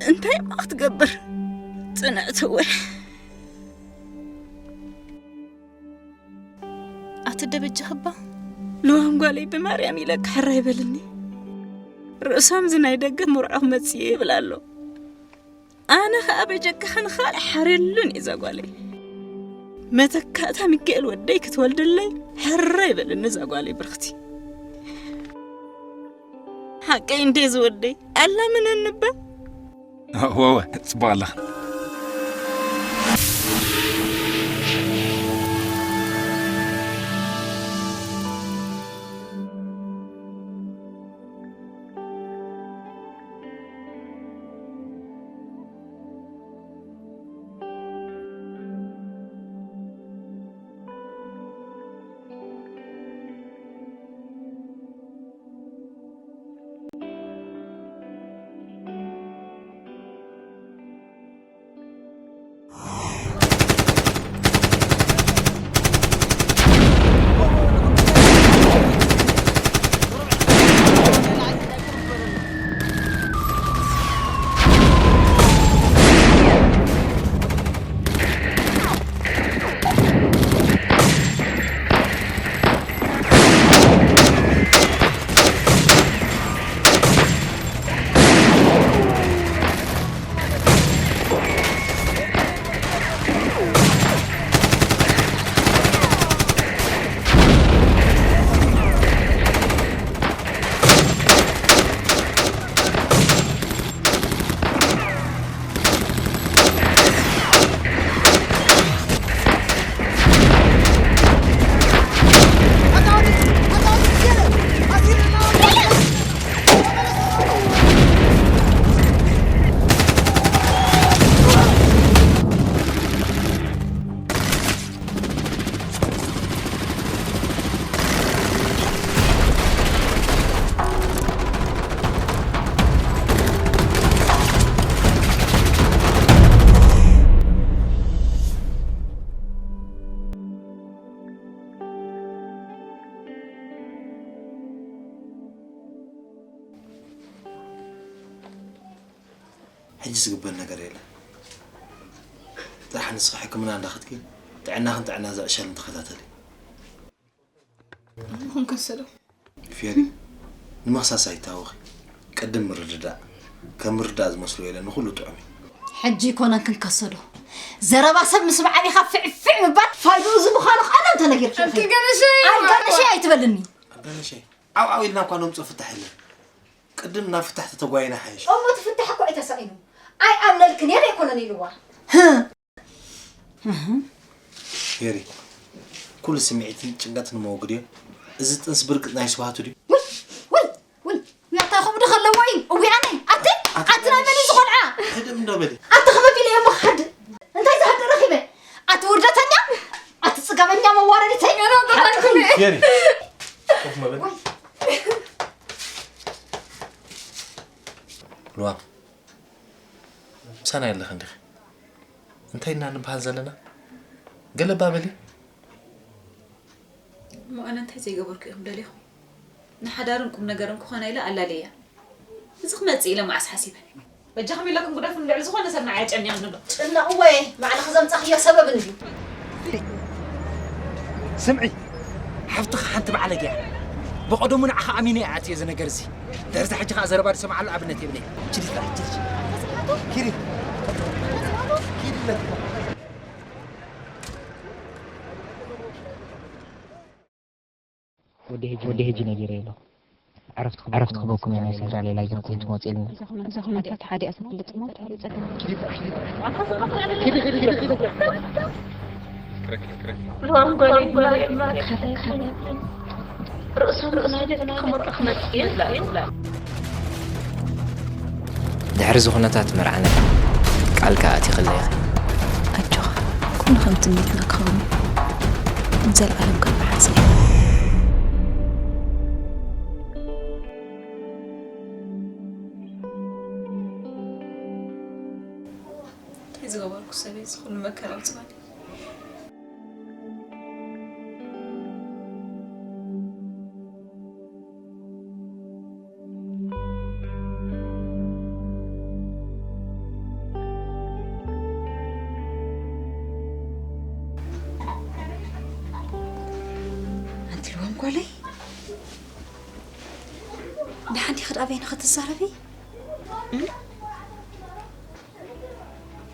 እንታይ እሞ ክትገብር? ጽንዕቲ እወ። ኣቲ ደበጃ ህባ። ልዋም ጓለይ ብማርያም ኢለካ ሕራይ በልኒ። ርእሶም እዚ ናይ ደገ ሙርዖ ክመጽእ ይብል ኣሎ። ኣነ ኸኣ በጀካ ንኻልእ ሓርየሉን እየ እዛ ጓለይ። መተካእታ ሚካኤል ወደይ ክትወልድለይ ሕራይ በልኒ እዛ ጓለይ ብርኽቲ። ሓቀይ እንዴ ዝወደይ ኣላምነኒ እባ። ወወ ጽቡቕ ኣለኻ። ሕጂ ዝግበር ነገር የለን። ጥራሕ ንስኺ ሕክምና እንዳኸድኪ ጥዕናኽን ጥዕና እዛ ዕሸልን ተኸታተሊ። እሞ ክንከሰዶ? ፌሪ፣ ንምኽሳስ ኣይታወኺ። ቅድም ምርድዳእ። ከም ምርድዳእ ዝመስሎ የለን፣ ንኹሉ ጥዑም እዩ። ሕጂ ኣይኮነን ክንከሰዶ። ዘረባ ሰብ ምስማዕ ኣቢኻ ፍዕፍዕ ምባል ፋይድኡ እዚ ምዃኑ ከኣ ኣነ እንተነጊርኪ ኢኺ። ኣልጋነሸይ! ኣልጋነሸይ ኣይትበልኒ። ኣልጋነሸይ፣ ዓው ዓው ኢልና እኳ ነምጽኦ ፍታሕ የለን። ቅድም ናብ ፍታሕ ተተጓይና ሓይሽ። እሞ እቲ ፍታሕ እኮ እዩ ተሳኢኑ። ኣይኣምነልክን እየ ኣይኮነን ኢልዋ። ሄሪ፣ ኩሉ ስምዒትን ጭንቀትን መወግድዮ። እዚ ጥንሲ ብርግጽ ናይ ስብሃቱ ድዩ? ውይ፣ ውይ፣ ውይ፣ ውይ፣ ኣታ ከምኡ ዶ ከለዎ እዩ? እውይ ኣነ፣ ኣቲ፣ ኣቲ ናይ መን እዩ ዝቆልዓ? ሕድም እንዶ በሊ። ኣቲ ክመት ኢለ እየ እሞ ክሓድ። እንታይ ዝሓደ ረኺበ? ኣቲ ውርደተኛ፣ ኣቲ ጽጋበኛ መዋረዲተይ። ገና ተታንኩኒ። ሓቅኺ። ሄሪ፣ ኮፍ መበል። ውይ። ልዋም፣ ምሳና የለኽን ዲኺ? እንታይ ኢና ንበሃል ዘለና? ገለ እባ በሊ። እሞ ኣነ እንታይ ዘይገበርኩ ኢኹም ደሊኹም? ንሓዳርን ቁም ነገርን ክኾና ኢለ ኣላለያ። እዚ ክመጽእ ኢለ መዓስ ሓሲበ? በጃኹም ኢለኩም ግደፉ፣ ልዕሊ ዝኾነ ሰብ ንዓይ ኣጨኒቕኒ ኣሎ። ጭነቕዎ እየ፣ ባዕልኺ ዘምጻኽዮ ሰበብ እንድዩ። ስምዒ፣ ሓፍትኺ ሓንቲ ባዕለግ እያ። ብቐደሙ ንዓኻ ኣሚነ እየ ኣትየ እዚ ነገር እዚ። ድሕሪ እዚ ሕጂ ኸኣ ዘረባ ዝሰምዓሉ ኣብነት የብለይ። ችዲ ጥራሕ፣ ችዲ፣ ችዲ። ኪዲ። ኪዲ፣ ኪዲ። ወዲ ሄጂ፣ ወዲ ሄጂ ነጊረ ኣለኹ። ዕረፍቲ ክበኩም፣ ዕረፍቲ ክበኩም እየ፣ ናይ ስድራ ሌላ ጌርኩም ትመጹ ኢልና። እዛ ኩነታት ሓዲኣ ትፈልጥ እሞ፣ እንታይ እዩ ጸገም? ልዋም ጓለይ ብማርያም፣ ርእሶም ርእሶም ክመርዑ ክመጽእ እየ ይብላ። ድሕሪ እዚ ኩነታት መርዓና ቃል ከኣ ኣቲኽለይ ኢኺ። ኣጆኻ፣ ኩሉ ከም ትምኒትና ክኸውን እዩ። ንዘለኣለም ካብ መሓዛ እየ። እንታይ ዝገበርኩ ሰብ እዩ እዚ ኩሉ መከራ ኣውፅኣኒ? ጓለይ፣ ደሓን ዲኺ? ደኣ በይንኺ ትዛረቢ?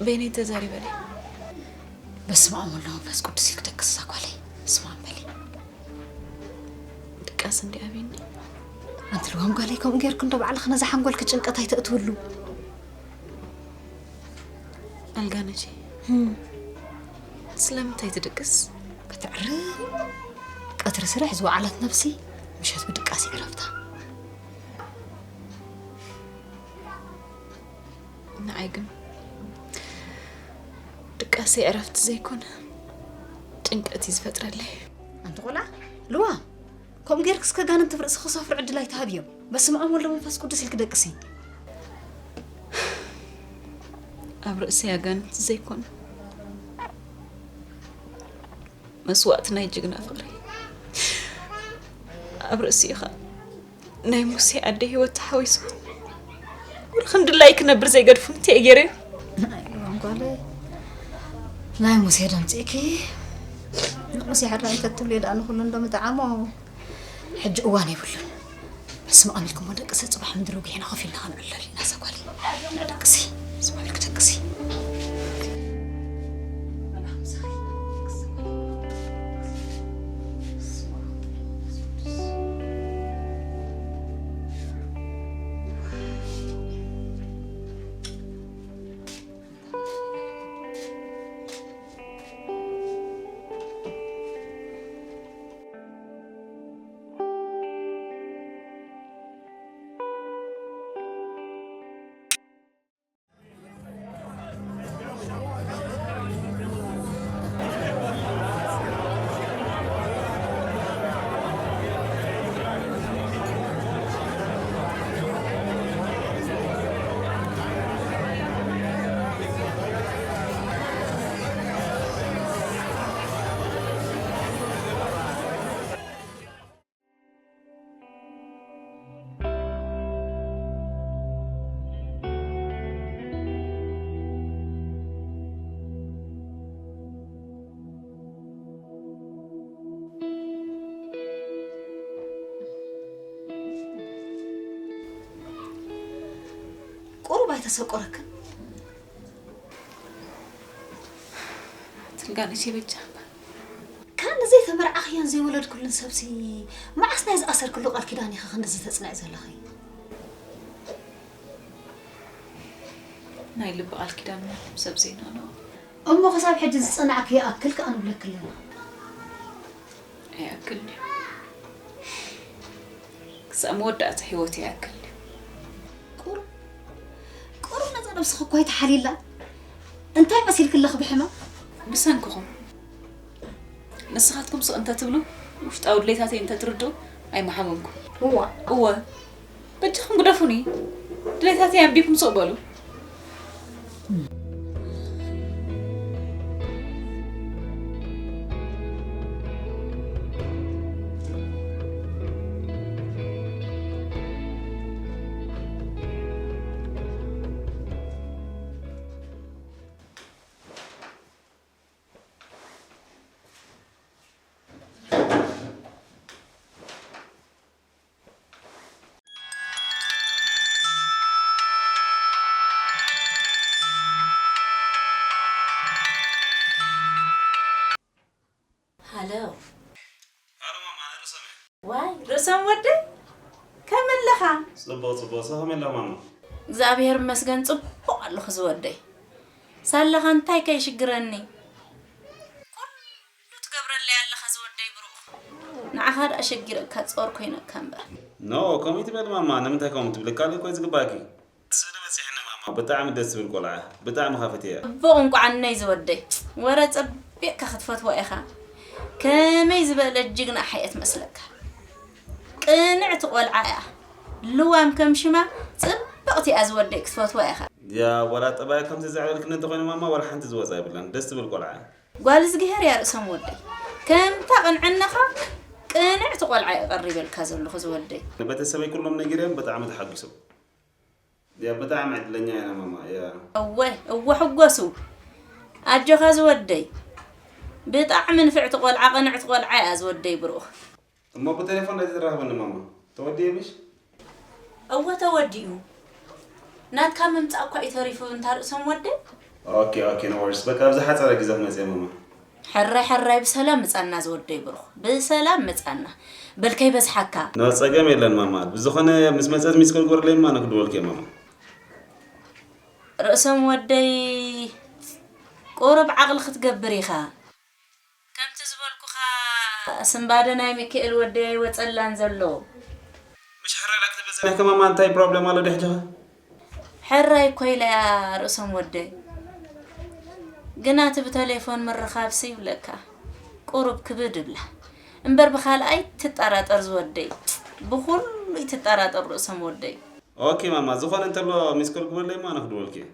በይነይ ተዛሪበ ድየ? በስመ ኣብ ወወልድ ወመንፈስ ቅዱስ ኢልኪ ደቅሲ እዛ ጓለይ። በስመ ኣብ በሊ። ድቃስ እንዲ ኣብኒ። ኣንቲ ልዋም ጓለይ፣ ከምኡ ጌርኪ እንዶ ባዕልኺ ነዛ ሓንጎልኪ ጭንቀት ኣይተእትውሉ። ኣልጋነሽ፣ ስለምንታይ ትድቅስ? ክትዕርፍ። ቀትሪ ስራሕ ዝወዓለት ነብሲ ምሸት ብድቃስ ይዕረፍታ። ንዓይ ግን ድቃሰይ ዕረፍቲ ዘይኮነ ጭንቀት እዩ ዝፈጥረለይ። ኣንቲ ቆልዓ ልዋ፣ ከምኡ ጌርክስ ከጋንንቲ ኣብ ርእስኺ ክሰፍሩ ዕድል ኣይትሃብዮም። በስመ ኣብ ወወልድ ወመንፈስ ቅዱስ ኢልኪ ደቅሲ። ኣብ ርእሰይ ኣጋንንቲ ዘይኮነ መስዋእቲ ናይ ጅግና ፍቕሪ፣ ኣብ ርእሲኡ ኸኣ ናይ ሙሴ ኣደ ህይወት ተሓዊሱ፣ ወላ ክንድላይ ክነብር ዘይገድፉ እንታይ ገይረ? ናይ እዋን ጓለይ፣ ናይ ሙሴ ደምፂእኪ። ሙሴ ሕራይ ተትብልዮ ደኣ ንኹሉ እንዶ ምጠዓሞ። ሕጂ እዋን የብሉን። በስመ ኣብ ኢልኩሞ ደቂ ሰብ፣ ጽባሕ ምድሪ ውግሄና ኮፍ ኢልና ክንዕለል ኢና። እዛ ጓለይ፣ ደቅሲ፣ በስመ ኣብ ኢልኪ ደቅሲ። ቁሩብ ኣይተሰቆረክን? ትንጋነሽ በጃ እባ። ካን ዘይተመርዓኽዮን ዘይወለድኩሉን ሰብሲ መዓስ ናይ ዝኣሰርክሉ ቃል ኪዳን ኢኺ ክንድዚ ተጽንዒ ዘለኺ? ናይ ልቢ ቃል ኪዳን ሰብ ዘይንቕንቖ። እሞ ክሳብ ሕጂ ዝጸናዕክዮ ይኣክል ከኣ ንብለኪ ኣለና። ኣይኣክልን እዩ። ክሳብ መወዳእታ ህይወት ኣይኣክልን እዩ። ቁሩብ፣ ቁሩብ ነዛ ነብስኺ እኳ ኣይትሓልይላ። እንታይ መሲልኪ ኣለኺ ብሕማም? ብሰንክኹም። ንስኻትኩም ስቕ እንተትብሉ፣ ውሽጣዊ ድሌታተይ እንተትርድኡ ኣይምሓመምኩን። እዋ። እወ። በጃኹም ግደፉኒ። ድሌታተይ ኣንቢብኩም ስቕ በሉ። ሃሎ። ሃሎ ማማ፣ ኣነ ርእሶም እየ። ዋይ፣ ርእሶም ወደይ፣ ከመይ ኣለኻ? ጽቡቕ፣ ጽቡቕ። ንስኺ ከመይ ኣለኺ ማማ? እግዚኣብሔር ይመስገን፣ ጽቡቕ ኣለኹ ዝወደይ። ሳለኻ እንታይ ከይሽግረኒ? ኩሉ ትገብረለይ ኣለኻ ዝወደይ ብሩኽ። ንዓኻ ደኣ ሸጊረካ ጾር ኮይነካ እምበር። ኖ፣ ከምኡ ትበሊ ማማ፣ ንምንታይ ከምኡ ትብሊ? ካልእ እኮ እዩ ዝግባእኪ። ስእሊ በጺሕኒ ማማ፣ ብጣዕሚ ደስ ትብል ቆልዓ፣ ብጣዕሚ ከፊት እያ። ጽቡቕ እንቋዕ ነይ ዝወደይ፣ ወረ ጸቢቕካ ክትፈትዋ ኢኻ። ከመይ ዝበለ ጅግና ሓየት መስለካ። ቅንዕቲ ቆልዓ እያ። ልዋም ከም ሽማ ጽብቕቲ እያ ዝወደይ፣ ክትፈትዋ ኢኻ። ያ፣ ወላ ጠባያ ከምዚ ዘዕበልክኒ እንተኾይኑ ማማ፣ ወላ ሓንቲ ዝወጻ የብላን። ደስ ትብል ቆልዓ እያ። ጓል እዝግሄር እያ ርእሶም ወደይ። ከምታ ቅንዕናኻ ቅንዕቲ ቆልዓ እየ ቀሪበልካ ዘለኹ ዝወደይ። ንቤተሰበይ ኩሎም ነጊረዮም ብጣዕሚ ተሓጒሶም። ያ፣ ብጣዕሚ ዕድለኛ ኢና ማማ። ያ። እወ፣ እወ፣ ሕጎሱ። ኣጆኻ ዝወደይ። ብጣዕሚ ንፍዕቲ ቆልዓ፣ ቅንዕቲ ቆልዓ እያ ዝወደይ ብሩኽ። እሞ ብቴሌፎን ዶ ተራኸብና ማማ? ተወዲኡ ምሽ? እወ ተወዲኡ። ናትካ ምምጻእ እኳ እዩ ተሪፉ እንታ ርእሶም ወደይ። ኦኬ ኦኬ፣ no worries። በቃ ኣብዚ ሓጻረ ግዜ ክመጽእ እየ ማማ። ሕራይ ሕራይ ብሰላም ምጻና ዝወደይ ብሩኽ። ብሰላም ምጻና። በል ከይበዝሓካ። No፣ ጸገም የለን ማማ። ብዝኾነ ምስ መጸት ሚስኮል ግበርለይ እማ፣ ኣነ ክድወልኪ እየ ማማ። ርእሶም ወደይ ቁሩብ ዓቕሊ ክትገብር ኢኻ። ከምቲ ዝበልኩኻ ስንባደ ናይ ሚኪኤል ወደይ ኣይወጸላን ዘሎ። ምሽ ሕራይ ዳኣ ክትብል ጸኒሕኪ ማማ፣ እንታይ problem ኣሎ ድሕጂ ኸ? ሕራይ እኮ ኢላ እያ ርእሶም ወደይ። ግና እቲ ብተሌፎን ምርኻብሲ ይብለካ ቁሩብ ክብድ እብላ። እምበር ብኻልኣይ ትጠራጠር ዝወደይ። ብኹሉ ይትጠራጠር ርእሶም ወደይ። ኦኬ ማማ፣ ዝኾነ እንተሎ ሚስኮል ግበርለይ እማ፣ ኣነ ክድወልኪ እየ።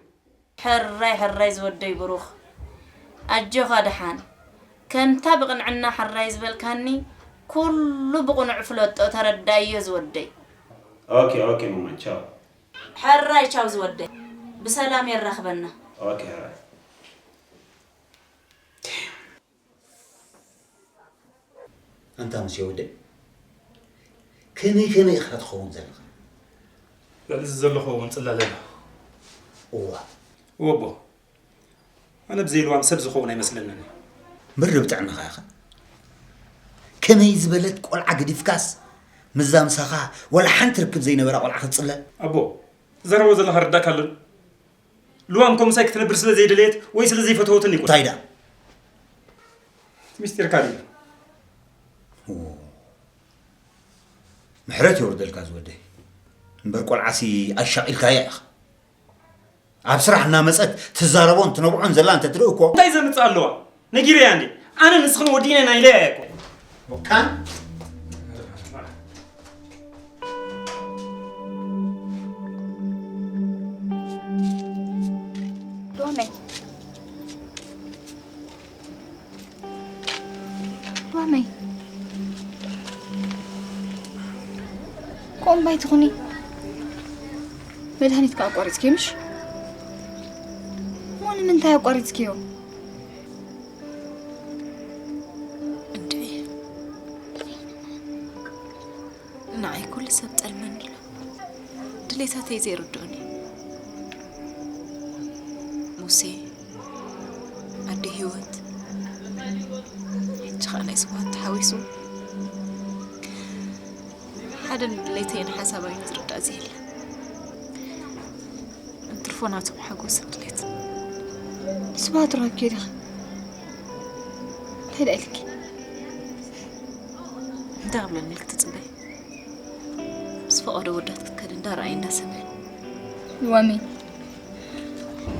ሕራይ ሕራይ ዝወደይ ብሩኽ ኣጆኻ ደሓን ከምታ ብቕንዕና ሕራይ ዝበልካኒ ኩሉ ብቕኑዕ ፍለጦ ተረዳዮ ዝወደይ። ኦኬ ኦኬ ማማ ቻው። ሕራይ ቻው ዝወደይ ብሰላም የራኽበና። ኦኬ ሕራይ። ኣንታ ሙሴ ወደይ፣ ከመይ ከመይ ኢኻ ትኸውን ዘለኻ? ልዕሊ እዚ ዘለኹ እውን ጽላለ ኣሎ። እዋ። እወ ኣቦ፣ ኣነ ብዘይ ልዋም ሰብ ዝኸውን ኣይመስለንን። ምርብ ጥዕናኻ ኢኻ። ከመይ ዝበለት ቆልዓ ገዲፍካስ፣ ምዛ ምሳኻ ወላ ሓንቲ ርክብ ዘይነበራ ቆልዓ ክትጽለል? ኣቦ፣ ትዛረቦ ዘለኻ ርዳእካ ኣሎን? ልዋም ከምሳይ ክትነብር ስለ ዘይደለየት ወይ ስለ ዘይፈተወትን ይኮን። እንታይ ደኣ? እቲ ሚስጢርካ ድዩ? ምሕረት የውርደልካ ዝወደይ። እምበር ቆልዓሲ ኣሻቒልካያ ኢኻ። ኣብ ስራሕ እናመጸት ትዛረቦን ትነብዖን ዘላ እንተትርኢ እኮ። እንታይ ዘምጽእ ኣለዋ? ነጊረያ እንዴ? ኣነ ንስኽን ወዲነ ናይ ለያ እኮ። ወካን ሎመይ ሎመይ ቆምባይ ትኹኒ መድሃኒት ከዓ ኣቋሪፅኪ ምሽ? እሞ ንምንታይ ኣቋሪፅኪዮ? እንድዒ ንዓይ ኩሉ ሰብ ጠልመኒ ኣሎ። ድሌታተይ ዘይርድኡኒ ሙሴ፣ ኣደ ሂወት፣ ሕጂ ኸኣ ናይ ስብሃት ተሓዊሱ ሓደ ንድሌተይን ሓሳባይን ዝርዳእ ዘየለ። እንትርፎ ናቶም ሓጎስን ድሌትን። ስብሃት ረኺብኪ ዲኺ? እንታይ ደኣ ኢልኪ? እንታይ ክብለኒ ኢልኪ ትጽበይ? ምስ ፈቐዶ ወዳት ክትከዲ እንዳረኣየ እንዳሰምዐ። ዋሚ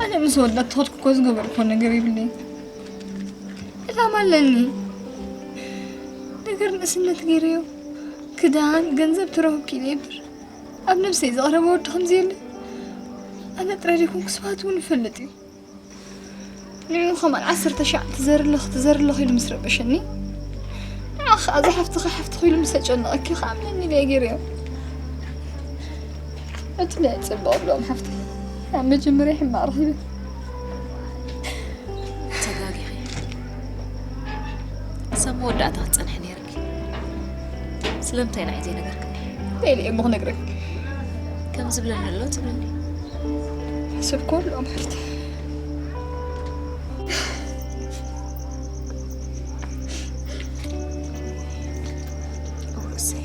ኣነ ምስ ወዳት ተኸድኩ እኮ ዝገበርኩ ነገር የብለይ። ዕላማ ኣለኒ። ነገር ንእስነት ገይረዮ ክዳን ገንዘብ ተረኽብኪ ኢለ እምበር ኣብ ነብሰይ ዘቕረበ ወዲ ከምዘየለ ኣነ ጥራይ ዘይኮንኩ ስብሃት እውን ይፈልጥ እዩ። ንዕኡ ከማን ዓሰርተ ሻዕ ትዘሪ ኣለኺ ትዘሪ ኣለኺ ኢሉ ምስ ረበሸኒ፣ ንዓ ኸዓ እዛ ሓፍትኺ ሓፍትኺ ኢሉ ምስ ኣጨነቐኪ ከኣ እምነኒ ኢለዮ ገይረዮ። እቲ ናይ ጽቡቕ ብሎም ሓፍቲ ኣብ መጀመርያ ሕማቕ ረኺበ። ተጋጊኺ። ክሳብ መወዳእታ ክትጸንሒ ነይርኪ። ስለምንታይ ንዓይ ዘይነገርክኒ? እንታይ ኢለ እየ እሞ ክነግረኪ? ከም ዝብለኒ ኣሎ ትብለኒ። ሕስብ ኮን ሎም ሕፍቲ። ርእሰይ።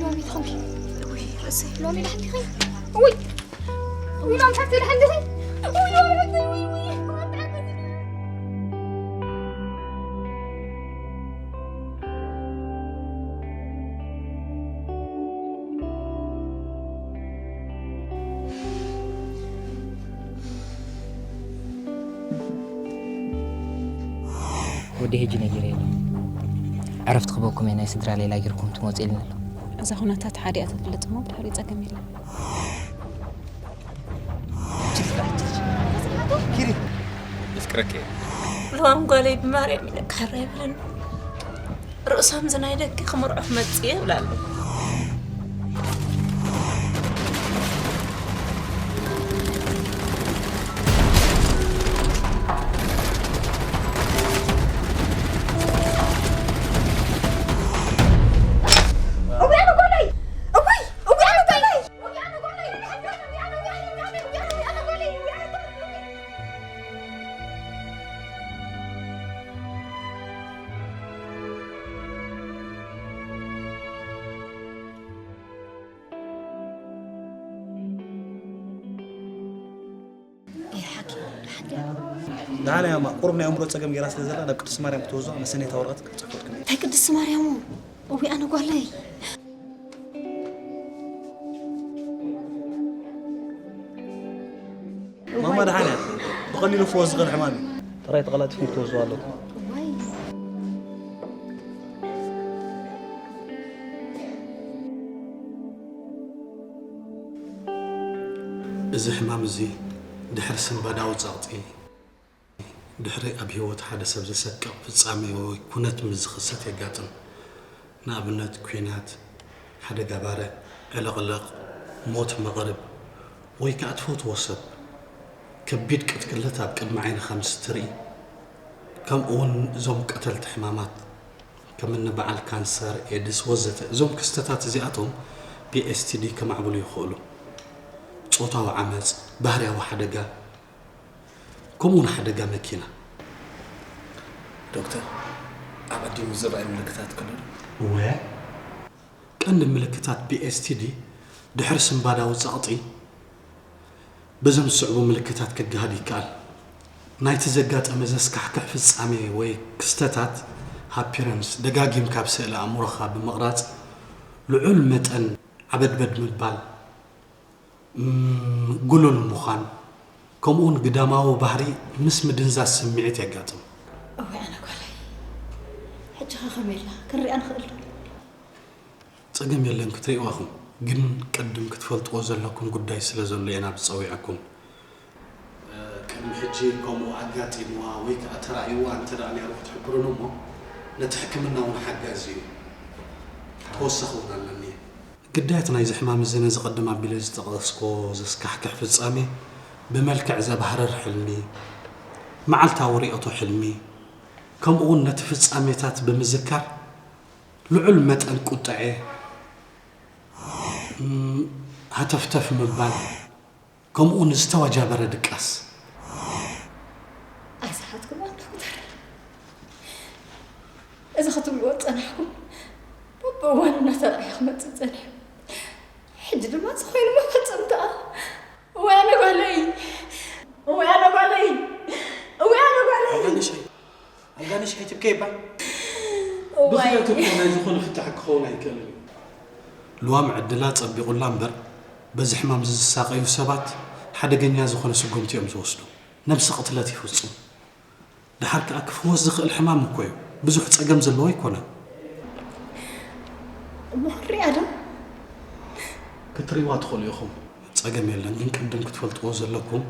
ሎሚ ትኸምኪ። ውይ ርእሰይ። ሎሚ ድሓን ዲኺ? ውይ ውይ ሎም ሕፍቲ ድሓን ዲኺ? ውይ ሎም ሕፍቲ ውይ ውይ። ወዲ ሄጂ ነጊረ የለ ዕረፍቲ ክበኩም እየ ናይ ስድራ ሌላ ጌርኩም ትመፁ ኢልኒ ኣሎ። እዛ ኩነታት ሓዲኣ ተፍልጥ እሞ ብድሕሪ ፀገም የለን። የፍቅረኪ እየ። ልዋም ጓለይ ብማርያም ኢለ ካራ ይብለኒ። ርእሶም ዝናይ ደቂ ክምርዖ ክመጽእ እየ ይብላ ኣሎ። ደሓን እያ እማ፣ ቁሩብ ናይ ኣእምሮ ጸገም ገይራ ስለ ዘላ ናብ ቅድስቲ ማርያም ክትወስዶ መሰነይታ ወረቐት ክጽሕፈልኩም እየ። እንታይ ቅድስቲ ማርያም? እውይ ኣነ ጓለይ። ማማ ደሓን እያ። ብቐሊሉ ክፍወስ ዝኽእል ሕማም እዩ። ጥራይ ተቐላጢፍኩም ክትወስድዎ ኣለኩም። እዋይ። እዚ ሕማም እዚ ድሕሪ ስንባዳዊ ጸቕጢ፣ ድሕሪ ኣብ ህይወት ሓደ ሰብ ዘሰቅቕ ፍጻሜ ወይ ኩነት ምስ ዝኽሰት የጋጥም። ንኣብነት፣ ኲናት፣ ሓደጋ ባርዕ፣ ዕልቕልቕ፣ ሞት መቕርብ፣ ወይ ከኣ ትፈትዎ ሰብ ከቢድ ቅትለት ኣብ ቅድሚ ዓይንኻ ምስ ትርኢ፣ ከምኡ እውን እዞም ቀተልቲ ሕማማት ከም እኒ በዓል ካንሰር፣ ኤድስ ወዘተ። እዞም ክስተታት እዚኣቶም ፒ ኤስ ቲ ዲ ከማዕብሉ ይኽእሉ። ጾታዊ ዓመጽ፣ ባህርያዊ ሓደጋ፣ ከምኡ እውን ሓደጋ መኪና። ዶክተር፣ ኣቐዲሙ ዝረኣይ ምልክታት ከሎ ዶ? እወ፣ ቀንዲ ምልክታት ፒ ኤስ ቲ ዲ ድሕሪ ስንባዳዊ ጸቕጢ በዞም ዝስዕቡ ምልክታት ክገሃድ ይከኣል። ናይቲ ዘጋጠመ ዘስካሕክሕ ፍጻሜ ወይ ክስተታት ሃፒረንስ ደጋጊምካ ኣብ ስእሊ ኣእምሮኻ ብምቕራጽ ልዑል መጠን ዓበድበድ ምባል፣ እም፣ ጉሉል ምዃን፣ ከምኡውን ግዳማዊ ባህሪ ምስ ምድንዛዝ ስምዒት የጋጥም። እዋይ ኣነ ጓለይ፣ ሕጂ ኸ ከመይ ኢልና ክንሪኣ ንኽእል ዶ? ጸገም የለን ክትርእይዋ ኢኹም፣ ግን ቅድም ክትፈልጥዎ ዘለኩም ጉዳይ ስለ ዘሎ እየ ናብዚ ጸዊዐኩም። ቅድሚ ሕጂ ከምኡ ኣጋጢምዋ ወይ ከኣ ተራእይዋ እንተ ደኣ ነይሩ ክትሕብሩኒ እሞ ነቲ ሕክምና እውን ሓጋዚ እዩ። ተወሳኺ እውን ኣለኒ። ግዳያት ናይዚ ሕማም እዚ ነዚ ቅድም ኣቢለ ዝጠቐስክዎ ዘስካሕክሕ ፍጻሜ ብመልክዕ ዘባህርር ሕልሚ፣ መዓልታዊ ርእየቶ ሕልሚ፣ ከምኡ እውን ነቲ ፍጻሜታት ብምዝካር ልዑል መጠን ቁጥዐ፣ እም፣ ሃተፍተፍ ምባል፣ ከምኡ እውን ዝተወጃበረ ድቃስ። ኣይሰሓትኩን ዶክተር። እዚ ክትብልዎ ዝጸናሕኩም በብእዋኑ እናተራእየ ክመጽእ ጸኒሑ። ሕጂ ድማ እዚ ኮይኑ መፈጸምታ። እዋይ ኣነ ጓለይ! እዋይ ኣነ ጓለይ! እዋይ ኣነ ጓለይ! ኣልጋነሽ፣ ኣልጋነሽ ኣይትብከይ እባ። እዋይ። ብኽያት እኮ ናይ ዝኾነ ፍታሕ ክኸውን ኣይክእልን እዩ። ልዋም ዕድላ ጸቢቑላ እምበር፣ በዚ ሕማም እዚ ዝሳቐዩ ሰባት ሓደገኛ ዝኾነ ስጉምቲ እዮም ዝወስዱ። ነብሲ ቅትለት ይፍጽሙ። ደሓር ከኣ ክፍወስ ዝኽእል ሕማም እኮ እዩ። ብዙሕ ጸገም ዘለዎ ኣይኮነን። እሞ ክንሪኣ ዶ? ክትሪእዋ ትኽእሉ ኢኹም። ጸገም የለን፣ ግን ቅድም ክትፈልጥዎ ዘለኩም፣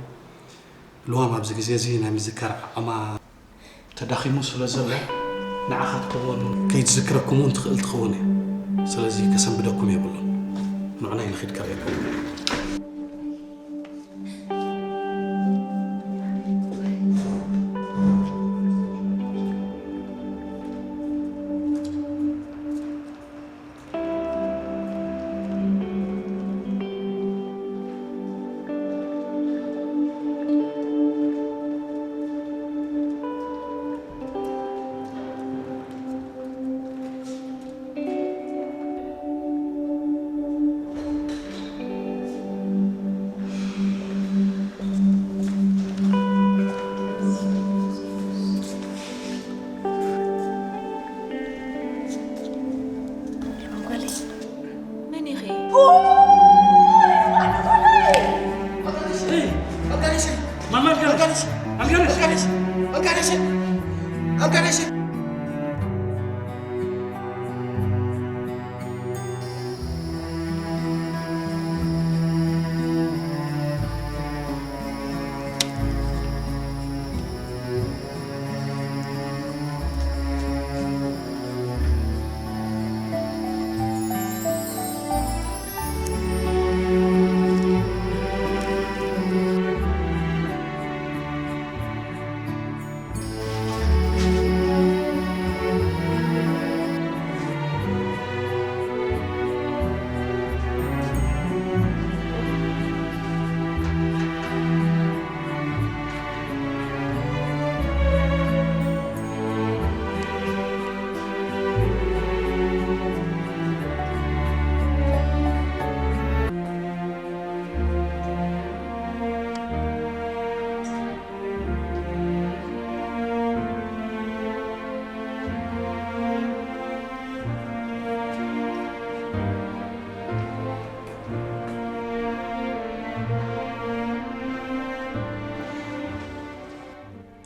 ልዋም ኣብዚ ግዜ እዚ ናይ ምዝካር ዓቕማ ተዳኺሙ ስለ ዘሎ፣ ንዓኻ ትከውን ከይትዝክረኩም እውን ትኽእል ትኸውን እያ። ስለዚ ከሰንብደኩም የብሉን። ንዑናይ ንኺድ ከርእየኩም።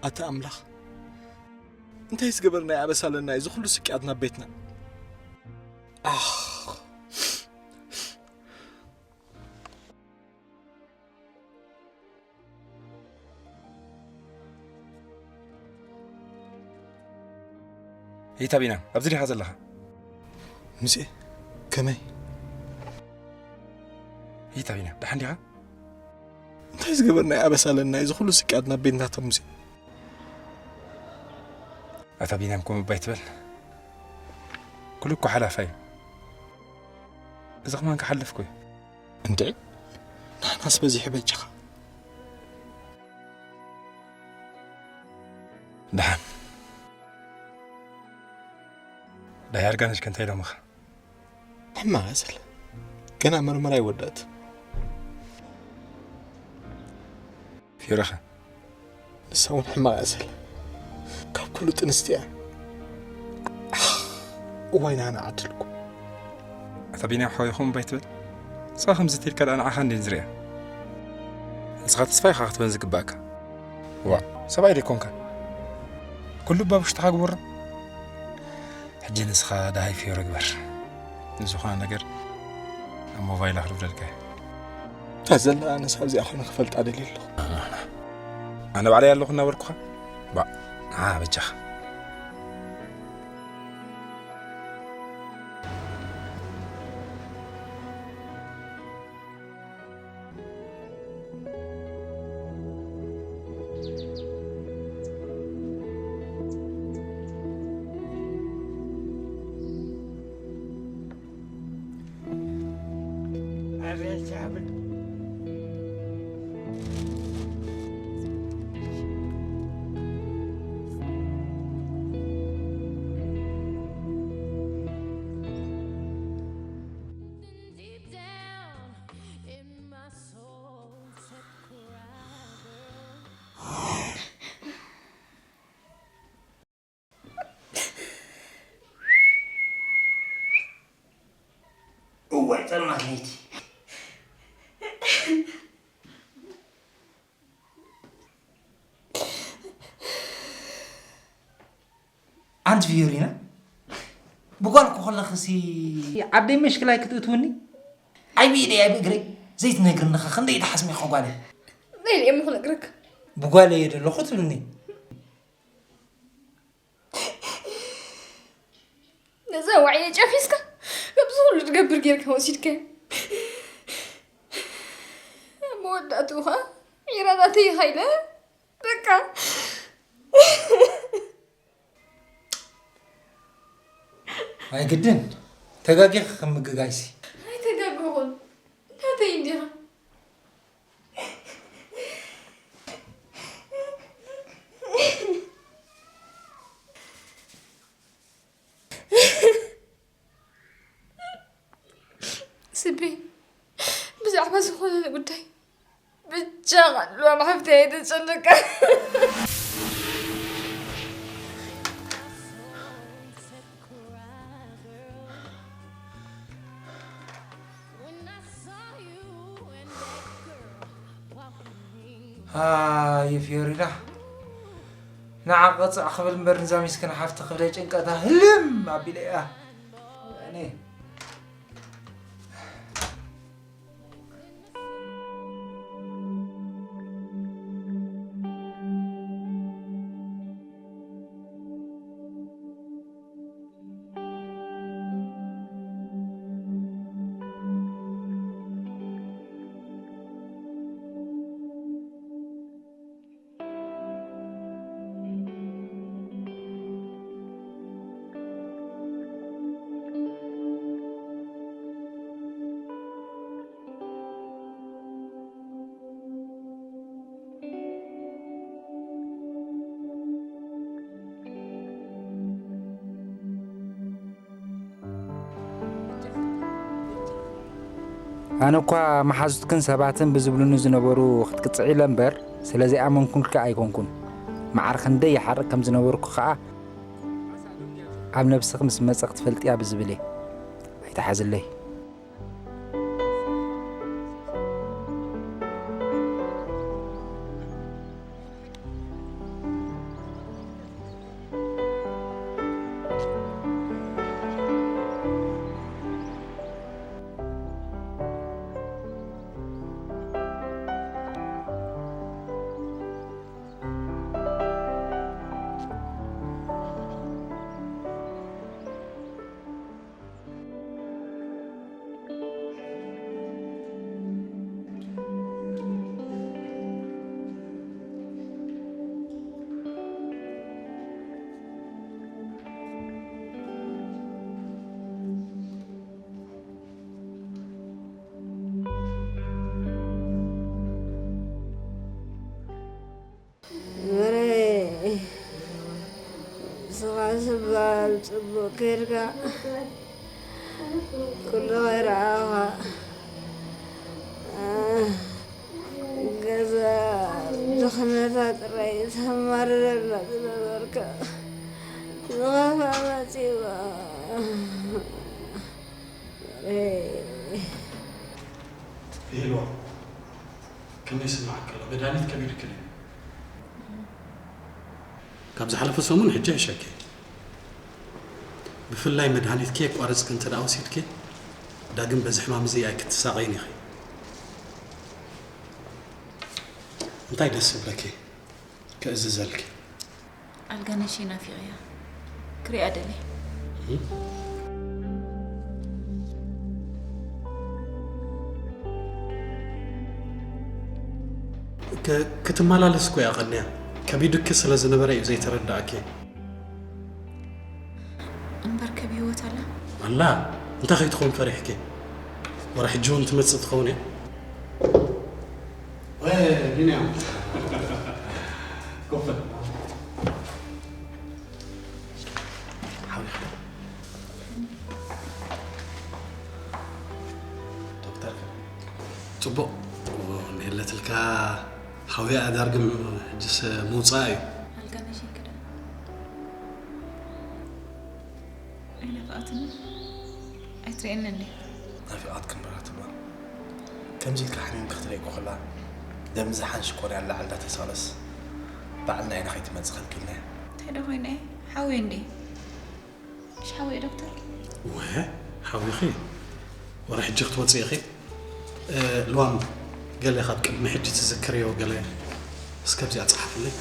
ኣታ ኣምላኽ፣ እንታይ ዝገበርናዮ ኣበሳ ኣለና እዚ ኩሉ ስቅያት ናብ ቤትና? ኣኽ። ሂታ ቢና፣ ኣብዚ ዲኻ ዘለኻ? ሙሴ፣ ከመይ? ሂታ ቢና፣ ደሓን ዲኻ? እንታይ ዝገበርናዮ ኣበሳ ኣለና እዚ ኩሉ ስቅያት ናብ ቤትና? ኣታ ሙሴ። ኣታ ቢንያም፣ ከምኡ እባ ኣይትበል። ኩሉ እኮ ሓላፋ እዩ። እዚ ከማን ክሓልፍ እኮ እዩ። እንድዒ፣ ንሕናስ በዚሑ በጃኻ። ደሓን። ዳይ ኣርጋነሽከ እንታይ ኢሎምኻ? ሕማቕ እያ ዘላ። ገና መርመራ ኣይወዳእትን። ፊዮረኸ? ንሳ እውን ሕማቕ እያ ዘላ። ካብ ኩሉ ጥንስቲ እያ። ኣኽ፣ እዋይ ናና ዓድልኩ። ኣታ ቢንያም ሓወይ፣ ከምኡ እባ ኣይትበል። ንስኻ ከምዚ ተልካ ደኣ ንዓኻ እንድየ ዝሪኣ። ንስኻ ተስፋ ኢኻ ክትበን ዝግባእካ። ዋእ፣ ሰብኣይ ዶ ኣይኮንካን? ኩሉ እባ ብውሽጥኻ ግበሮ። ሕጂ ንስኻ ደሃይ ፊዮረ ግበር። ንዝኾነ ነገር ኣብ ሞባይላ ክድውለልካ እየ። እታ ዘላ ኣነስ ኣብዚኣ ኮይነ ክፈልጣ ደልየ ኣለኹ። ኣነ ባዕለይ ኣለኹ እናበልኩኻ። ባእ፣ ንዓ በጃኻ። እዋይ ጸልማት ለይቲ። ኣንቲ ፊዮሪና፣ ብጓል እኮ ከለኽሲ ዓደይ መሽክላይ ክትእትውኒ? ኣይ ብኢደይ ኣይ ብእግረይ ዘይትነግርኒ ኸ ክንደይ ትሓስሚ ኢኻ ጓለይ? መን እየ እሞ ክነግረካ? ብጓለይ እየ ዘለኹ ትብልኒ። ነዛ ዋዕየ ጨፊስካ፣ ካብዚ ኩሉ ዝገብር ጌርካ ወሲድካዮ። ኣብ መወዳእትኡ ኸኣ ዒራ ናተይ ኢኻ ኢለ፣ በቃ። ኣይግድን፣ ተጋጊኺ ከም ምግጋይሲ። ኣይተጋገኹን፣ ናተይ እንዲኻ። ስቢ፣ ብዛዕባ ዝኾነ ጉዳይ ብቻኻ ሎሚ ሓፍተይ ኣይተጨነቃ። ኣየ ፊዮሪና፣ ንዓ ቅጽዕ ክብል እምበር ንዛ ሚስክን ሓፍቲ ክብለ ጭንቀታ ህልም ኣቢለ እያ። እኔ ኣነ እኳ መሓዙትክን ሰባትን ብዝብሉኒ ዝነበሩ ክትቅጽዒ ኢለ እምበር፣ ስለ ዘይኣመንኩልኪ ኣይኮንኩን። መዓር ክንደይ ይሓርቕ ከም ዝነበርኩ ከኣ ኣብ ነብስኺ ምስ መጸ ክትፈልጥያ ብዝብል እየ። ኣይትሓዝለይ። ጌርካ ኩሉ ከይረኣኻ፣ ገዛ ድኽነታ ጥራይ ተማርረላ ዝነበርካ፣ ዝኸፍኣ መጺእዋ። ይህልዋ፣ ከመይ ይስምዓካ ኣሎ? መድሃኒት ከቢድክን እዩ። ካብ ዝሓለፈ ሰሙን ሕጂ ይሕሸኪ። ብፍላይ መድሃኒትኪ የቋረጽኪ እንተ ደኣ ወሲድኪ፣ ዳግም በዚ ሕማም እዚ ኣይክትሳቐይን ኢኺ። እንታይ ደስ ይብለኪ? ክእዝዘልኪ። ኣልጋነሽ ናፊቐያ። ክሪኣ ደልየ። ክ-፣ ክትመላለስ እኮ እያ ቀንያ። ከቢዱኪ ስለ ዝነበረ እዩ ዘይተረዳእኪ። እምበር ከብ ህይወት ኣላ? ኣላ፣ እንታይ ከይትኸውን ፈሪሕኪ? ወረ ሕጂ እውን ትመጽእ ትኸውን እያ። ወይ፣ ቢንያም። ኮፍ በል። ሓቢኻ። ዶክተር ከ? ጽቡቕ። ንህለትልካ ሓውያ ኣዳርግም ሕጅስ ምውጻእ እዩ። ኣልጋነሽ ይክደን። ኣይናፍቓትኒ? ኣይትርእየኒ እንዴ? ናፊቓትኪ እምበር ኣትባ። ከምዚ ኢልካ ሓሚምካ ክትርእየኪ ከላ፣ ደም ዝሓን ሽኮርያ ንላዕሊ እንዳተሳለስ፣ ባዕልና ኢና ከይትመጽእ ከልኪልናያ። እንታይ ዶ ኮይነ? ሓውየ እንዴ? ምሽ ሓውየ ዶክተር? ወ፣ ሓዊኺ? ወረ ሕጂ ክትወጽኢ ኢኺ? እ፣ ልዋም፣ ገለ ካብ ቅድሚ ሕጂ ትዝክርዮ ገለ እስከ ኣብዚኣ ጸሓፍለይ።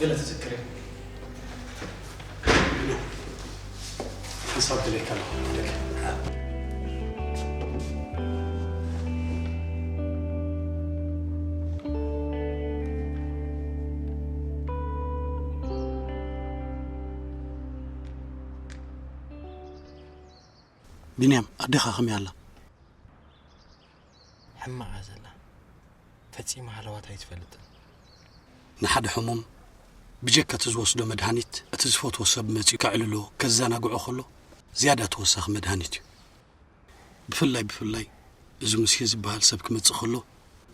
ገለ ትዝክርዮ? ሓንሳብ ድሌካ ኣለኹ። ቢንያም፣ ኣዴኻ ከመይ ኣላ? ሕማቕ እያ ዘላ። ፈጺማ ሃለዋታ ኣይትፈልጥን። ንሓደ ሕሙም ብጀካ እቲ ዝወስዶ መድሃኒት፣ እቲ ዝፈትዎ ሰብ መጺኡ ከዕልሎ፣ ከዘናግዖ ከሎ፣ ዝያዳ ተወሳኺ መድሃኒት እዩ። ብፍላይ፣ ብፍላይ እዚ ሙሴ ዝበሃል ሰብ ክመጽእ ከሎ፣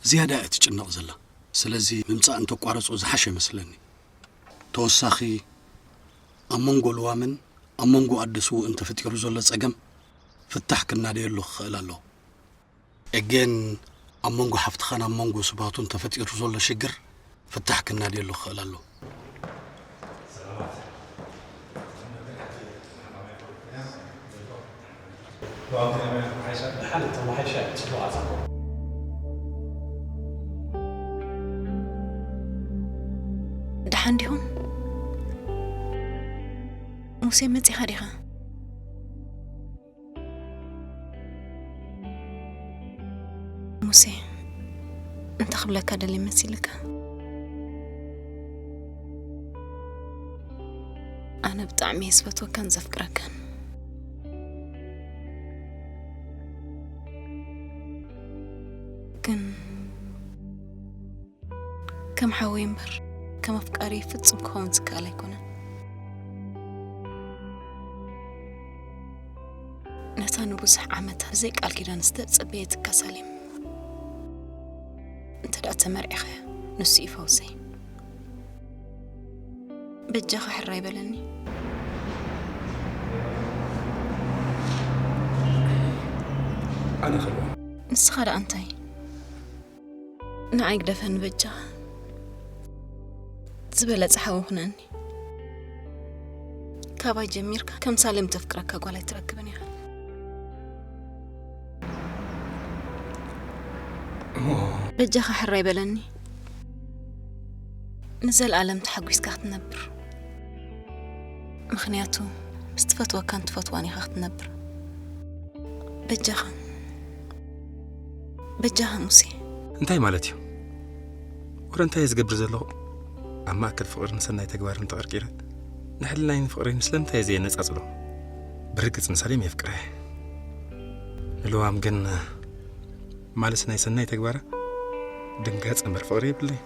ዝያዳ እያ ትጭነቕ ዘላ። ስለዚ ምምጻእ እንተቋረጾ ዝሓሸ ይመስለኒ። ተወሳኺ ኣብ መንጎ ልዋምን ኣብ መንጎ ኣደ ስዉእን ተፈጢሩ ዘሎ ጸገም ፍታሕ ክናደየሉ ክኽእል ኣለዎ። ኤጌን ኣብ መንጎ ሓፍትኻን ኣብ መንጎ ስብሃቱን ተፈጢሩ ዘሎ ሽግር ፍታሕ ክናደየሉ ክኽእል ኣለዎ። ደሓን ዲኹም? ሙሴ መጺኻ ዲኻ? ሙሴ፣ እንታይ ክብለካ ደልየ መሲልካ? ኣነ ብጣዕሚ እየ ዝፈትወካን ዘፍቅረካን። ግን ከም ሓወይ እምበር ከም ኣፍቃሪ ፍጹም ክኸውን ዝከኣል ኣይኮነን። ነታ ንብዙሕ ዓመታት ብዘይ ቃል ኪዳን ዝተጸበየትካ ሳሌም፣ እንተ ደኣ ተመርዒኸ፣ ንሱ እዩ ፈውሰይ። በጃኻ ሕራይ በለኒ። ኣነ ከልዋ። ንስኻ ደኣ እንታይ? ንዓይ ግደፈኒ በጃኻ። ዝበለጸ ሓው ኩነኒ። ካባይ ጀሚርካ ከም ሳሌም ተፍቅረካ ጓል ኣይትረክብን ኢኻ። በጃኻ ሕራይ በለኒ። ንዘለኣለም ተሓጒስካ ክትነብር። ምኽንያቱ ምስ ትፈትወካን ትፈትዋን ኢኻ ክትነብር። በጃኻ፣ በጃኻ ሙሴ። እንታይ ማለት እዩ? ወረ እንታይ እየ ዝገብር ዘለኹ? ኣብ ማእከል ፍቕርን ሰናይ ተግባርን ተቐርቂረ፣ ንሕልናይን ፍቕረይን ስለምንታይ እየ ዘየነጻጽሎ? ብርግጽ ንሳሌም የፍቅረ። ንልዋም ግን፣ ማለስ ናይ ሰናይ ተግባራ ድንጋጸ እምበር ፍቕሪ የብለይ።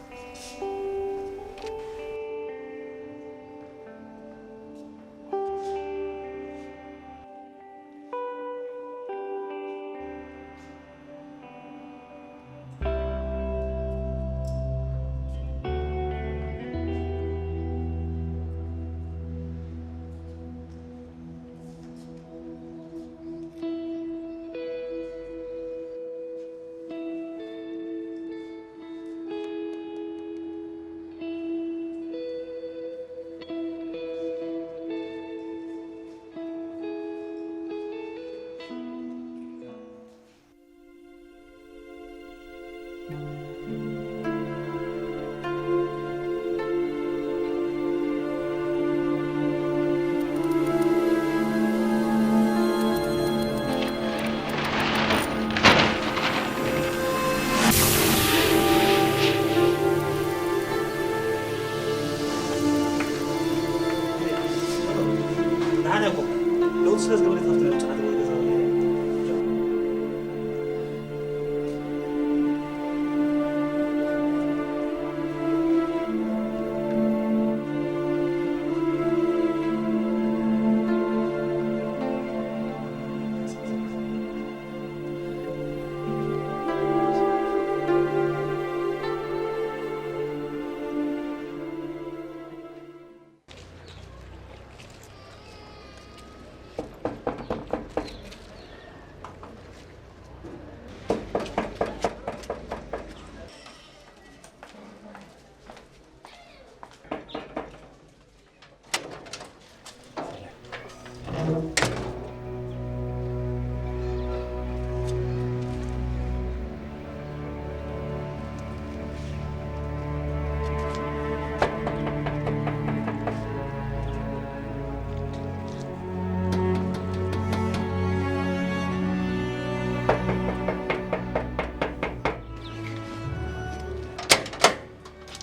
ለውጥ ስለ ዝገበረት ካብቲ ናይ ውጭ ዓዲ ገዛ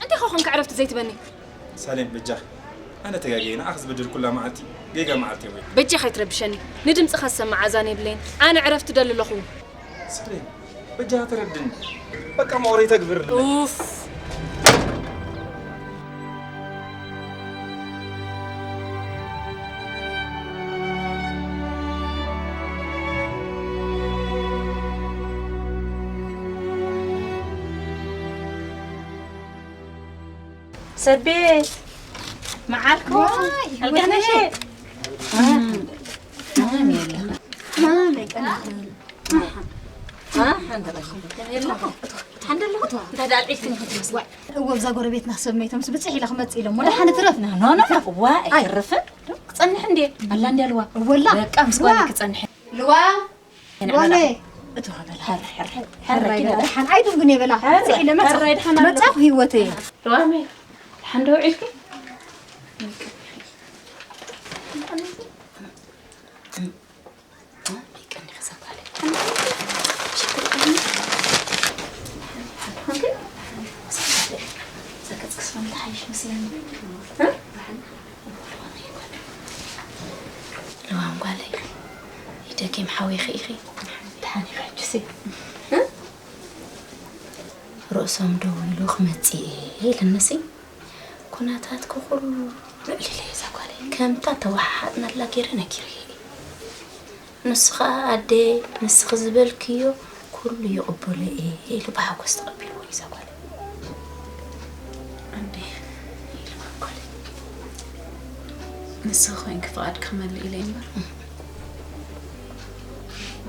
እንታይ ኸ ኾንካ ዕረፍቲ ዘይትበኒ? ሳሌም በጃ፣ ኣነ ተጋግየ፣ ንዓኽ ዝበደልኩላ መዓልቲ ጌጋ መዓልቲ ወይ? በጃ ከይትረብሸኒ። ንድምፅኻ ዝሰማዕ ኣዛን የብለይን። ኣነ ዕረፍቲ ደሊ ኣለኹ። ሳሌም በጃ ተረድኒ። በቃ መቕረይ ተግብር። ኡፍ። ሰቤት መዓልኩ ዋይ፣ ኣልጋነሽ ወደሽ። ማም የለ። ማም የቀናል። ሓንደለኹ። እንታይ ደኣ ኣልዒልክኒ ክትመስሊ? እወ፣ እዛ ጎረቤትና ሰብ መይቶም ምስ ብፅሕ ኢላ ክመፅእ ኢሎም። ወደ ሓነ ትረፍ። ኖ፣ ኖ፣ ኖ፣ ዋ፣ ኣይተርፍን። ክጸንሕ እንዴ? ኣላ እንዲ ኣልዋ። ወላ። በቃ ምስ ጓለይ ክጸንሕ። ልዋ። ጓለይ። እቶ በል፣ ሐረ፣ ሐረ፣ ሐረ፣ ሐረ፣ ኪዳ። ደሓን ኣይትብግን የበላ። ሐረ፣ ጽዒ ለመጻ። ሐረ፣ ደሓን ኣሎ። መጻኹ ህይወተይ። ልዋመይ፣ ደሓን ዶ ውዒልኪ? ለዋም ጓለይ፣ ይደጊም ሓዊኺ ኢኺ። ደሓን ኢኺ ሕጅሲ? ርእሶም ደው ኢሉ ክመጽእ እየ ኢሉንሲ፣ ኩነታትኪ ኩሉ ኣዕሊለ እየ እዛ ጓለይ። ከምታ ተወሓሓጥናላ ገይረ ነጊረዮ እየ። ንሱ ኸኣ፣ ኣደይ፣ ንስኺ ዝበልክዮ ኩሉ ይቕበሎ እየ ኢሉ ብሓጎስ ተቐቢልዎ እዩ እዛ ጓለይ። ኣደይ፣ ኢልዋ ጓለይ። ንስኺ ኮይንኪ ፍቓድኪ ክመልእ ኢለ እምበር፣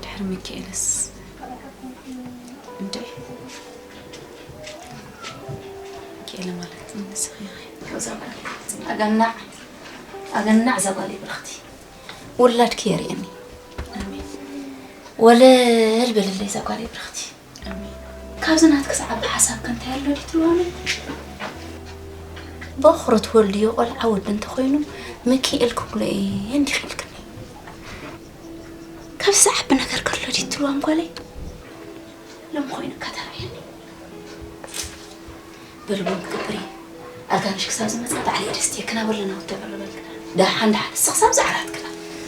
ድሕሪ ሚካኤልስ እንዴ? ኪኤለ ማለት ንስኺ ኢኺ። ኣገናዕ፣ ኣገናዕ እዛ ጓለይ ብርኽቲ። ውላድኪ የርእየኒ። ኣሜን። ወለል በልለይ እዛ ጓለይ ብርኽቲ። ኣሜን። ካብዚ ናትኪ ዝዓቢ ሓሳብኪ እንታይ ኣሎ ድዩ ትብልዋኒ? በኹሪ ትወልድዮ ቆልዓ ወዲ እንተኾይኑ፣ ሚካኤል ክብሎ እየ እንዲኺ ኢልክኒ። ካብዚ ዝዓቢ ነገር ከሎ ድዩ ትብልዋም ጓለይ? ሎም ኮይኑካ ተራእየኒ። በሊ ቡን ክገብር እየ። ኣልጋነሽ ክሳብ ዝመጻ ባዕለይ ደስትየ ክናበልና ወተበሉ በልክና። ደሓን ደሓን ንስኺ ክሳብ ዝዓራትክና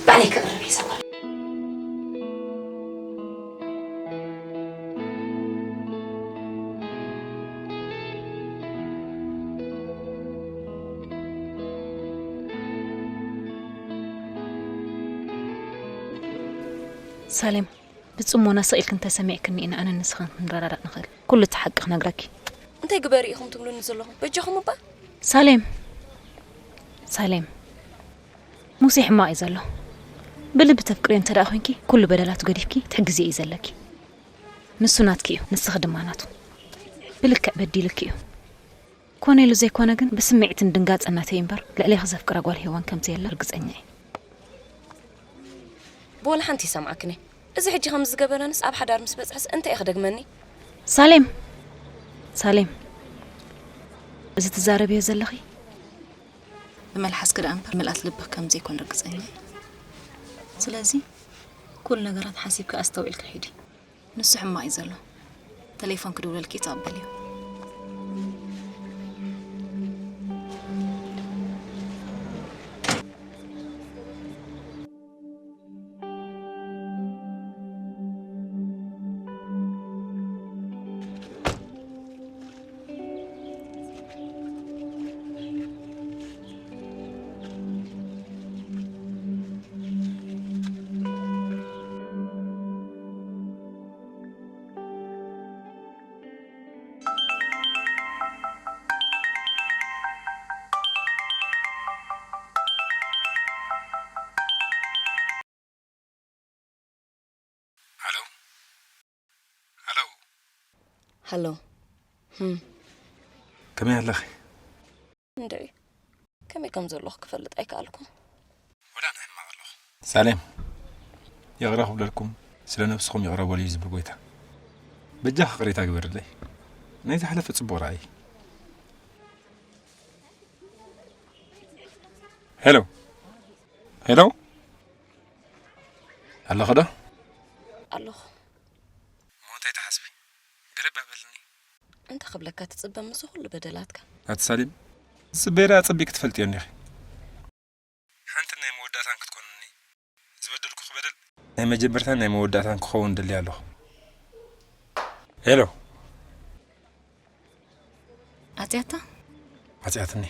ባዕለይ ክቕርብ እየ ሰብኣል። ሳሌም፣ ብጽሞና ስቕ ኢልኪ እንተሰሚዕክኒ ኢና ኣነን ንስኽን ክንረዳዳእ ንኽእል። ኩሉ እቲ ሓቂ ክነግረኪ። እንታይ ግበሪ ኢኹም ትብሉኒ ዘለኹም? በጃኹም እባ። ሳሌም፣ ሳሌም፣ ሙሴ ሕማቕ እዩ ዘሎ። ብልቢ ተፍቅርዮ እንተ ደኣ ኮይንኪ፣ ኩሉ በደላት ገዲፍኪ ትሕግዝዮ እዩ ዘለኪ። ንሱ ናትኪ እዩ፣ ንስኺ ድማ ናቱ። ብልክዕ በዲሉኪ እዩ። ኮነ ኢሉ ዘይኮነ ግን ብስምዒትን ድንጋጸን ናተይ እምበር ልዕሌኺ ዘፍቅራ ጓል ሄዋን ከም ዘየላ ርግጸኛ እየ። ብወላ ሓንቲ ይሰምዓክን እየ። እዚ ሕጂ ከም ዝገበረንስ ኣብ ሓዳር ምስ በጽሐስ እንታይ እዩ ክደግመኒ? ሳሌም! ሳሌም! እዚ ትዛረብዮ ዘለኺ? ብመልሓስኪ ደኣ እምበር ምልኣት ልብኺ ከም ዘይኮነ ርግጸኛ እየ። ስለዚ ኩሉ ነገራት ሓሲብኪ ኣስተውዒልኪ ሒዲ። ንሱ ሕማቕ እዩ ዘሎ። ተሌፎን ክድውለልኪ እዩ ተቐበልዮ። ኣሎ። ህም። ከመይ ኣለኺ? እንድዒ፣ ከመይ ከም ዘለኹ ክፈልጥ ኣይከኣልኩን። ወላ ንሕማቕ ኣለኹ። ሳሌም፣ ይቕረ ክብለልኩም፣ ስለ ነብስኹም ይቕረ በሉ እዩ ዝብል ጎይታ። በጃኺ ይቕሬታ ግበርለይ። ናይ ዝሓለፈ ጽቡቕ ርኣይ። ሄሎ፣ ሄሎ፣ ኣለኺ ዶ? ኣለኹ። እሞ እንታይ ትሓስቢ? ገለ እባ በልኒ። እንታይ ክብለካ ትጽበ፣ ምስ ኩሉ በደላትካ? ኣቲ ሳሌም፣ ዝጽበዮ ደኣ ኣጸቢቕኪ ትፈልጥዮ እንዲኺ። ሓንቲ ናይ መወዳእታን ክትኮንኒ። ዝበደልኩኺ በደል ናይ መጀመርታን ናይ መወዳእታን ክኸውን ደልየ ኣለኹ። ሄሎ። ኣጽያታ? ኣጽያትኒ።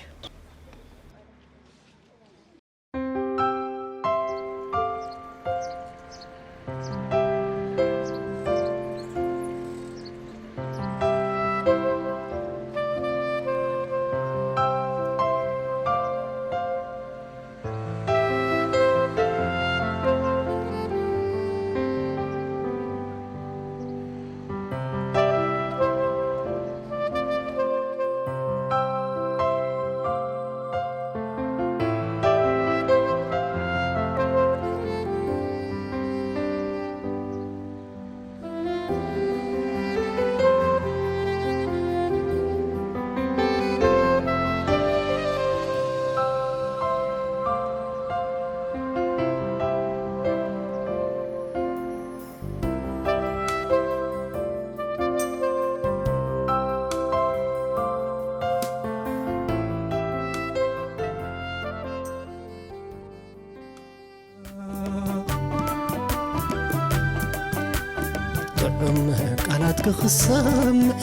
ጥዑም ቃላት ክኽሰምዐ፣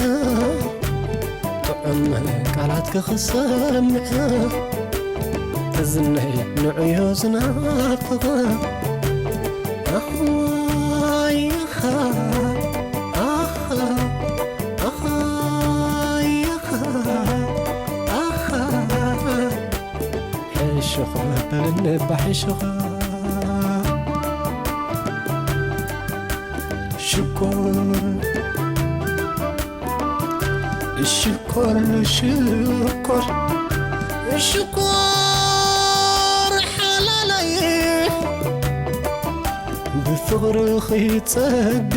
ጥዑም ቃላት ክኽሰምዐ፣ እዝነይ ንዑዮ ዝናፍቐ። ኣኻ፣ ኣኻ፣ ኣኻ፣ ኣኻ፣ ኣኻ። ሕሹኽ በልኒ እባ ሕሹኽ። ሽኮር፣ ሽኮር፣ ሽኮር፣ ሽኮር ሓላለይ ብፍቕርኺ ይጸግብ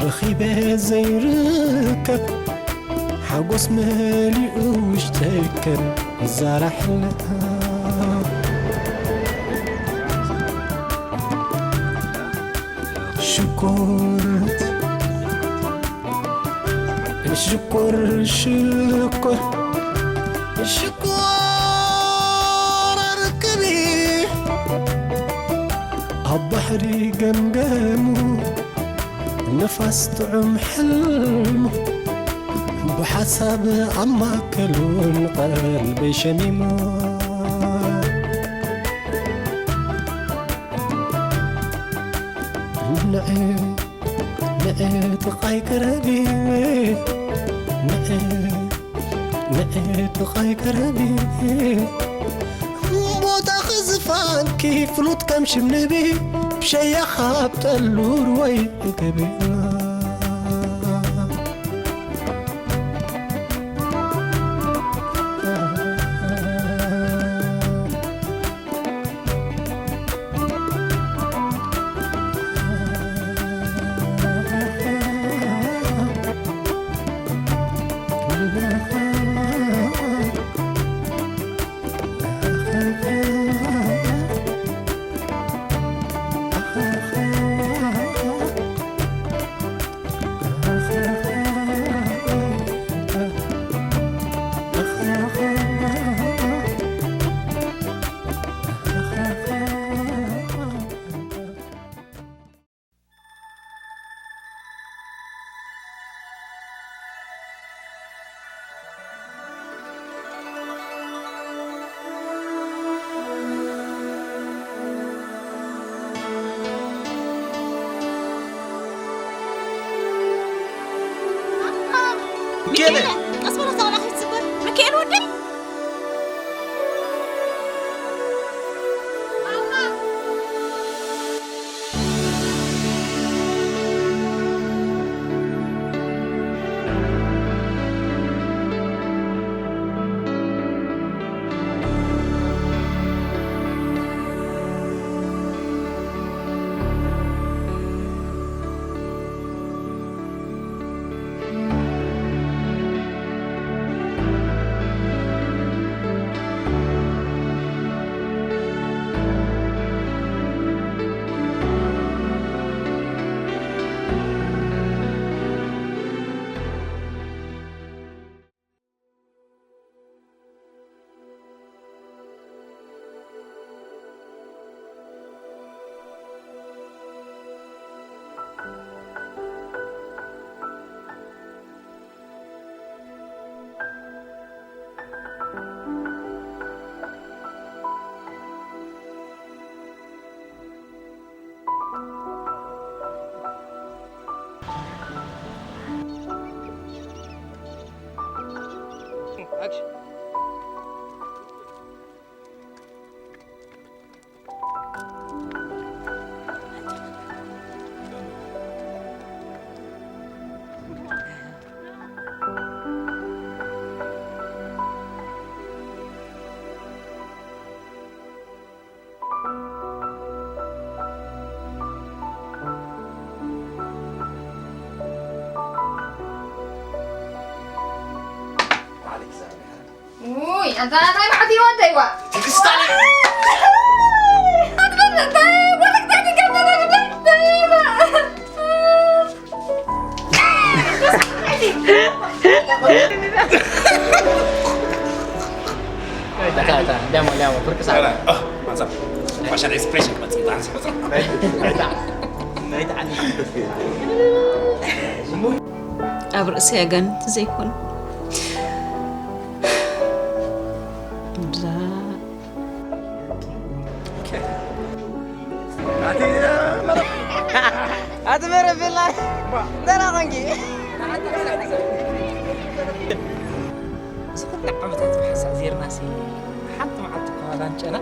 ረኺበ ዘይርከብ ሓጎስ መሊኡ ውሽጠይ ከም ዛራ ሕለ። ሽኮር፣ ሽኮር፣ ሽኮር፣ ሽኮር ርክቢ ኣብ ባሕሪ ገምገሙ። ንፋስ ጥዑም ሕልሙ ብሓሳብ ኣብ ማእከሉ ንቐልበይ ሸሚሙ። ንዒ፣ ንዒ ጥቓይ ቅረቢ፣ ንዒ፣ ንዒ ጥቓይ ቅረቢ። ቦታኺ ዝፋንኪ ፍሉጥ ከም ሽም ንቢ፣ ብሸያኻ ኣብ ጠሉር ወይ እገቢ። ሚካኤል! ቀስ በል፣ እዛ ቆልዓ ከይትስበር። ሚካኤል ወደይ! እታ ናይ ማዕትዎ እንተይዋ። ትዕግስታ ነይ። ኣትበል እንታይ ወለክ እንታይ ትገብር እንታይ እታ እታ ሊያሞ ሊያሞ ፍርቂ ሳራ ፋሻል ኤክስፕሬሽን ክመፅእ ዳንስ ይፈፅም ኣብ ርእሲ ኣጋንንቲ ዘይኮኑ ብዛ ኣቲ መረብላ ደህና ኾንኪ እዚ ኩሉ ዓመታት ብሓንሳእ ዜርናሲ ሓንቲ መዓልቲ እኳ ላንጨና